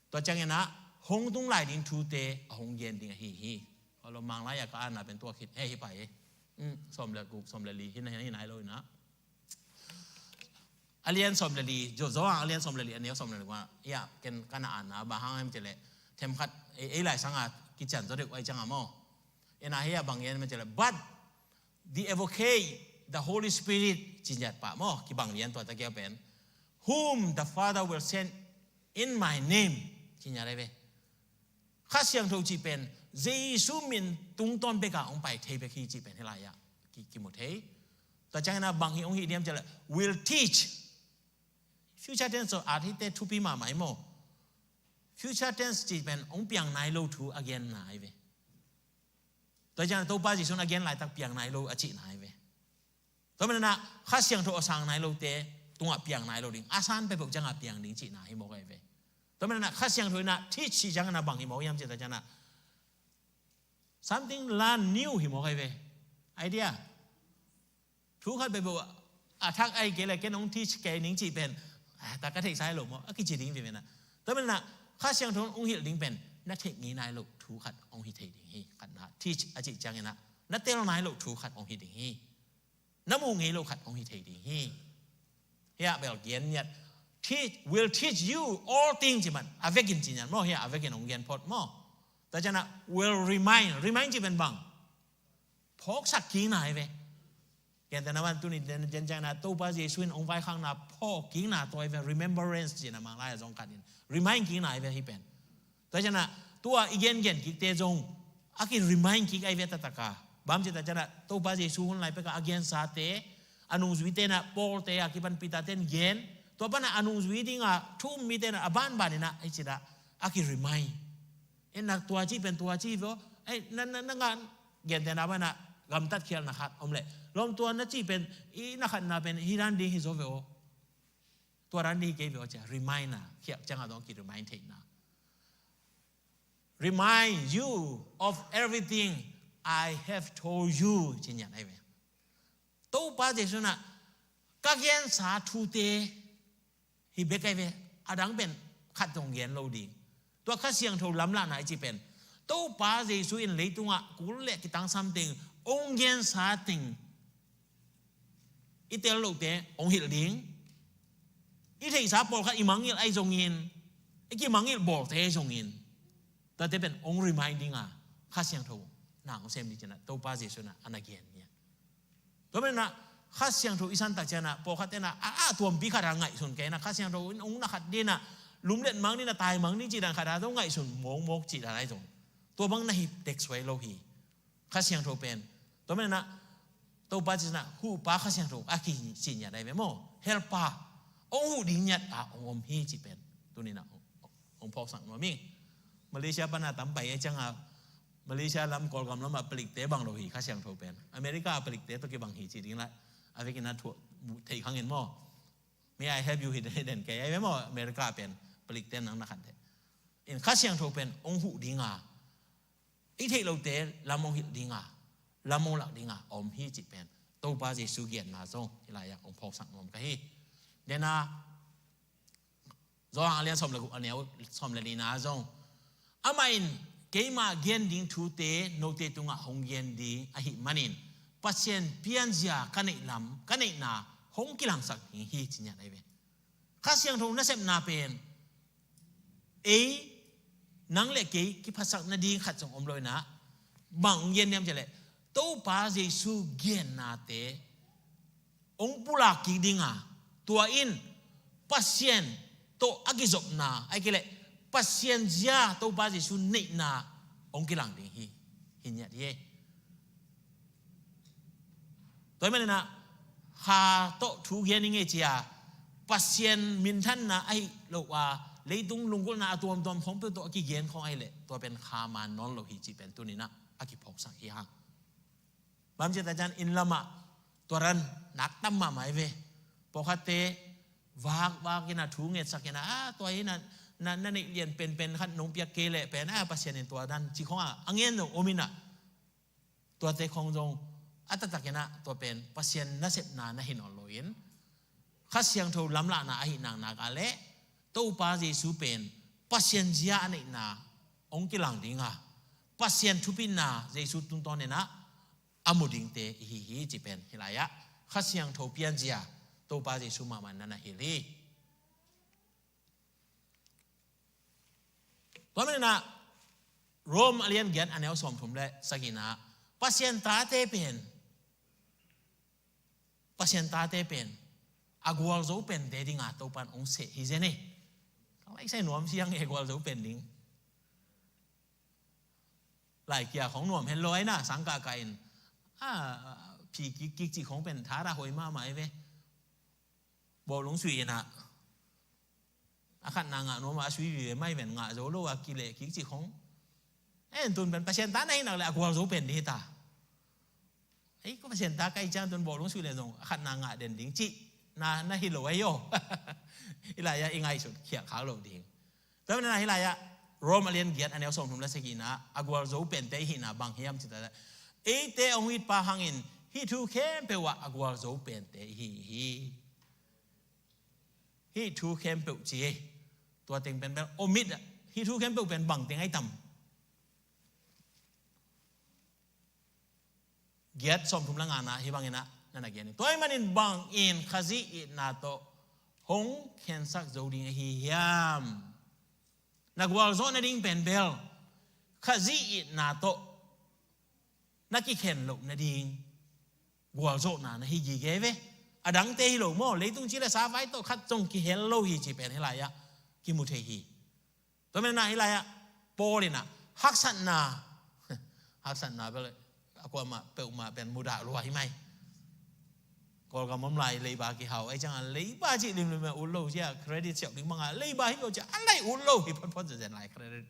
tua ciangin ah hong tung lai ding thute a hong gen ding ahi hi. Tua lo Manglai a ka anna pen tua khit hi hi pai hi. Um, sawm le guk, sawm le li hi na, hi nai lo in ah. A lian sawm le li, Johan a lian sawm le li, a neu sawm le li ah, ia, ken ka na anna, bang hang hiam ci leh, themkhat, ei, ei lai sang a kician zaw deuh ai ciang a maw. Ina hi a bang hiam ci leh, "But the Advocate, the Holy Spirit," ci ngiat pah maw, kibang lian tua ta kia pen, "Whom the Father will send in my name," ci ngiat ai ve. Kha Siangtho cih pen Jesuh min tungtawn bek a hong pai thei bek hi cih pen hih lai ah ki, kimu thei. Tua ciangin ah bang hi hong hih diam ci leh, "Will teach." Future tense tawh at hite thupi mahmah hi maw. Future tense cih pen hong piang nai lo thu a genna hi ve. Tua ciang Topa Jesuh in a gen laitak piang nai lo a cihna hi ve. Tua manin ah Kha Siangtho a sang nai lote tungah piang nai lo ding, a san peuhpeuh ciangah piang ding cihna hi mawk ahi ve. Tua manin ah Kha Siangtho in ah teach cih ciangin ah bang hi mawk hiam cih tak ciangin ah something learn new hi mawk ahi ve. Idea. Thu khat peuhpeuh a thak ahi kei leh ken hong teach kei ning cih pen, ah, tak ka theihsa hi lo maw, a kici ding hi ve na. Tua manin ah Kha Siangtho hong hilh ding pen na theih ngei nai loh thu khat hong hi thei ding hi. Khatna, teach a cih ciangin ah na tel nai loh thu khat hong hi ding hi. Na muh ngei loh khat hong hi thei ding hi. Hiah bel gen ngiat, teach, will teach you all things cih man, a vekin ci ngiat maw, hiah a vekin hong gen phot maw. Tua ciangin ah will remind, remind cih pen bang, phawksak kikna hi ve. Gentehna bang tuni den, den ciangin ah Topa Jesuh in hong vaikhakna phawk kikna tua hi ve, remembrance cihna Manglai a zong khat in. Remind kikna hi ve hih pen. Tua ciangin ah tua i gengen kikte zong a ki-remind kik ahi ve taktak a. Bang hiam cih tak ciangin ah Topa Jesuh hun lai pek a a gensate, a nungzuite in ah Paul te a kipan Peter ten gen. Tua pan ah a nungzui ding a thu um mite in ah a banban in ah hih cih ah a ki-remind. Eh, na tua cih pen tua cih hi ve aw. Eh, na, na, na ngah gentehna bang in ah gamtat khialhna khat om leh, lawm, tua na cih pen, i na khatna pen hih dan ding hi zaw ve aw. Tua dan ding hi kei ve aw ci-a remind na, khialh ciangah zong ki-remind theihna. Remind you of everything I have told you, ci ngiat ahi ve. Topa Jesuh in ah ka gensa thute hi bek ahi ve, a dang pen khat zong gen lo ding. Tua Kha Siangtho lamlahna i cih pen Topa Jesuh in leitungah kul le kitangsam teng hong gensa teng i tel lohte hong hilh ding. I theihsa pawlkhat i mangngilh ahi zongin, i kimangngilh bawlte ahi zongin, tuate pen hong remind ding a, Kha Siangtho nang hong sem ding ci-in ah Topa Jesuh in ah a na gen hi a. Tua manin ah Kha Siangtho i san tak ciangin ah, pawlkhat in ah, a, a tuampi khat a ngaihsun kei in ah, Kha Siangtho in hong na khat ding in ah, lumlet mang ding in ah, tai mang ding cih dan khat a zong ngaihsun mawkmawk cih dan ahi zong, tua bang na hi tek suai lo hi. Kha Siangtho pen, tua manin ah, Topa Jesu in ah, huhpa Kha Siangtho a kicih ngiat ahi ve maw. Helper, hong huh ding ngiat a hong om hi cih pen tuni in ah hong phawksak nuam ing. Malaysia pan a tam pai ahih ciangin, Malaysia lam, Kawlgam lam a palikte bang lo hi Kha Siangtho pen. America a palikte tawh kibang hi ci ding la, a vekin a thu, thei khang in maw. May I help you hi den, hi den kei ahi ve maw, America pen palikte nang na khat de. In Kha Siangtho pen hong huh ding a, i theih lote lam hong hilh ding a, lam hong lak ding a om hi cih pen Topa Jesu genna zong hih lai-ah hong phawksak nuam ka hi. Dena Johan a lian sawm le guk, a neu sawm le lina zong, amah in keima gen ding thute note tungah hong gen ding ahih manin, Pasian pianzia ka neih lam, ka neihna hong kilangsak ding hi ci ngiat ahi ve. Kha Siangtho nasepna pen ei, nang le kei kiphatsak nading khat zong om lo in ah, bang hong gen hiam cih leh, Topa Jesu gennate hong pulak kik ding a, tua in Pasian tawh a kizopna, ahih kei leh Pasian zia, Topa Jesu neihna hong kilang ding hi, hi ngiat hi. Tua ahih manin ah, kha tawh thu gen i ngei ci a, Pasian minthanna ahi lo a, leitung lunggulhna a tuamtuam khawng peuh tawh a kigen khawng ahih leh, tua pen kha man nawn lo hi cih pen tuni in ah a kiphawksak hi hang. Bang ci ta ciang inn lamah tua dan nak tam mahmah hi ve. Pawlkhatte vakvak in ah thu ngetsak in ah, a, tua hi na, na, na neih lian penpen khat nong piak kei leh pen, a, Pasian in tua dan ci khawng a, a ngen zong om in ah, tuate khawng zong a taktak in ah tua pen Pasian nasepna na hi nawn lo in, Kha Siangtho lamlahna ahih naknak a leh Topa Jesu pen Pasian zia a neihna hong kilang ding a, Pasian thupitna Jesu tungtawn in ah a mu dingte i hi hi cih pen hih lai-ah Kha Siangtho pianzia Topa Jesu mahmah in na na hilh hi. Tua manin ah Rom a lian giat a neu sawmthum le sagihna, Pasian tate pen, Pasian tate pen a gualzo pente ding a Topa in hong seh hi zen hi. Ka lai sai nuam siang e, gualzo pen ding. Laikia khawng nuam hen lo ai na, sang kahkah in, a, phi kikkik cih khawng pen tha ra hoi mahmah hi ve. Bawlung suih in ah, a khatna ngah nuam a, a sui vive mai ven, ngah zo lo a kileh kik cih khawng. En tun pen Pasian ta na hi nak leh a gualzo pen ding hi ta. Ei, ko Pasian ta ka hih ciang tun bawlung suih leh zong a khatna ngah den ding cih na, na hi lo ahi aw. Hih lai-ah i ngaihsut khiak khak loh ding. Tua manin ah hih lai-ah Rom a lian giat a neu sawmthum le sagihna, a gualzo pente i hihna bang hiam cih ta leh, eite hong it pa hangin hih thu khempeuh ah a gualzo pente i hi hi. Hih thu khempeuh ci hi. Tua teng pen bel om it ah, hih thu khempeuh pen bang teng ahi tam? Giat sawmthum le ngana hih bangin ah na na gen hi. Tua ahih manin bangin Khazih itna tawh hong khensak zo ding ahi hiam? Na gualzawh nading pen bel Khazih itna tawh na kikhen loh nading gualzawhna na hi gige ve. A dangte hi lo maw, leitung ci le sa vai tawh khat zong kihel lo hi cih pen hih lai-ah kimu thei hi. Tua manin ah hih lai-ah Paul in ah haksatna, haksatna bel a kuamah peuhmah pen mudah lua hi mai. Kawlgam om lai, leiba kihau ahih ciangin leiba cih limlim a ut lo cia, credit siau ding bangin leiba hi lo cia a lei ut lo hi photphot zenzen lai, credit.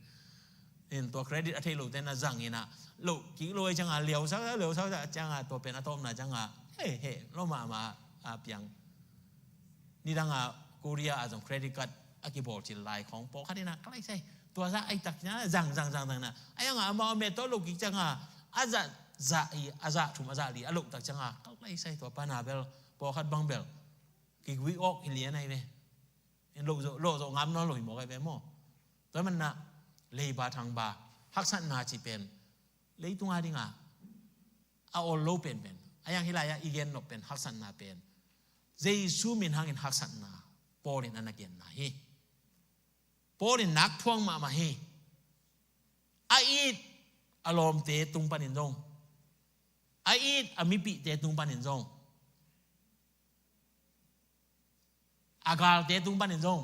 In tua credit a thei lote na zang in ah loh kik lo ahih ciangin liausak, liausak ciangin tua pen a tawpna ciangin he he lo mahmah a piang. Nidang a Korea ah zong credit card a kibawlcil lai khawng pawlkhat in ah ka lai sai. Tua zah ahih tak ciangin zang, zang, zang, zang in ah, a yang a amau a met tawh loh kik ciangin a zah, zah i, a zah thum, a zah li a loh tak ciangin ka lai sai, tua pan a bel pawlkhat bang bel kigui awk hi lian ahi ve. In loh zawh, loh zawh ngam nawn lo hi mawk ahi ve maw. Tua manin ah leiba thangba, haksatna cih pen leitung a dingin a awl lo penpen, a yang hih lai-ah i gen nop pen haksatna pen Jesu min hangin haksatna Paul in a na genna hi. Paul in nak phuang mahmah hi. A it a lawmte tung panin zong, a it a mipihte tung panin zong, A galte tung panin zong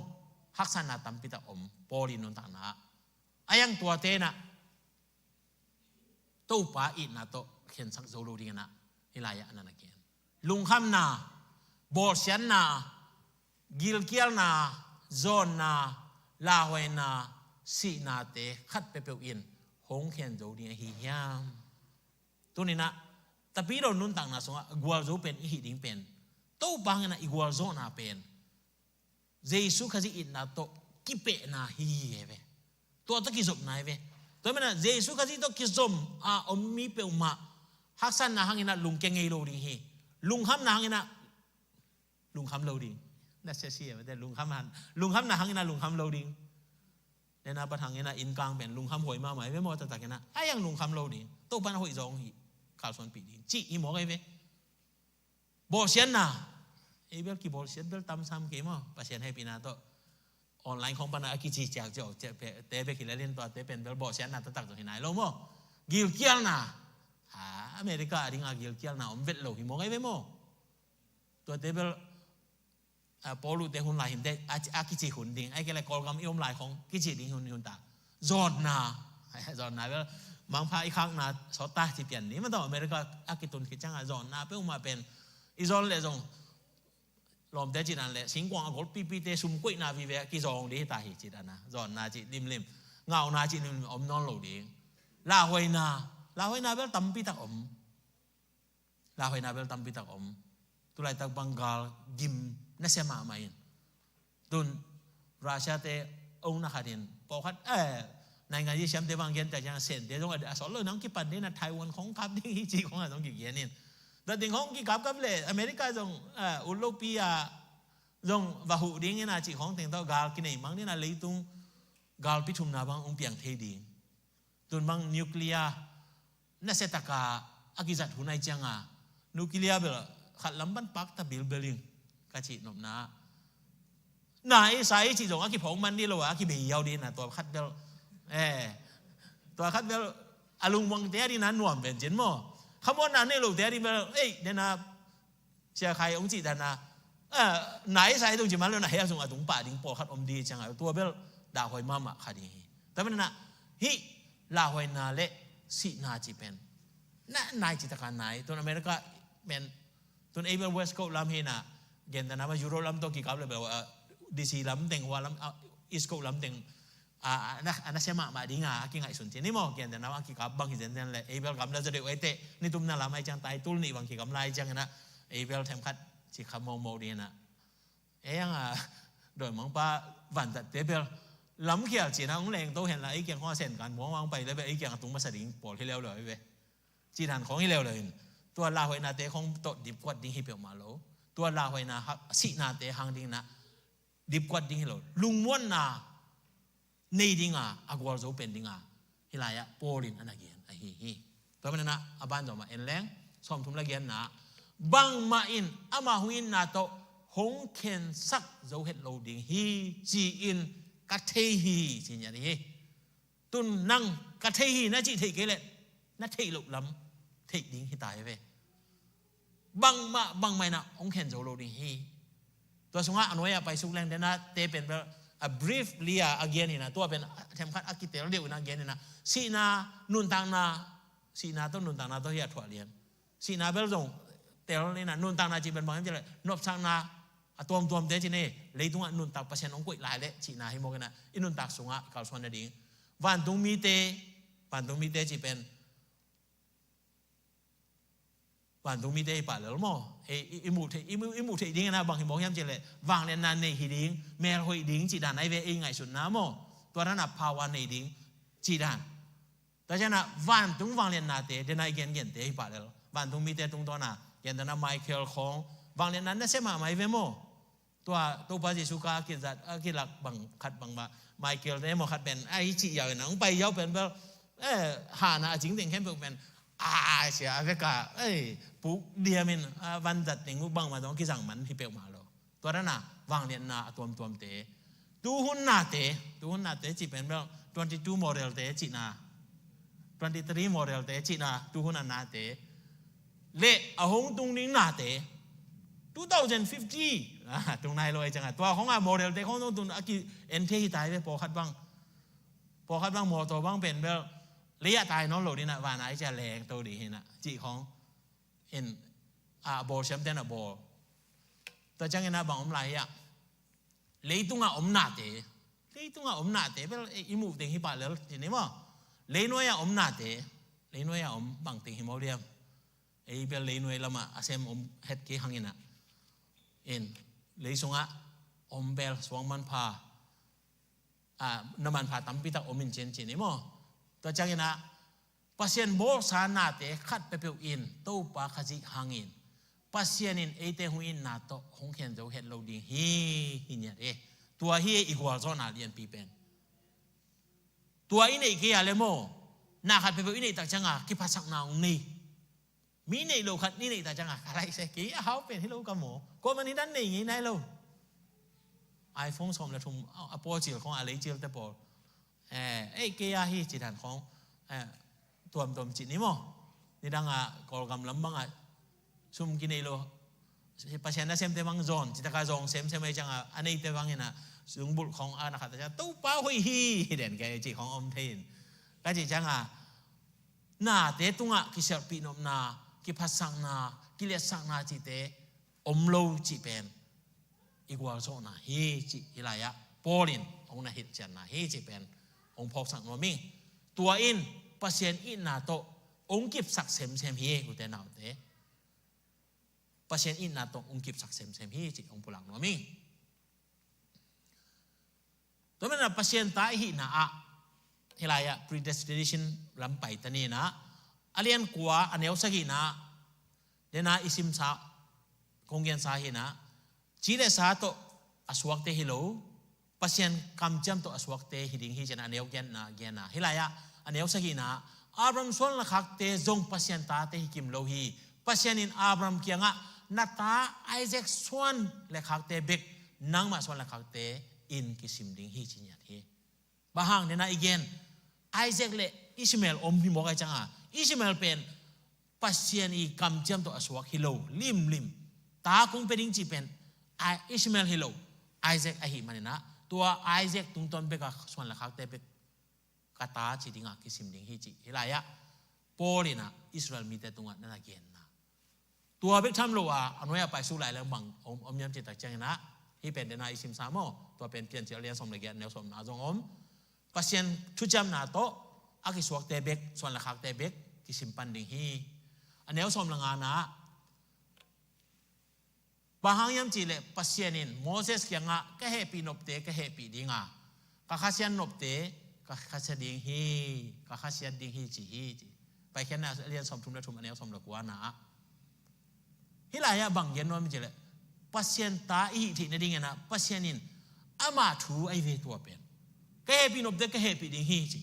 haksatna tampi tak om, Paul in nuntakna ah. A iang tuate in ah Topa itna tawh khensak zo lo dingin ah hih lai-ah a na gen. Lungkhamna, bawlsiatna, gilkialna, zawnna, lauhuaina, sihnate khat peuhpeuh in hong khen zo ding ahi hiam? Tuni-in ah Tapidaw nuntakna sungah gualzo pen i hih ding pen, Topa hangin ah i gualzawhna pen Jesu Khazih itna tawh kipehna hi hi ve. Tua tawh kizopna hi ve. Tua manin ah Jesu Khazih tawh kizom a om mi peuhmah haksatna hangin ah lungkia ngei lo ding hi. Lungkhamna hangin ah lungkham lo ding. Na sia sia ve, lungkham han. Lungkhamna hangin ah lungkham lo ding. Nena bat hangin ah inn kang pen lungkham huai mahmah hi ve maw, taktak in ah. A iang lungkham lo ding. Topa in ah hoih zong hi. Kalsuanpih ding. Cih hi mawk hi ve. Bawlsiatna. Ei bel kibawlsiat bel tam sam kei maw. Pasian hehpihna tawh online khong pan a kici ciak ciak te bek hi lel in, tuate pen bel bawlsiatna taktak zong hi nai lo maw. Gilkialna. Ha, America a ding a gilkialna om vet lo hi mawk hi ve maw. Tuate bel, a, Paul te hun lai hi inteh, a, a kici hun ding. Ahih kei leh Kawlgam i om lai khong kici ding hun hi inteh. Zawnna. Zawnna bel mangpha i khakna sawt ta ci pian ni. Mah tawh America a kitun khit ciangin zawnna peuhmah pen i zawn leh zong lawmte cih dan leh singkuang a gol pipite sum koihna vive a kizawng ding hi ta hi cih dan a. Zawnna cih limlim, ngauna cih limlim om nawn lo ding. Lauhuaina. Lauhuaina bel tampi tak om. Lauhuaina bel tampi tak om. Tulaitak bang gal gim nasia mahmah in. Tun Russia te ong na khat in pawlkhat, eh, naingan i siamte bang gen tak ciang Sente zong a, a sawt lo in hong kipan ding na, Taiwan khong kap ding hi ci khong a zong kigen in. Tua teng khong kikapkap leh America zong, eh, ut lopi a zong va huh ding in a ci khong teng tawh gal kinei mang ding in a, leitung galpi thumna bang ong piang thei ding. Tun bang nuclear nasia taka a kizat hun ahi cianga, nuclear bel khat lam pan pakta bilbel ing ka cih nopna. Nai sai cih zong a kiphawk man ding lo a, a kibei yau ding na, tua khat bel. Eh, tua khat bel a lungmuangte a ding na nuam pen cin maw. Khamuanna nei lote a ding bel, ei, nena Sia Khai ong cih dan a, ah, nai sai tung ci man lo na, heh a sung a tung pah ding pawlkhat om ding cianga, tua bel dahhuai mahmah kha ding hi. Tua manin ah hih lauhuaina leh sihna cih pen na nai cih taka nai. Tun America pen, tun ei bel West Coast lam hi na, gentehna mah Europe lam tawh kikap leh bel, ah, D C lam teng, hua lam, ah, East Coast lam teng, a, a na, a nasia mahmah ding a, a kingaihsun ci ni maw. Gentehna a kikap bang hi zenzen leh, ei bel gamla zaw deuh ei teh, nitumna lam ahi ciang, taitul nih bang kikam lai ciang in ah, ei bel themkhat ci kha mawkmawk ding in ah. Ei ang a, dawimangpa vanzatte bel lamkhial cih na, hong lengto hen la, ei kiang khong a Sen kan muang hong pai leh bel, ei kiang a tung masa ding pawl hi leuleu hi ve. Cih dan khong hi leuleu in, tua lauhuainate khong tawh dipkuat ding hi peuhmah lo. Tua lauhuaina ha, sihnate hang ding in ah dipkuat ding hi lo. Lungmuanna nei ding a, a gualzo pen ding a, hih lai-ah Paul in a na gen ahi hi. Tua manin ah a banzom ah en leng, sawmthum leh giatna, bangmah in ama hong itna tawh hong khensak zo het lo ding hi ci-in ka thei hi, ci-in a ding hi. Tun nang ka thei hi na cih theih kei leh, na theih loh lam theih ding hi ta hi ve. Bangmah, bangmah in ah hong khen zo lo ding hi. Tua sungah a nuai-ah paisuk leng, dena te pen bel a briefly a, a gen hi na, tua pen themkhat a kitel deuh in a gen hi na. Sihna, nuntakna, sihna tawh nuntakna tawh hi a thuah lian. Sihna bel zong tel in ah, nuntakna cih pen bang hiam cih leh, nopsakna a tuamtuamte ci ni, leitungah nuntak Pasian hong koih lai leh cihna hi mawk in ah, i nuntak sungah kalsuan nading. Vantung mite, vantung mite cih pen, vantung mite hi pah lel maw. Ei, i, i muh theih, i, i muh theih ding in ah bang hi mawk hiam cih leh, vangliatna nei hi ding, melhoih ding cih dan ahi ve, ei ngaihsutna maw. Tua dan a power nei ding cih dan. Tua ciangin ah vantung vangliatnate, dena i gengente hi pah lel. Vantung mite tungtawn a, gentehna Michael khong, vangliatna nasia mahmah hi ve maw. Tua Topa Jesu ka a kizat, a kilak bang khat bang mah, Michael te maw khat pen, a i cih yau in ah, hong pai yau pen bel, eh, hana a cing teng khempeuh pen, a sia a vek a, eh, puk diam in, a vanzat teng uh bangmah zong kizang man hi peuhmah lo. Tua dan a vangliatna a tuamtuamte. Tuhun nate, tuhun nate cih pen bel twenty-two model te cihna, twenty-three model te cihna, tuhun a nate. Leh a hong tung ding nate. Two thousand fifty, Ah, tung nai lo ei ciangah. Tua khong a model te khong tung tun a ki en thei hi tai ve pawlkhat bang. Pawlkhat bang mawtaw bang pen bel lei ah tai nawn lo ding ah, van ah ei ciah leng to ding hi nah cih khong. In a bawl siam ten a bawl. Tua ciangin a bang om lai hi ah. Leitungah om nate. Leitungah om nate bel i muh teng hi pah lel ci ni maw. Leinuai ah om nate. Leinuai ah om bang teng hi maw liam. Ei bel leinuai lamah a sem om het kei hang in ah. In lei sungah om bel suang manpha. Ah, na manpha tampi tak om in cian ci ni maw. Tua ciangin ah Pasian bawlsa nate khat peuhpeuh in Topa Khazih hangin Pasian in eite hong itna tawh hong khen zo het lo ding hi, hi ngiat hi. Tua hi i gualzawhna lianpi pen. Tua i neih kei a le maw, na khat peuhpeuh i neih tak cianga kiphatsakna hong nei. Mi neih lo khat i neih tak cianga ka laih se kei a hau pen hi lo ka maw. Kuaman hi dan nei ngei nai lo. iPhone sawm le thum a pawl cil khong a lei cil te pawl. Eh, ei kei a hi ci dan khong. Eh, tuamtuam ci ni maw. Nidang a Kawlgam lam bang a sum kinei lo. Pasian nasemte bang zawn, citaka zawng semsem ei cianga a neite bang in ah zungbulh khong a na khat a cianga Topa hoih hi hi den kei ci khong om thei in. Ka ci cianga nate tungah kisialhpih nopna, kiphatsakna, kiliatsakna cihte om lo cih pen i gualzawhna hi cih hi lai-ah Paul in hong na hilhcianna hi cih pen hong phawksak nuam ing. Tua in Pasian itna tawh hong kipsak semsem hi, ute naute. Pasian itna tawh hong kipsak semsem hi cih hong pulak nuam ing. Tua manin ah Pasian ta i hihna ah hi lai-ah predestination lam pai ta ni nah, a lian kua a neu sagihna ah dena i simsa kong gensa hi nah, ci le sa tawh a suakte hi lo, Pasian kamciam tawh a suakte hi ding hi ci nah a neu genna genna hi lai-ah a neu sagihna ah Abraham suan le khakte zong Pasian tate hi kim lo hi. Pasian in Abraham kiangah na ta Isaac suan le khakte bek nangmah suan le khakte in kisim ding hi ci ngiat hi. Bang hang dena i gen Isaac le Ishmael om hi mawk ai cianga Ishmael pen Pasian i kamciam tawh a suak hi lo limlim. Ta kong pia ding ci pen Ishmael hi lo, Isaac ahi manin ah tua Isaac tungtawn beka suan le khakte bek ka ta ci dinga kisim ding hi ci hi lai-ah Paul in ah Israel mite tungah na na genna. Tua bek tham lo a a nuai-ah paisuk lai leng bang om hiam cih tak ciangin ah hih pen dena i simsa maw, tua pen Piancil a lian sawm le giat neu sawmna zong om. Pasian thuciamna tawh a kisuakte bek, suan le khakte bek kisim pan ding hi. A neu sawm le ngana ah bang hang hiam cih leh Pasian in Moses kiangah ka hehpih nopte ka hehpih dinga, ka khasiat nopte ka khasiat ding hi, ka khasiat ding hi ci hi ci. Paikhiatna a lian sawmthum le thum a neu sawm le kuana ah. Hih lai-ah bang gen nuam cih leh Pasian ta i hih theih nadingin ah Pasian in ama thu a i ve tua pen. Ka hehpih nopte ka hehpih ding hi ci.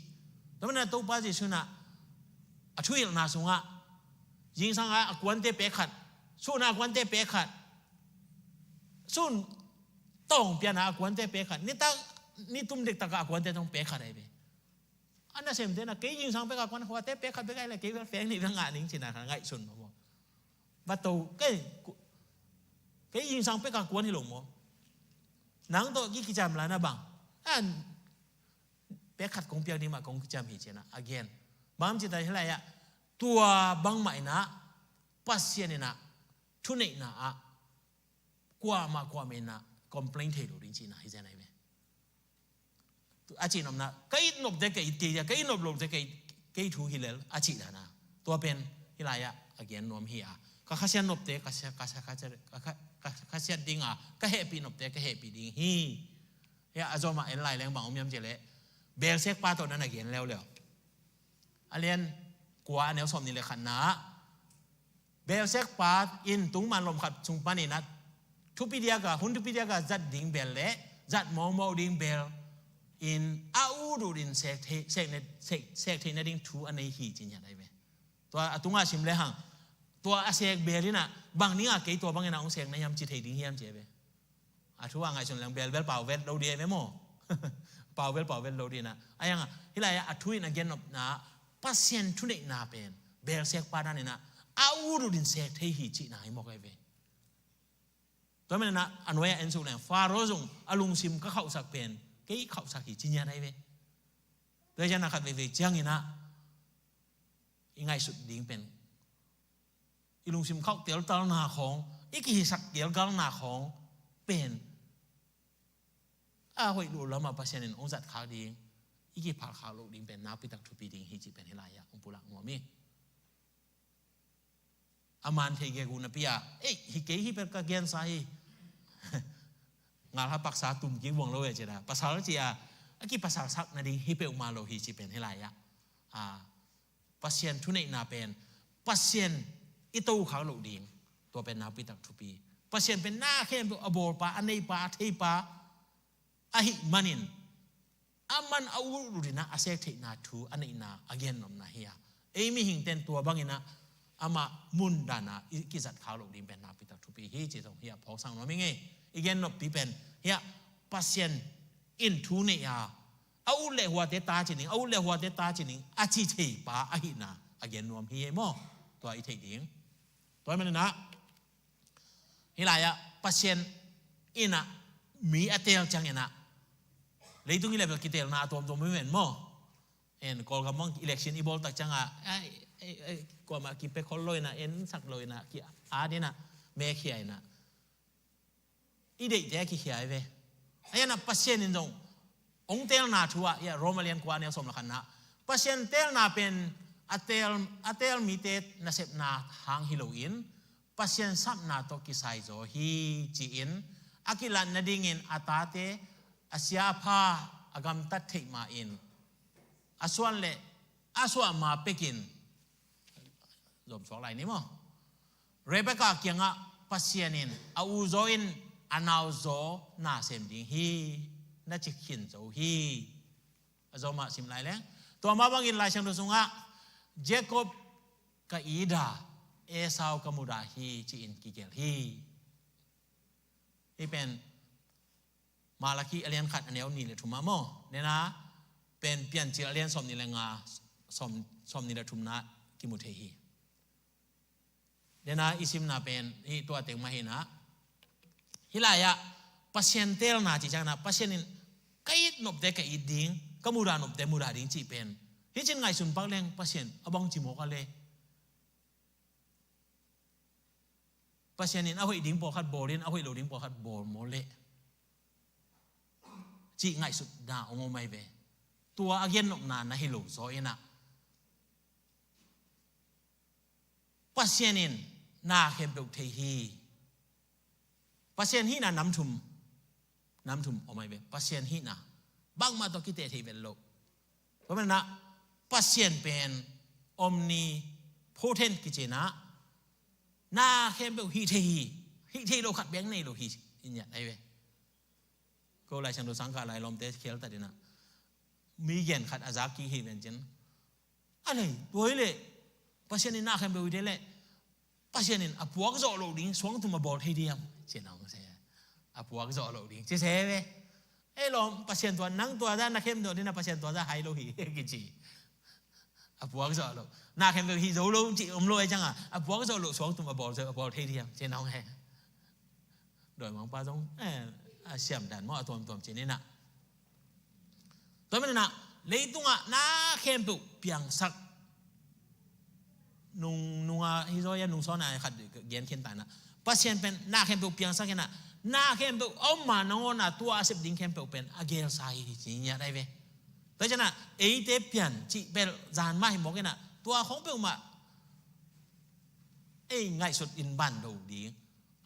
Tua manin ah Topa Jesuh in ah a thuhilhna sungah zingsang a kuante pek khat, sun a kuante pek khat, sun tawng piana a kuante pek khat, nitak nitum dektak a kuante tawng pek khat ahi ve. A nasemte na kei zingsang pek a kuan huate pek khat bek ahi le kei bel pek nih bek ngah ning cina kha ngaihsun maw. Bato kei zingsang pek a kuan hi lo maw. Nang tawh ki kicam la na bang an pek khat kong piak ding mah kong kiciam hi cianah again. Bang cita hi lai-ah tua bangmah inah Pasian inah thuneihna ah kuamah kuamah inah complain thei lo ding cihna hi cianah hi ve. A cih nopna ka it nopte ka it kei, ka it nop lote ka it kei thu hi lel a cih dana. Tua pen hi lai-ah a gen nuam hi a, ka khasiat nopte ka khasiat dinga, ka hehpih nopte ka hehpih ding hi. Hia a zomah en lai leng bang om hiam cihleh Beelsekpa tawh nan a gen leuleu. A lian kua a neu sawm nih le khatna ah Beelsekpa in tungman lom khat sung paninah thupi diaka, hun thupi diaka zat ding beel le zat mawkmawk ding beel in a ut utin sek theih nading thu a nei hi ci ngiat ahi ve. Tua a tungah sim lehang tua a sek beel inah bang dingah kei tua bangin a hong sek na hiam ci thei ding hiam ci ahi ve. A thu a ngaihsun leng beel beel pau vet lo ding ahi ve maw? Pau beel pau vet lo ding inah a hiangah hih lai-ah a thu in a gen nopna Pasian thuneihna pen Beelsekpa daninah a ut utin sek thei hi cihna hi mawk ahi ve. Tua manin ah a nuai-ah en suk leng Faro zong a lungsim ka khauhsak pen kei khauhsak hi ci ngiat ahi ve. Tua hi ciangin ah khat veivei ciangin ah i ngaihsut ding pen i lungsim khauh teltalna khawng, i kihisak teltalna khawng pen a hoih loh lamah Pasian in hong zatkhak ding, i kiphalkhak loh ding pen nakpitak thupi ding hi cih pen hih lai-ah hong pulak nuam hi. A man thei gegu napi-a, ei, hi kei hi pen ka gensa hi. Ngalha paksa tum kik vuang lo e ci-a, pasal ci-a a kipasalsak nading hi peuhmah lo hi cih pen hih lai-ah a, Pasian thuneihna pen Pasian i tokhak loh ding, tua pen nakpitak thupi. Pasian pen na khempeuh a bawlpa, a neipa, a theipa ahih manin aman a ut utin ah a sek theihna thu a neihna a gennopna hi a, ei mihingte'n tua bangin ah amah mun dan a i kizatkhak loh ding pen nakpitak thupi hi cih zong hih-ah phawksak nuam ing ei. I gennoppi pen hih-ah Pasian in thu nei a, a ut le huate ta ci ning, a ut le huate ta ci ning a ci theipa ahihna a gen nuam hi ei maw? Tua i theih ding. Tua manin ah hih lai-ah Pasian in ah mi a teel ciangin ah, leitung hi leh bel kiteelna a tuamtuam hi ven maw? En Kawlgam mah election i bawl tak ciangin ah, ai, ai, ai, kuamah kipia khol lo in ah, ensak lo in ah, ki-at in ah, mekhia in ah i deihte a kikhia hi ve. Ahi zongin ah Pasian in zong hong teelna thu ah, hih Rom a lian kua a neu sawm le khatna ah, Pasian teelna pen a teel, a teel mite nasepna hang hi loin Pasian sapna tawh kisai zaw hi ci-in a kilat nadingin a tate a sia a pha a gamtat theih ma-in a suan le a suah ma pekin, zom suak lai ni maw? Rebekah kiangah Pasian in a u zaw in a nau zaw na sem ding hi, na ci khin zo hi. A zaw mah sim lai leng. Tua mah bangin Lai Siangtho sungah Jacob ka it a, Esau ka mudah hi ci-in kigelh hi. Hih pen Malakhi a lian khat a neu nih le thum ah maw? Dena pen Piancil a lian sawm nih le nga, sawm, sawm nih le thumna kimu thei hi. Dena i simna pen hih tua teng mah hi in ah, hih lai-ah Pasian teelna cih ciangin ah Pasian in ka it nopte ka it ding, ka mudah nopte mudah ding cih pen hih cin ngaihsun pak leng Pasian a bang ci mawk a le. Pasian in a hoih ding pawlkhat bawl in, a hoih lo ding pawlkhat bawl maw leh cih ngaihsutna hong om ahi ve. Tua a gennopna na hi lo zaw in ah Pasian in na khempeuh thei hi. Pasian hihna nam thum, nam thum om ahi ve. Pasian hihna bangmah tawh kiteh thei vet loh. Tua manin ah Pasian pen omnipotent kici in ah na khempeuh hih thei hi. Hih thei lo khat bek nei lo hi, i ngiat ahi ve. Ko Lai Siangtho sang kah lai lawmte khial ta ding ah mi gen khat a zak kik hi ven cin. A lei, tua hi leh Pasian in na khempeuh hih thei leh Pasian in a puak zawh loh ding suangtum a bawl thei diam? Ci-in hong ci. A puak zawh loh ding ci se ve. Ei lawm, Pasian tua, nang tua zah na khempeuh ding a, Pasian tua zah hai lo hi kici. A puak zawh loh. Na khempeuh hih zo lo cih om lo ahi ciangin a puak zawh loh suangtum a bawl, a bawl thei diam? Ci-in hong he. Dawimangpa zong, eh, a siam dan maw, a tuamtuam ci-in ah. Tua manin ah leitungah na khempeuh piangsak. Nung, nung a hi zaw a, nung sawn a khat gen khin ta in ah, Pasian pen na khempeuh piangsak in ah, na khempeuh a om ma nangawn ah tua a sep ding khempeuh pen a geelsa hi ci ngiat ahi ve. Tua hi ciangin ah eite pian cih bel zan mah hi mawk in ah, tua khawng peuhmah ei ngaihsut in ban do ding.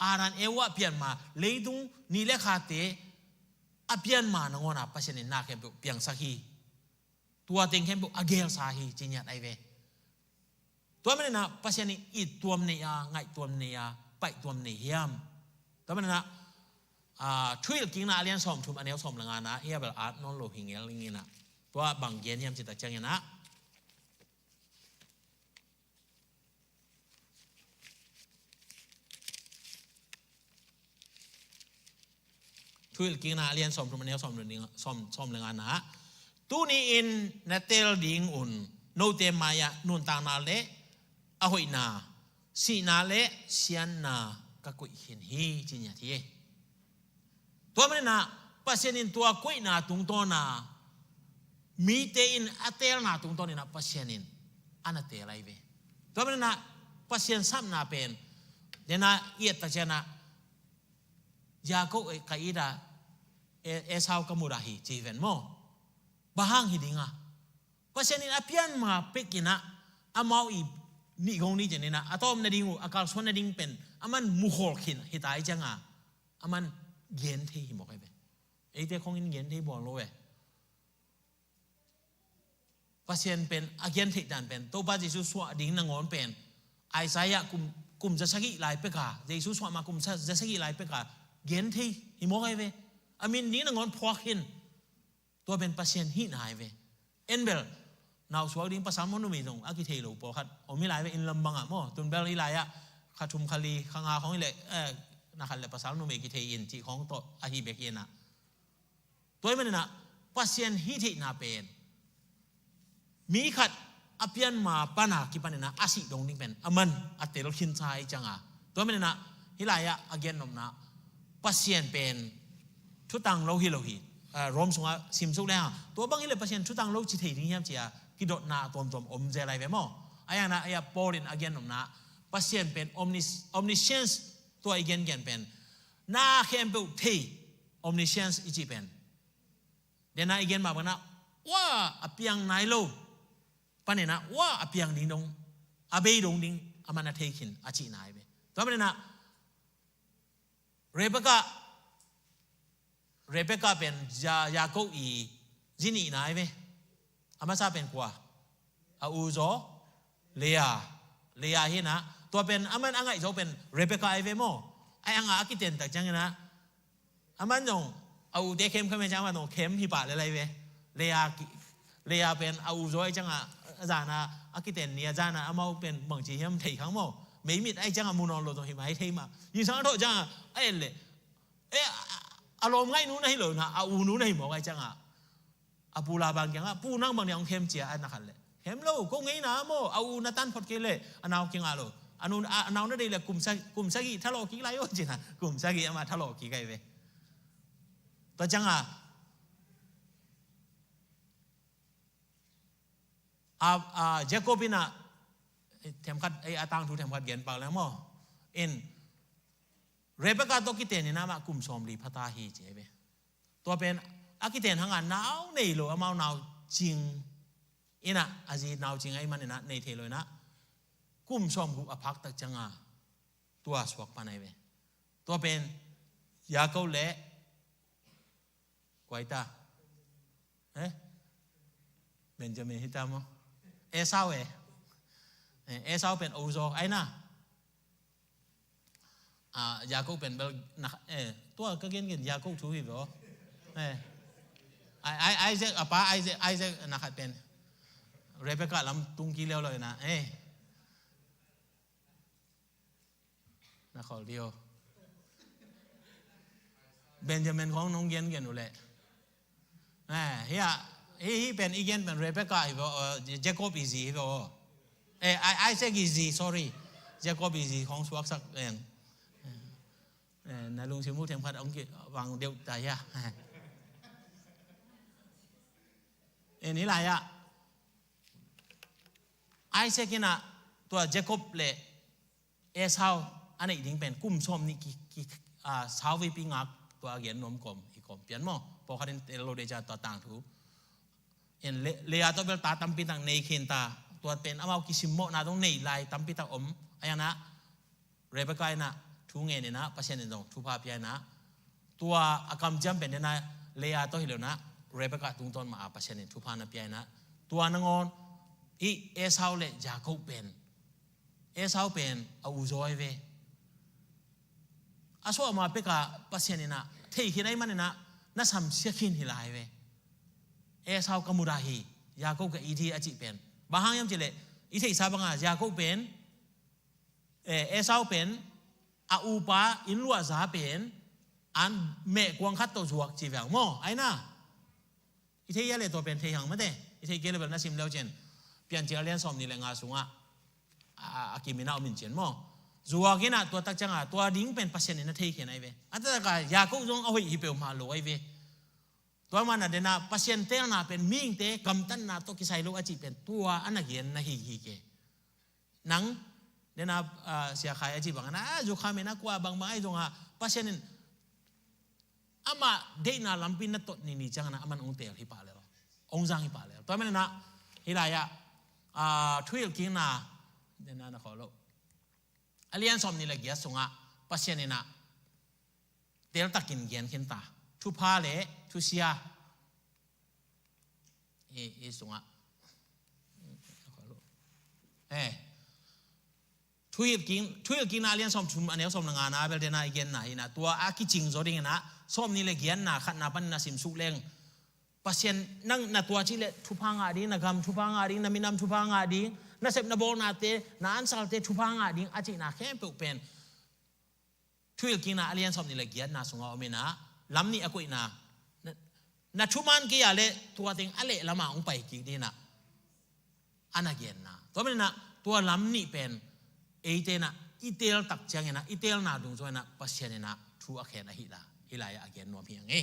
Adam Eva pian ma, leitung ni le khate a pian ma nangawn ah Pasian in na khempeuh piangsak hi. Tua teng khempeuh a geelsa hi ci ngiat ahi ve. Tua manin ah Pasian in it tuam nei a, ngaih tuam nei a, paih tuam nei hiam? Tua manin ah, ah, Thuhilhkikna a lian sawmthum a neu sawm le ngana, hih a bel at nawn lo hi ngel ing in ah. Tua bang gen hiam cih tak ciangin ah, Thuhilhkikna a lian sawmthum a neu sawm le nga, sawm, sawm le ngana ah, tuni-in na teel ding un, note mai-ah nuntakna le a hoihna, sihna le siatna ka koih khin hi, ci ngiat hi. Tua manin ah Pasian in tua koihna tungtawn a mite in a teelna tungtawn in ah Pasian in a na teel ahi ve. Tua manin ah Pasian sapna pen, den a i et tak ciang ah, Jakob ka it a, E- Esau ka mut a hi, ci hi ven maw. Bang hang hi ding a, Pasian in a pian ma pek in ah, amau i nih gong ni ciang in ah a tawp nading uh, a kalsuan nading pen aman mukhawl khin hi ta ahih ciang a, aman genthei hi mawk ahi ve. Eite khong in genthei bawl lo ve. Pasian pen a gentheih dan pen, Topa Jesu suah ding nangawn pen, Isaiah kum, kum za sagih lai pek a, Jesu suah ma kum za sagih lai pek a genthei hi mawk ahi ve. A min ding nangawn phuak khin. Tua pen Pasian hihna ahi ve. En bel, nau suak ding pasal maw numei zong a kithei lo pawlkhat om hi lai ve, inn lam bang ah maw. Tun bel hi lai ah, kha thum kha li kha nga khong hi leh, eh, na khat le pasal numei kithei in cih khong tawh ahi bek hi in ah. Tua ahih manin ah Pasian hih theihna pen mi khat a pian ma pan a kipan in ah a sih dong ding pen aman a tel khin sa ahih ciang a. Tua manin ah hih lai ah a gen nopna, Pasian pen thutang lo hi lo hi. Ah, Rom sungah simsuk le hang, tua bang hi leh Pasian thutang lo ci thei ding hiam ci a kidotna a tuamtuam om zel ahi ve maw. Ahih hang ah, ah, Paul in a gen nopna, Pasian pen omnis- omniscience, tua i gengen pen na khempeuh thei, omniscience i cih pen. Den a i gen mah bang in ah, ua a piang nai lo pan in ah ua a piang ding dong, a bei dong ding aman a thei khin a cihna ahi ve. Tua manin ah Rebekah, Rebekah pen Ja- Jakob i zi nihna ahi ve. A masa pen kua? A u zaw Leah. Leah hi in ah, tua pen aman a ngaih zaw pen Rebekah ahi ve maw. Ahih hang a a kiten tak ciang in ah, aman zong a ute khemkhem ahih ciang a, aman zong khem hi pah lel ahi ve. Leah ki- Leah pen a u zaw ahih ciang a, a zan a, a kiten ni a zan a amau pen bangci hiam thei kha maw. Meimit ahih ciang a mu nawn lo zong hi mah, hi thei mah. Zingsang a thawh ciang a, a et leh, eh, a, a lawm ngaihnu na hi lo in ah, a unu na hi mawk ahih ciang a, a pu Laban kiangah, "Pu, nang bang dia hong khem?" ci a, a na khat leh, "Khem lo, ko ngeina maw, a u na tan phot kei leh a nau kingah lo. A nu, a, a nau na deih leh kum sa- kum sagih thalawh kik lai aw," ci in ah, kum sagih amah thalawh kik ahi ve. Tua ciang a, a, a, Jakob in ah, themkhat, eh, a tangthu themkhat gen pak leng maw. In, Rebekah tawh kiten in ah amah kum sawmli pha ta hi ci ahi ve. Tua pen a kiten hang a nau nei lo, amau nau cing in ah, a zi nau cing ahih manin ah nei thei lo in ah, kum sawmguk a phak tak ciang a tua suak pan ahi ve. Tua pen Jakob le kua hi ta? Eh? Benjamin hi ta maw? Esau eh. Eh, Esau pen u zaw ahi na. Ah, Jakob pen bel na, eh, tua ka gengen Jakob thu hi ve aw. Eh. Ai, ai, Isaac, a pa Isaac, Isaac na khat pen Rebekah lam tung kik leuleu in ah, eh. Na khol dih aw. Benjamin khong nong gengen uh leh. Eh, hih a, hih, hih pen i gen pen Rebekah hi ve aw, Jakob i zi hi ve aw. Eh, I- Isaac i zi, sorry. Jakob i zi khong suaksak leng. Eh, na lungsim uh themkhat hong kivang deuh ta hia. Eh, hih lai ah Isaac in ah tua Jakob le Esau a neih ding pen kum sawm nih ki, ki, ah, sauveipi ngak, tua a gen nuam kawm i kawm pian maw. Pawlkhat in tel lo dei ciang tua tangthu. In Le- Leah tawh bel ta tampi tak nei khin ta. Tua pen amau kisimmawhna dong nei lai tampi tak om. Ahih hang ah Rebekah in ah thu ngen in ah Pasian in zong thupha pia in ah, tua a kamciam pen den a Leah tawh hi lo in ah, Rebekah tungtawn mah a Pasian in thupha na pia in ah, tua nangawn hih Esau le Jakob pen, Esau pen a u zaw ahi ve. A suah ma pek a Pasian in ah thei khin ahih manin ah na samsia khin hi lai ve. Esau ka mudah hi, Jakob ka it hi a cih pen bang hang hiam cih leh, i theihsa bang a Jakob pen, eh, Esau pen a upa inn luahza pen an mehkuang khat tawh zuak ci veng maw, ahi na. I thei hia leh tua pen thei hang mate. I thei kei leh bel na sim leu cin, Piancil a lian sawm nih le nga sungah a, a, a kim in ah om in cin maw. Zuak in ah tua tak ciangah tua ding pen Pasian in a thei khin ahi ve. A taktak a Jakob zong a hoih hi peuhmah lo ahi ve. Tua manin ah dena Pasian teelna pen mihingte gamtatna tawh kisai lo a cih pen tua a na gen na hi hi ke. Nang dena, ah, Sia Khai a cih bangin ah, ah, zukha mena kua bangbang ahi zongah Pasian in amah deihna lampi na tot ni ni ciangin ah aman hong teel hi pah lel, hong zang hi pah lel. Tua manin ah hih lai-ah, ah, Thuhilhkikna, dena na khawh lo. A lian sawm nih le giat sungah Pasian in ah teltakin gen khin ta. Thupha le thusia. I, i sungah. Eh. Thuhilhkik, Thuhilhkikna a lian sawm thum a neu sawm le ngana bel dena i genna hi in ah. Tua a kicing zaw dingin ah sawm nih le giatna khatna panin na simsuk leng Pasian nang na tua cih leh thupha ngah ding, na gam thupha ngah ding, na minam thupha ngah ding, na sep na bawlnate, na ansalte thupha ngah ding a cihna khempeuh pen Thuhilhkikna a lian sawm nih le giatna sungah om in ah, lam nih a koihna, na, na thuman kei a leh tua teng a lehlamah hong pai kik ding in ah, a na genna. Tua manin ah tua lam nih pen eite in ah i teel tak ciangin ah, i teelna dungzui in ah Pasian in ah thu a khen ahih la, hih lai-ah a gen nuam hi ing e.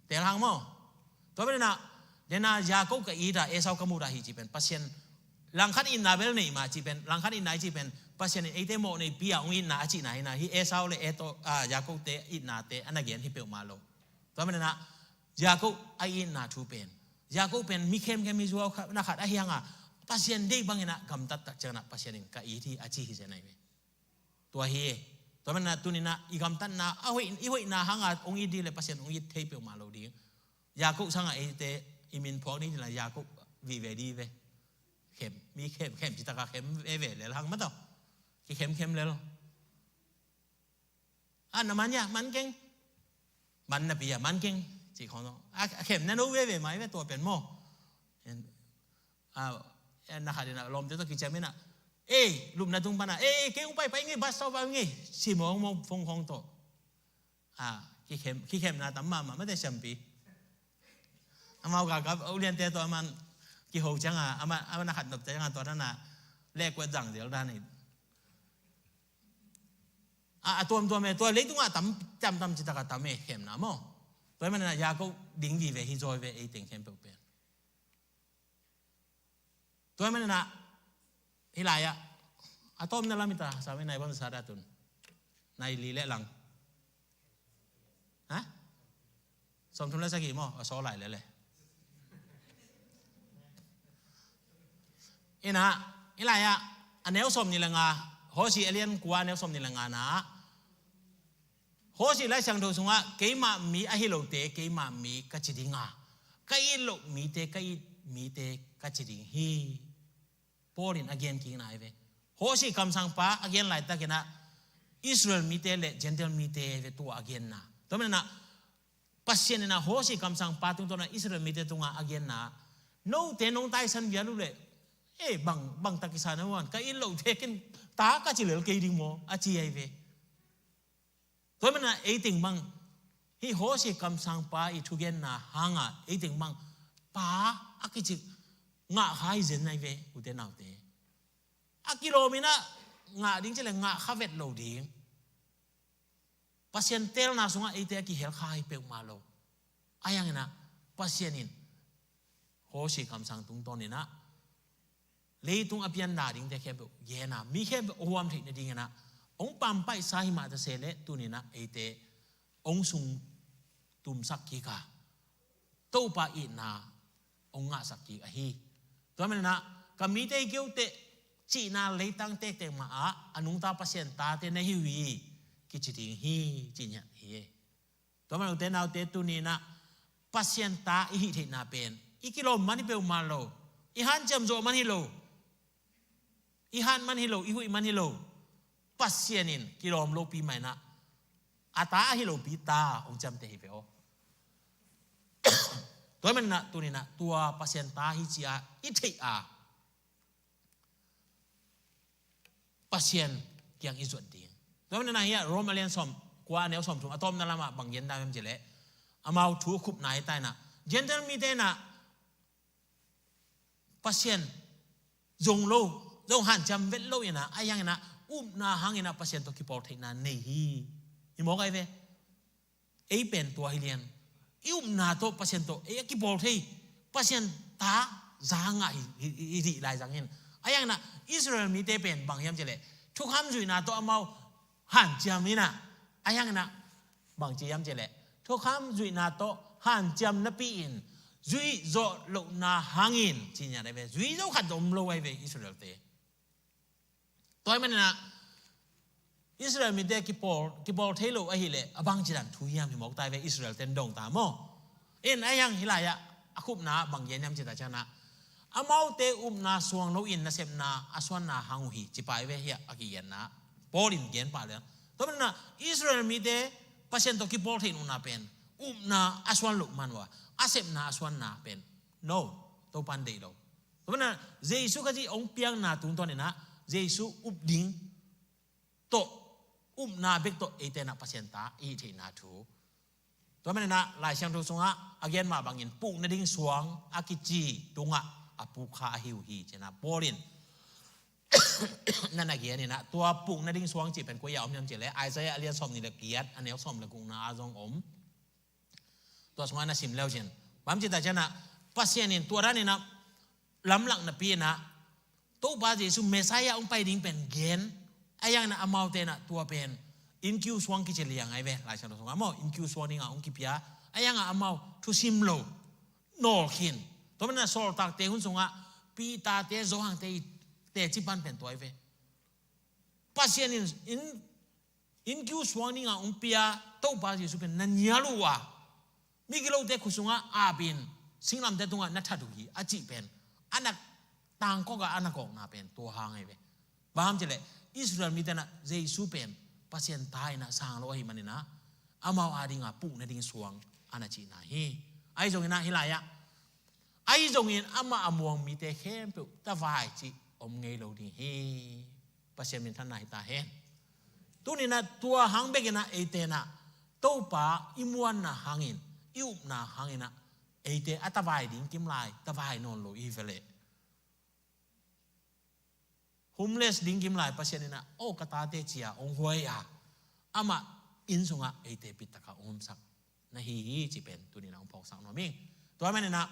Teel hang maw? Tua pen in ah, dena Jakob ka it a, Esau ka mut a hi cih pen Pasian langkhat itna bel nei mah cih pen, langkhat itna i cih pen Pasian in eite mawh neipi a hong itna a cihna hi in ah, hih Esau le Eto, ah, Jakob te itnate a na gen hi peuhmah lo. Tua pen in ah Jakob a itna thu pen, Jakob pen mi khemkhem hi zuau kha, na khat ahi hang a, Pasian deih bangin ah gamtat tak ciangin ah Pasian in ka it hi a ci hi zen ahi ve. Tua hi. Tua manin ah tuni in ah i gamtatna, a hoih, i hoihna hang a hong it ding le Pasian hong it thei peuhmah lo ding. Jakob sangah eite i min phuak ni ding la Jakob vive ding ve. Khem, mi khem, khem citak a khem veve lel hang mah tawh. Kikhemkhem lel. A na man hia, man keng. Man napi a, man keng. Cih khawng tawh. A, a khem na no veve mah hi ve tua pen maw. A, na khat in ah lawmte tawh kiciam in ah, ei, lupna tung pan ah, ei, kei hong paipai ing e, bus stop ah ing e, ci mawkmawk phone khawng tawh. A, kikhem, kikhemna tam mahmah mate siampi. Amau galkap uliante tawh aman kiho ciangin, aman, aman a khat nop ciangin tua dan a lehkuat zang zel dan hi. A, a tuamtuam e, tua leitungah tam, tam, tam citak a tam e, khemna maw. Tua hi manin ah Jakob ding vive hi zaw ve, ei teng khempeuh pen. Tua hi manin ah, hih lai-ah, a tawpna lam hi ta, Sawm nih le nai bang sa dah tun. Nai li le lang. Ha? Sawmthum le sagih maw, a saw lai le le. In ah, hih lai-ah, a neu sawm nih le nga, Hosea a lian kua a neu sawm nih le nga na, Hosea Lai Siangtho sungah, keimah mi ahi lote, keimah mi ka ci ding a, ka it loh mite, ka it mite ka ci ding hi. Paul in a gen kikna hi ve. Hosea kamsangpa a gen laitakin ah, Israel mite le Gentile mite ve tua a genna. Tua manin ah, Pasian in ah Hosea kamsangpa tungtawn ah Israel mite tungah a genna. Note nong taisan vial uh leh, eh, bang, bang tak kisa na uh an, ka it loh tekin ta ka ci lel kei ding maw, a ci ahi ve. Tua manin ah ei teng bang, hih Hosea kamsangpa i thugenna hangah ei teng bang, pa a kici ngah kha hi zen ahi ve, ute naute. A kilawm in ah ngah ding ci leh ngah kha vet lo ding. Pasian teelna sungah eite a kihel kha hi peuhmah lo. Ahi hangin ah Pasian in Hosea kamsang tungtawn in ah leitung a pianna dingte khempeuh gen a, mi khempeuh a huam theih nadingin ah hong pampaihsa hi mah ta se leh tuni in ah eite hong sungtumsak kik a, Topa itna hong ngahsak kik ahi. Tua manin ah, ka mite hi kei uh teh, cihna leitang tektek mah ah a nungta Pasian tate na hi uh hi, kici ding hi, ci ngiat hi. Tua manin ute naute tuni in ah Pasian ta i hih theihna pen i kilawm man hi peuhmah lo, i hanciam zawh man hi lo. I hat man hi lo, i huih man hi lo. Pasian in kilawm lopi mah in ah, a ta ahi lopi ta hong ciamteh hi ve aw. Tua manin ah tuni in ah tua Pasian ta hi ci a i theih a, Pasian kiang i zuat ding. Tua manin ah hih ah Rom a lian sawm kua a neu sawmthum a tawpna lamah bang gen dan hiam cih leh, amau thu khupna hi ta in ah, Gentile mite in ah Pasian zong lo, zong hanciam vet lo in ah, ahi hangin ah upna hangin ah Pasian tawh kipawl theihna nei hi. Hi mawk ai ve. Ei pen tua hi lian. I upna tawh Pasian tawh ei a kipawl thei. Pasian ta za ngah hi, hi, hi, hi lai zang hin. A hiangin ah Israel mite pen bang hiam cih leh thukham zuihna tawh amau hanciam in ah. A hiangin ah bang ci hiam cih leh thukham zuihna tawh hanciam napi-in zuih zawh lohna hangin ci niat ai ve. Zuih zo khat om lo ai ve Israel-te. Tua ahih manin ah Israel mite kipawl, kipawl thei lo ahih leh a bangci dan thu hiam hi mawk ta ai ve Israel ten dong ta maw. In a hiang hih lai-ah a khupna bang gen hiam cih ta ciangin ah amaute upna suang loin nasepna a suanna hang uh hi ci pah ai ve hiah a kigenna. Paul in gen pah leh. Tua manin ah Israel mite Pasian tawh kipawl theih nopna pen upna a suan loh man uh a, a sepna a suanna pen no, Topa'n deih lo. Tua manin ah Jesu Khazih hong piakna tungtawnin ah Jesu up ding tawh, upna bek tawh eite in ah Pasian ta i hih theihna thu. Tua manin ah Lai Siangtho sungah a gen mah bangin pukna ding suang a kici tungah a puk kha ahi uh hi ci-in ah Paul in na na gen in ah, tua pukna ding suang cih pen koi-ah om hiam cih leh Isaiah a lian sawmnih le giat a neu sawm le gukna ah zong om. Tua sungah na sim le uh cin. Bang hiam cih ta ciangin ah Pasian in tua danin ah lamlak napi-in ah Topa Jesu Messiah hong pai ding pen gen. A hiangin ah amaute in ah tua pen innkiu suang kici liang ai ve Lai Siangtho sungah maw, innkiu suang dingah hong kipia. A hiangah amau thusim lo, nawlkhin. Tua manin ah sawltakte hun sungah Peter-te, Johan-te i teci pan pen tua ai ve. Pasian in, in innkiu suang dingah hong pia Topa Jesu pen na nial uh a, migilote khut sungah ap in singlamteh tungah na that uh hi a cih pen a na tangkawkah a na kawkna pen tua hang ai ve. Bang hiam cih leh Israel mite in ah Jesu pen Pasian ta in ah sang lo ahih manin ah amau adingah pukna ding suang a na cihna hi. Ahi zongin ah hih lai-ah ahi zongin amah a muang mite khempeuh tavai cih om ngei lo ding hi. Pasian minthanna hi ta hen. Tuni-in ah tua hang bekin ah eite in ah Topa i muanna hangin, i upna hangin ah eite a tavai ding kim lai, tavai nawn lo i hi ve leh. Homeless ding kim lai Pasian in ah, "Oh, ka tate," ci-a hong huai a, amah inn sungah eite bittakin hong omsak na hi hi cih pen tuni-in ah hong phawksak nuam ing. Tua manin ah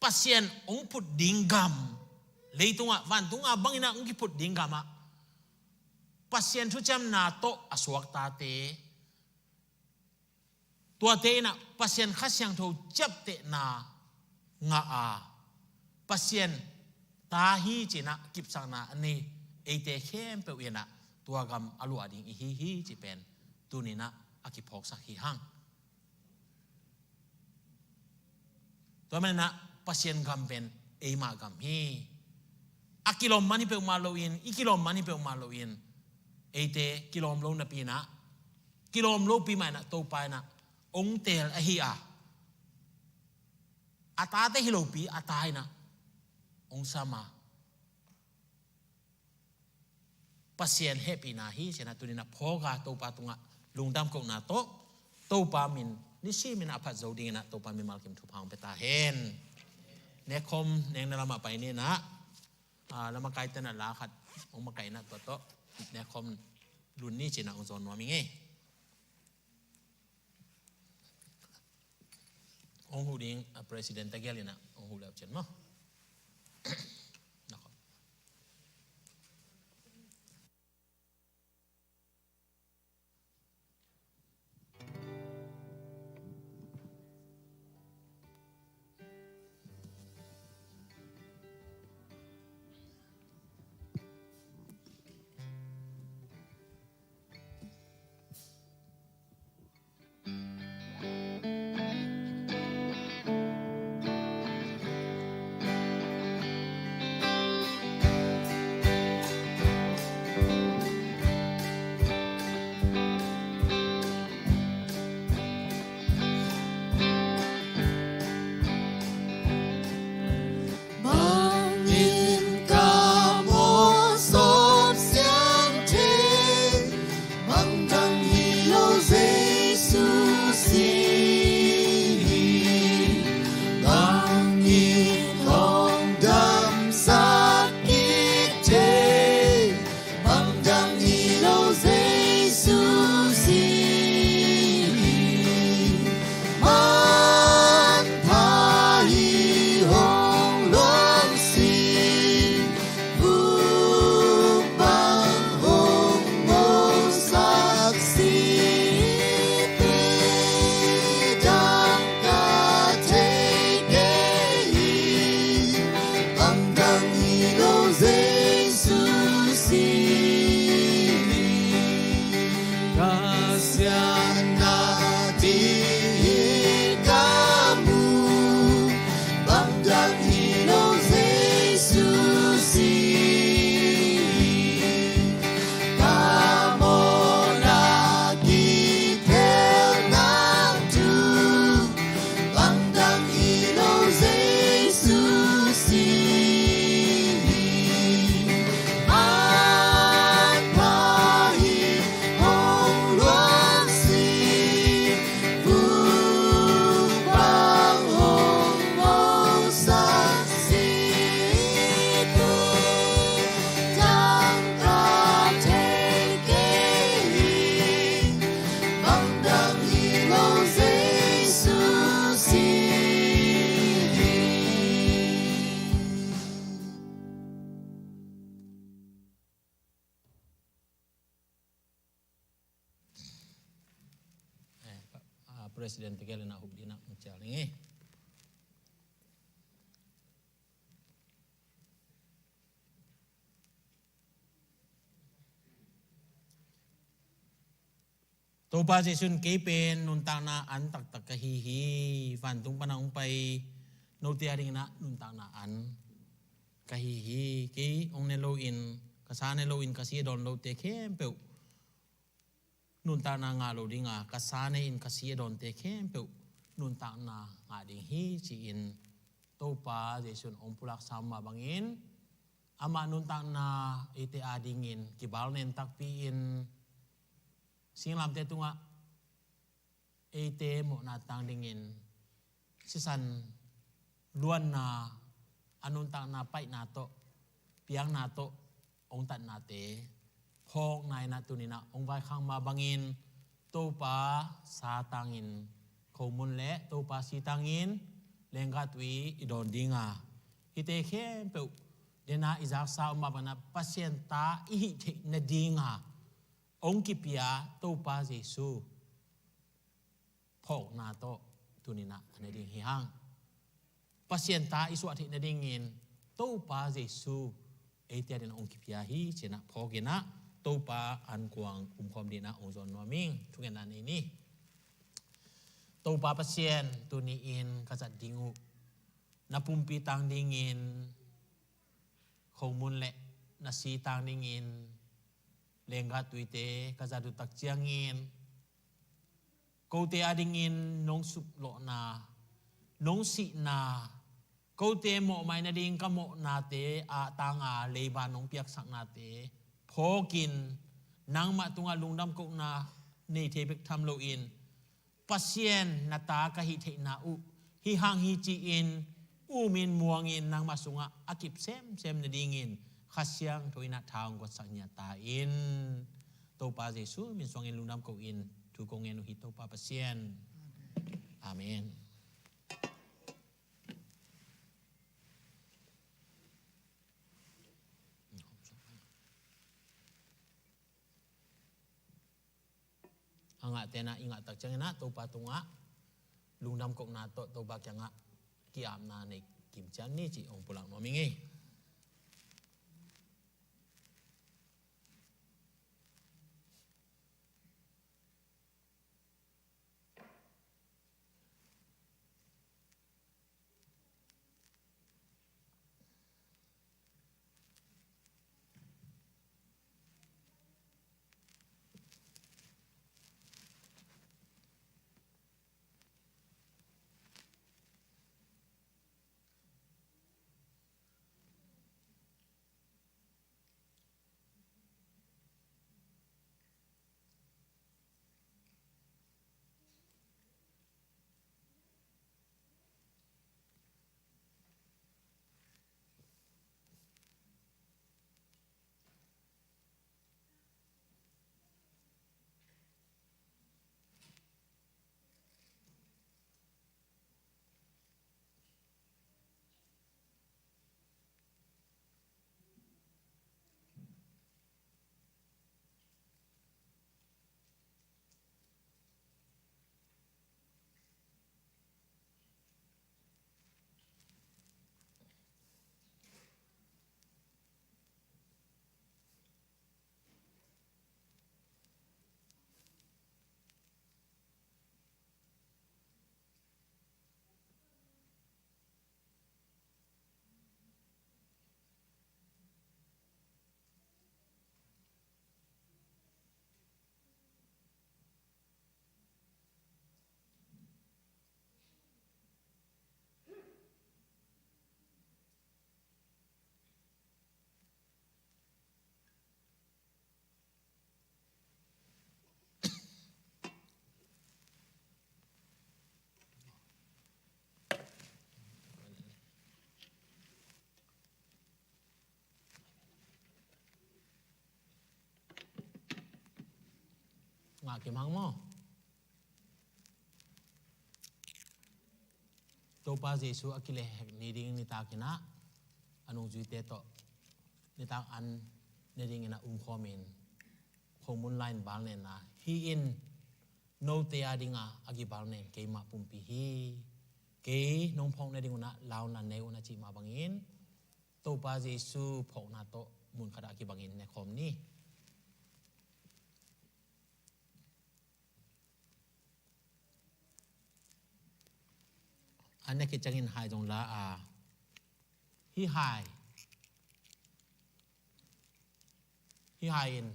Pasian hong phut ding gam, leitungah, vantungah bangin ah hong kiphut ding gamah Pasian thuciamna tawh a suak tate, tuate in ah Pasian Kha Siangtho ciaptehna ngah a, Pasian ta hi ci-in ah kipsakna a nei eite khempeuh in ah tua gam a luah ding i hi hi cih pen tuni-in ah a kiphawksak hi hang. Tua manin ah Pasian gam pen eimah gam hi. A kilawm man hi peuhmah loin, i kilawm man hi peuhmah loin, eite kilawm lo napi-in ah, kilawm lopi mah in ah Topa in ah hong teel ahi a, a tate hi lopi a ta in ah hong sam a, Pasian hehpihna hi ci-in ah tuni-in ah phawk a, Topa tungah lungdam kohna tawh Topa min nisimin a phat zo dingin ah Topa mimal kim thupha hong pia ta hen. Nekkhawm neng na lamah pai ni in ah, ah, lamakaite in ah la khat hong makaih in ah tua tawh nekkhawm lun ni ci-in ah hong zawn nuam ing ei. Hong huh ding a president a gel in ah hong huh le uh cin maw. President tegel in a hup ding in a hong cial ding hi. Topa Jesuh in kei pen nuntakna an taktak ka hi hi. Vantung pan a hong pai note a dingin a nuntakna an ka hi hi. Kei hong ne loin, ka sa ne loin ka si a dawn lote khempeuh nuntakna ngah lo ding a, ka sa ne in ka si a dawnte khempeuh nuntakna ngah ding hi, ci-in Topa Jesuh in hong pulaksa mah bangin, amah nuntakna eite a dingin kibalnen takpi-in singlamteh tungah eite mawhna tang dingin sisan luanna, a nuntakna paihna tawh, piakna tawh hong tatnate phawkna in a tuni in a hong vaikhak mah bangin Topa sa tangin khomun le Topa si tangin lenggah tui i dawn ding a, hihte khempeuh den a i zaksa om mah bangin a Pasian ta i hih theih nading a hong kipia Topa Jesuh phawkna tawh tuni in a na ding hi hang. Pasian ta i suah theih nadingin Topa Jesuh eite a dingin hong kipia hi, ci-in a phawk in a Topa ankuang umkhawm dingin a hong zawn nuam ing. Thungetna nei ni. Topa Pasian, tuni-in ka zat ding uh na pumpi tang dingin khomun le na si tang dingin lenggah tuite ka zat uh tak ciangin kote a dingin nong suplawhna, nong sihna, kote mawhmai nading ka mawhnate ah tanga leiba nong piaksaknate phawkin nangmah tungah lungdam kohna nei thei bek tham loin Pasian na ta ka hih theihna uh hi hang hi ci-in umin muangin nangmah sungah a kip semsem nadingin Kha Siangtho in a tha hong guansak ni a ta in Topa Jesuh min suangin lungdam ko in thu kong ngen uh hi Topa Pasian. Amen. A ngahte na i ngah tak ciangin a Topa tungah lungdam kohna tawh Topa kiangah ki-apna nei kim cian ni cih hong pulak nuam ing ei. Ngah kim hang maw? Topa Jesuh a kilehhek ni ding nitak in ah a nungzuite tawh nitak an ne dingin a umkhawmin khomun lai-in balnenna hi in note a dinga a kibawl nen keimah pumpi hi. Kei nong phawk nading un ah lau na nei un a cih mah bangin Topa Jesu phawkna tawh mun khat ah a kibangin ne khawm ni. A ne khit ciangin hai zong la a, hih hai, hih hai in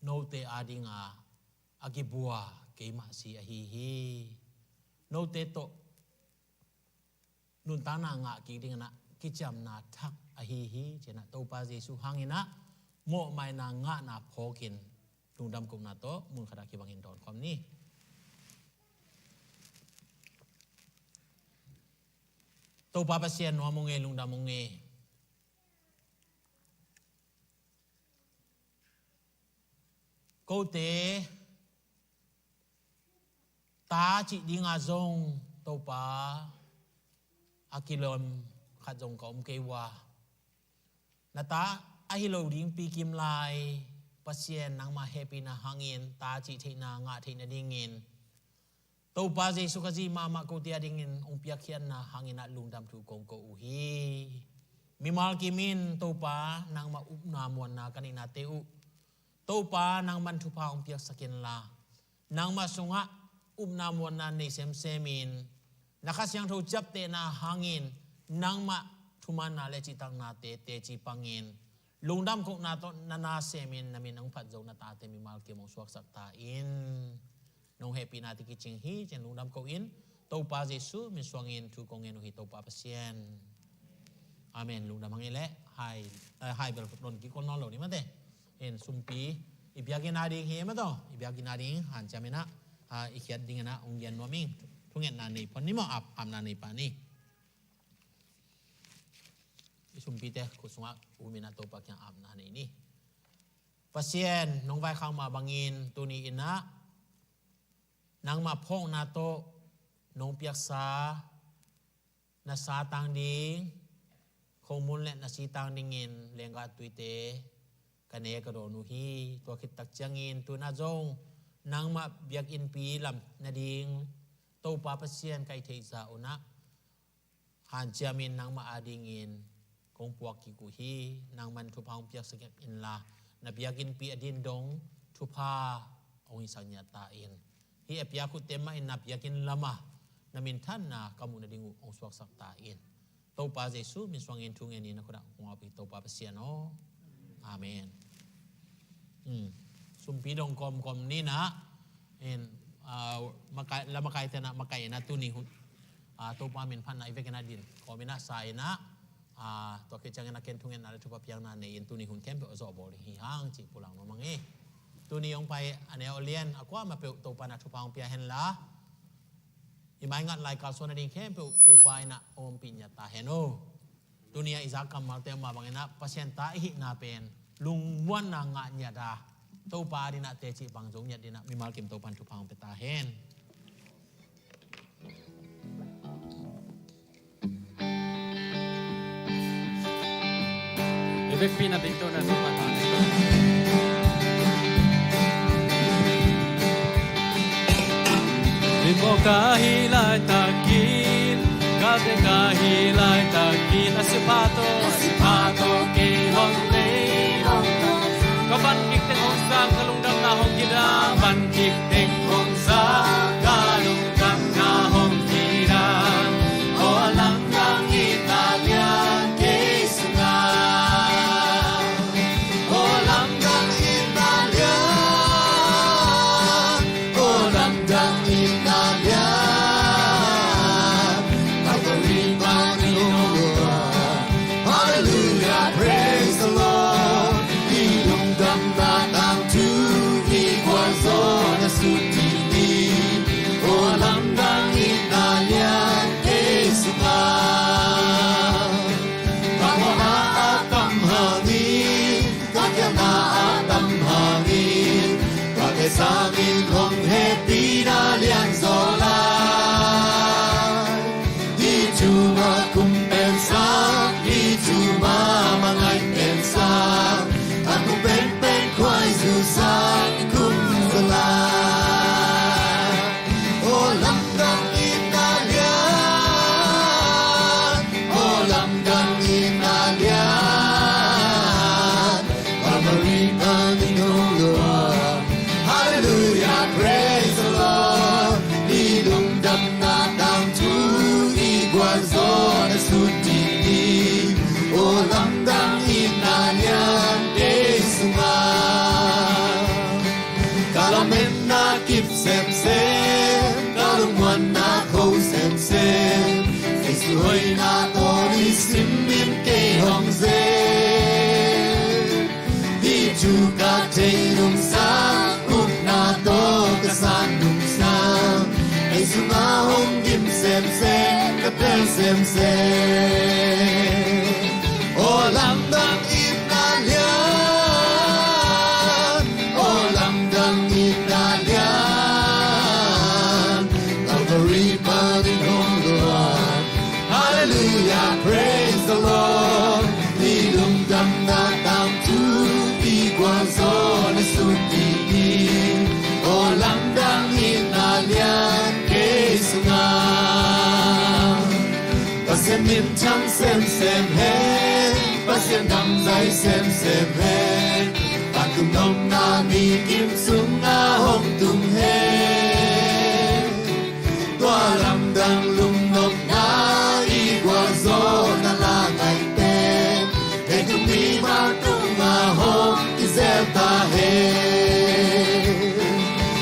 note a dinga a kibua keimah si ahi hi. Note tawh nuntakna ngah kik dingin ah kiciamna thak ahi hi. Ci-in ah Topa Jesu hangin ah mawhmaina ngahna phawkin lungdam kohna tawh mun khat ah kibangin dawn khawm ni. Topa Pasian, nuam ung e, lungdam ung e. Kote ta cih dinga zong Topa a kilawm khat zong ka om kei uh a, na ta ahi lo ding pikim lai Pasian, nangmah hehpihna hangin ta cih theihna ngah theih nadingin Topa Jesu Khazih mahmah kote a dingin hong piakkhiatna hangin ah lungdam thu kong ko uh hi. Mimal kim in Topa, nangmah upna muanna ka neihnate uh Topa, nangman thupha hong piaksak inla, nangmah sungah upna muanna nei semsem in, na Kha Siangtho ciaptehna hangin nangmah thumanna le cihtaknate teci pangin lungdam kohna tawh na na semin na min hong phat zo na tate mimal kim hong suaksak ta in. Nong hehpihna te kicing hi ci-in lungdam ko-in, Topa Jesu min suangin thu kong ngen uh hi, Topa Pasian. Amen. Lungdam hang ei leh, hai, eh, hai bel don kik nawn lo ni mate. En sumpi i biakinn a ding hi mataw, i biakinn a ding hanciam in ah, ah, i khiat dingin ah hong gen nuam ing. Thungetna nei pah ni maw, ap, apna nei pah ni. I sumpite khut sungah um in ah Topa kiang apna nei ni. Pasian, nong vaikhak mah bangin tuni in ah nangmah phawkna tawh nong piaksa na sa tang ding, khomun le na si tang dingin lenggah tuite ka ne ka dawn uh hi. Tua khit tak ciangin tu-in ah zong nangmah biakinnpi lam nading Topa Pasian ka hih theih zah un ah hanciam in nangmah a dingin kong puak kik uh hi. Nangman thupha hong piaksak inla, na biakinnpi a din dong thupha hong hisak ngiat ta in. Hih a piak uhte mah in na biakinn lamah na minthanna ka muh nading uh hong suaksak ta in. Topa Jesu min suangin thu ngen in na khut ah kong ap hi, Topa Pasian aw. Amen. Hmm. Sumpi dong kawmkawm ni in ah, in, ah, makai, la makaite in ah, makai in ah tuni hun, ah, Topa min phatna i vekin ah din kawm in ah sa in ah, ah, tua khit ciangin ah ken thungetna le thupha piakna nei in tuni hun khempeuh a zawh bawl ding hi hang cih pulak nuam hang hi. Tuni hong pai a neu a lian a kuamah peuh Topa in ah thupha hong pia hen la, i maingat lai kalsuan nading khempeuh Topa in ah hong ompih ngiat ta hen aw. Tuni a i zak kammalte mah bangin ah Pasian ta i hihna pen lungmuanna ngah ngiat a, Topa a din ah teci pang zo ngiat din ah mimal kim Topa in thupha hong pia ta hen. I vekpi na ding to na thupha ta hen. Limbaw ka hih laitakin, ka bia ka hih laitakin, a sipha tawh, a sipha tawh kei hong lei hong tawh, ka van kik teng hong zang, ka lungdamna hong kida, van kik teng hong zang, ka lungdamna hong kida. Aw lamdang i ta lian kei sungah. Aw lamdang i ta lian, aw lamdang i ta lian. Kalvari pan i lungdam, a Semsem. Aw lamdang itna lian, aw lamdang itna lian, Calvary panin hong luang. Hallelujah, praise the Lord. I lungdamna tangthu, i gualzawhna sut ding hi. Aw lamdang itna lian kei sungah. Pasian minthang semsem hen, Pasian dangzai semsem hen, vantung nopna mi kim sungah hong tung hen. Tua lamdang lungnopna, i gualzawhna la ngaihte, leitung mimal tungah hong kizel ta hen.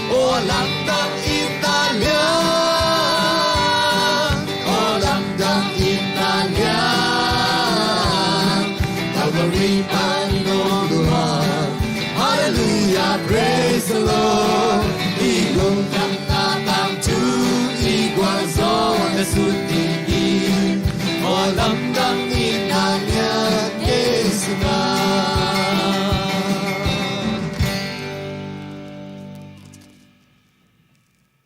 Aw lamdang itna lian, aw lamdang itna lian, Calvary panin hong luang. Hallelujah, praise the Lord. I lungdamna tangthu, i gualzawhna sut ding hi. Aw lamdang itna lian kei sungah.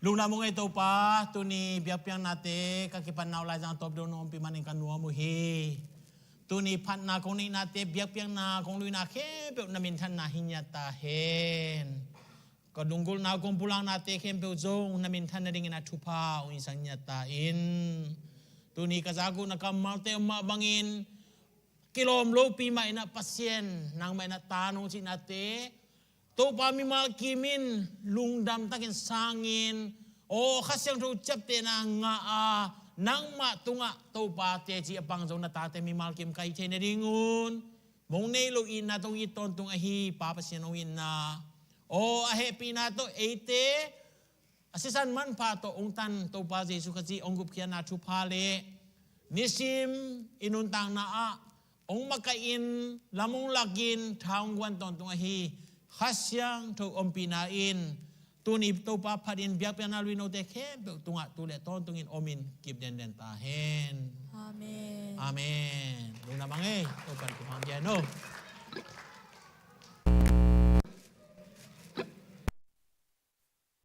Lungdam ung ei Topa, tuni biakpiaknate ka kipatna uh laizang tawp dong nong ompih manin ka nuam uh hi. Tuni phatna kong neihnate, biakpiakna kong luina khempeuh na minthanna hi ngiat ta hen. Ka lunggulhna uh kong pulaknate khempeuh zong na minthan nadingin a thupha hong hisak ngiat ta in. Tuni ka zak uh na kammalte om mah bangin kilawm lopi mah in ah Pasian nangmah in ah ta nong cihnate, Topa mimal kim in lungdam takin sangin, aw Kha Siangtho ciaptehna ngah a, nangmah tungah Topa teci a pang zo na tate mimal kim ka hih theih nadingun, mong neih loh itna tawh hong it tawntung ahi Pa Pasian hong itna, aw a hehpihna tawh eite a sisan manpha tawh hong tan Topa Jesu Khazih hong gupkhiatna thupha le nisim i nuntakna ah hong makaih in, lam hong lak in, tha hong guan tawntung ahi Kha Siangtho ompihna in tuni Topa phatin biakpiakna luinote khempeuh tungah tu le tawntungin om in kip denden ta hen. Amen. Amen. Lungdam ang ei. Topa in thupha hong pia hen aw.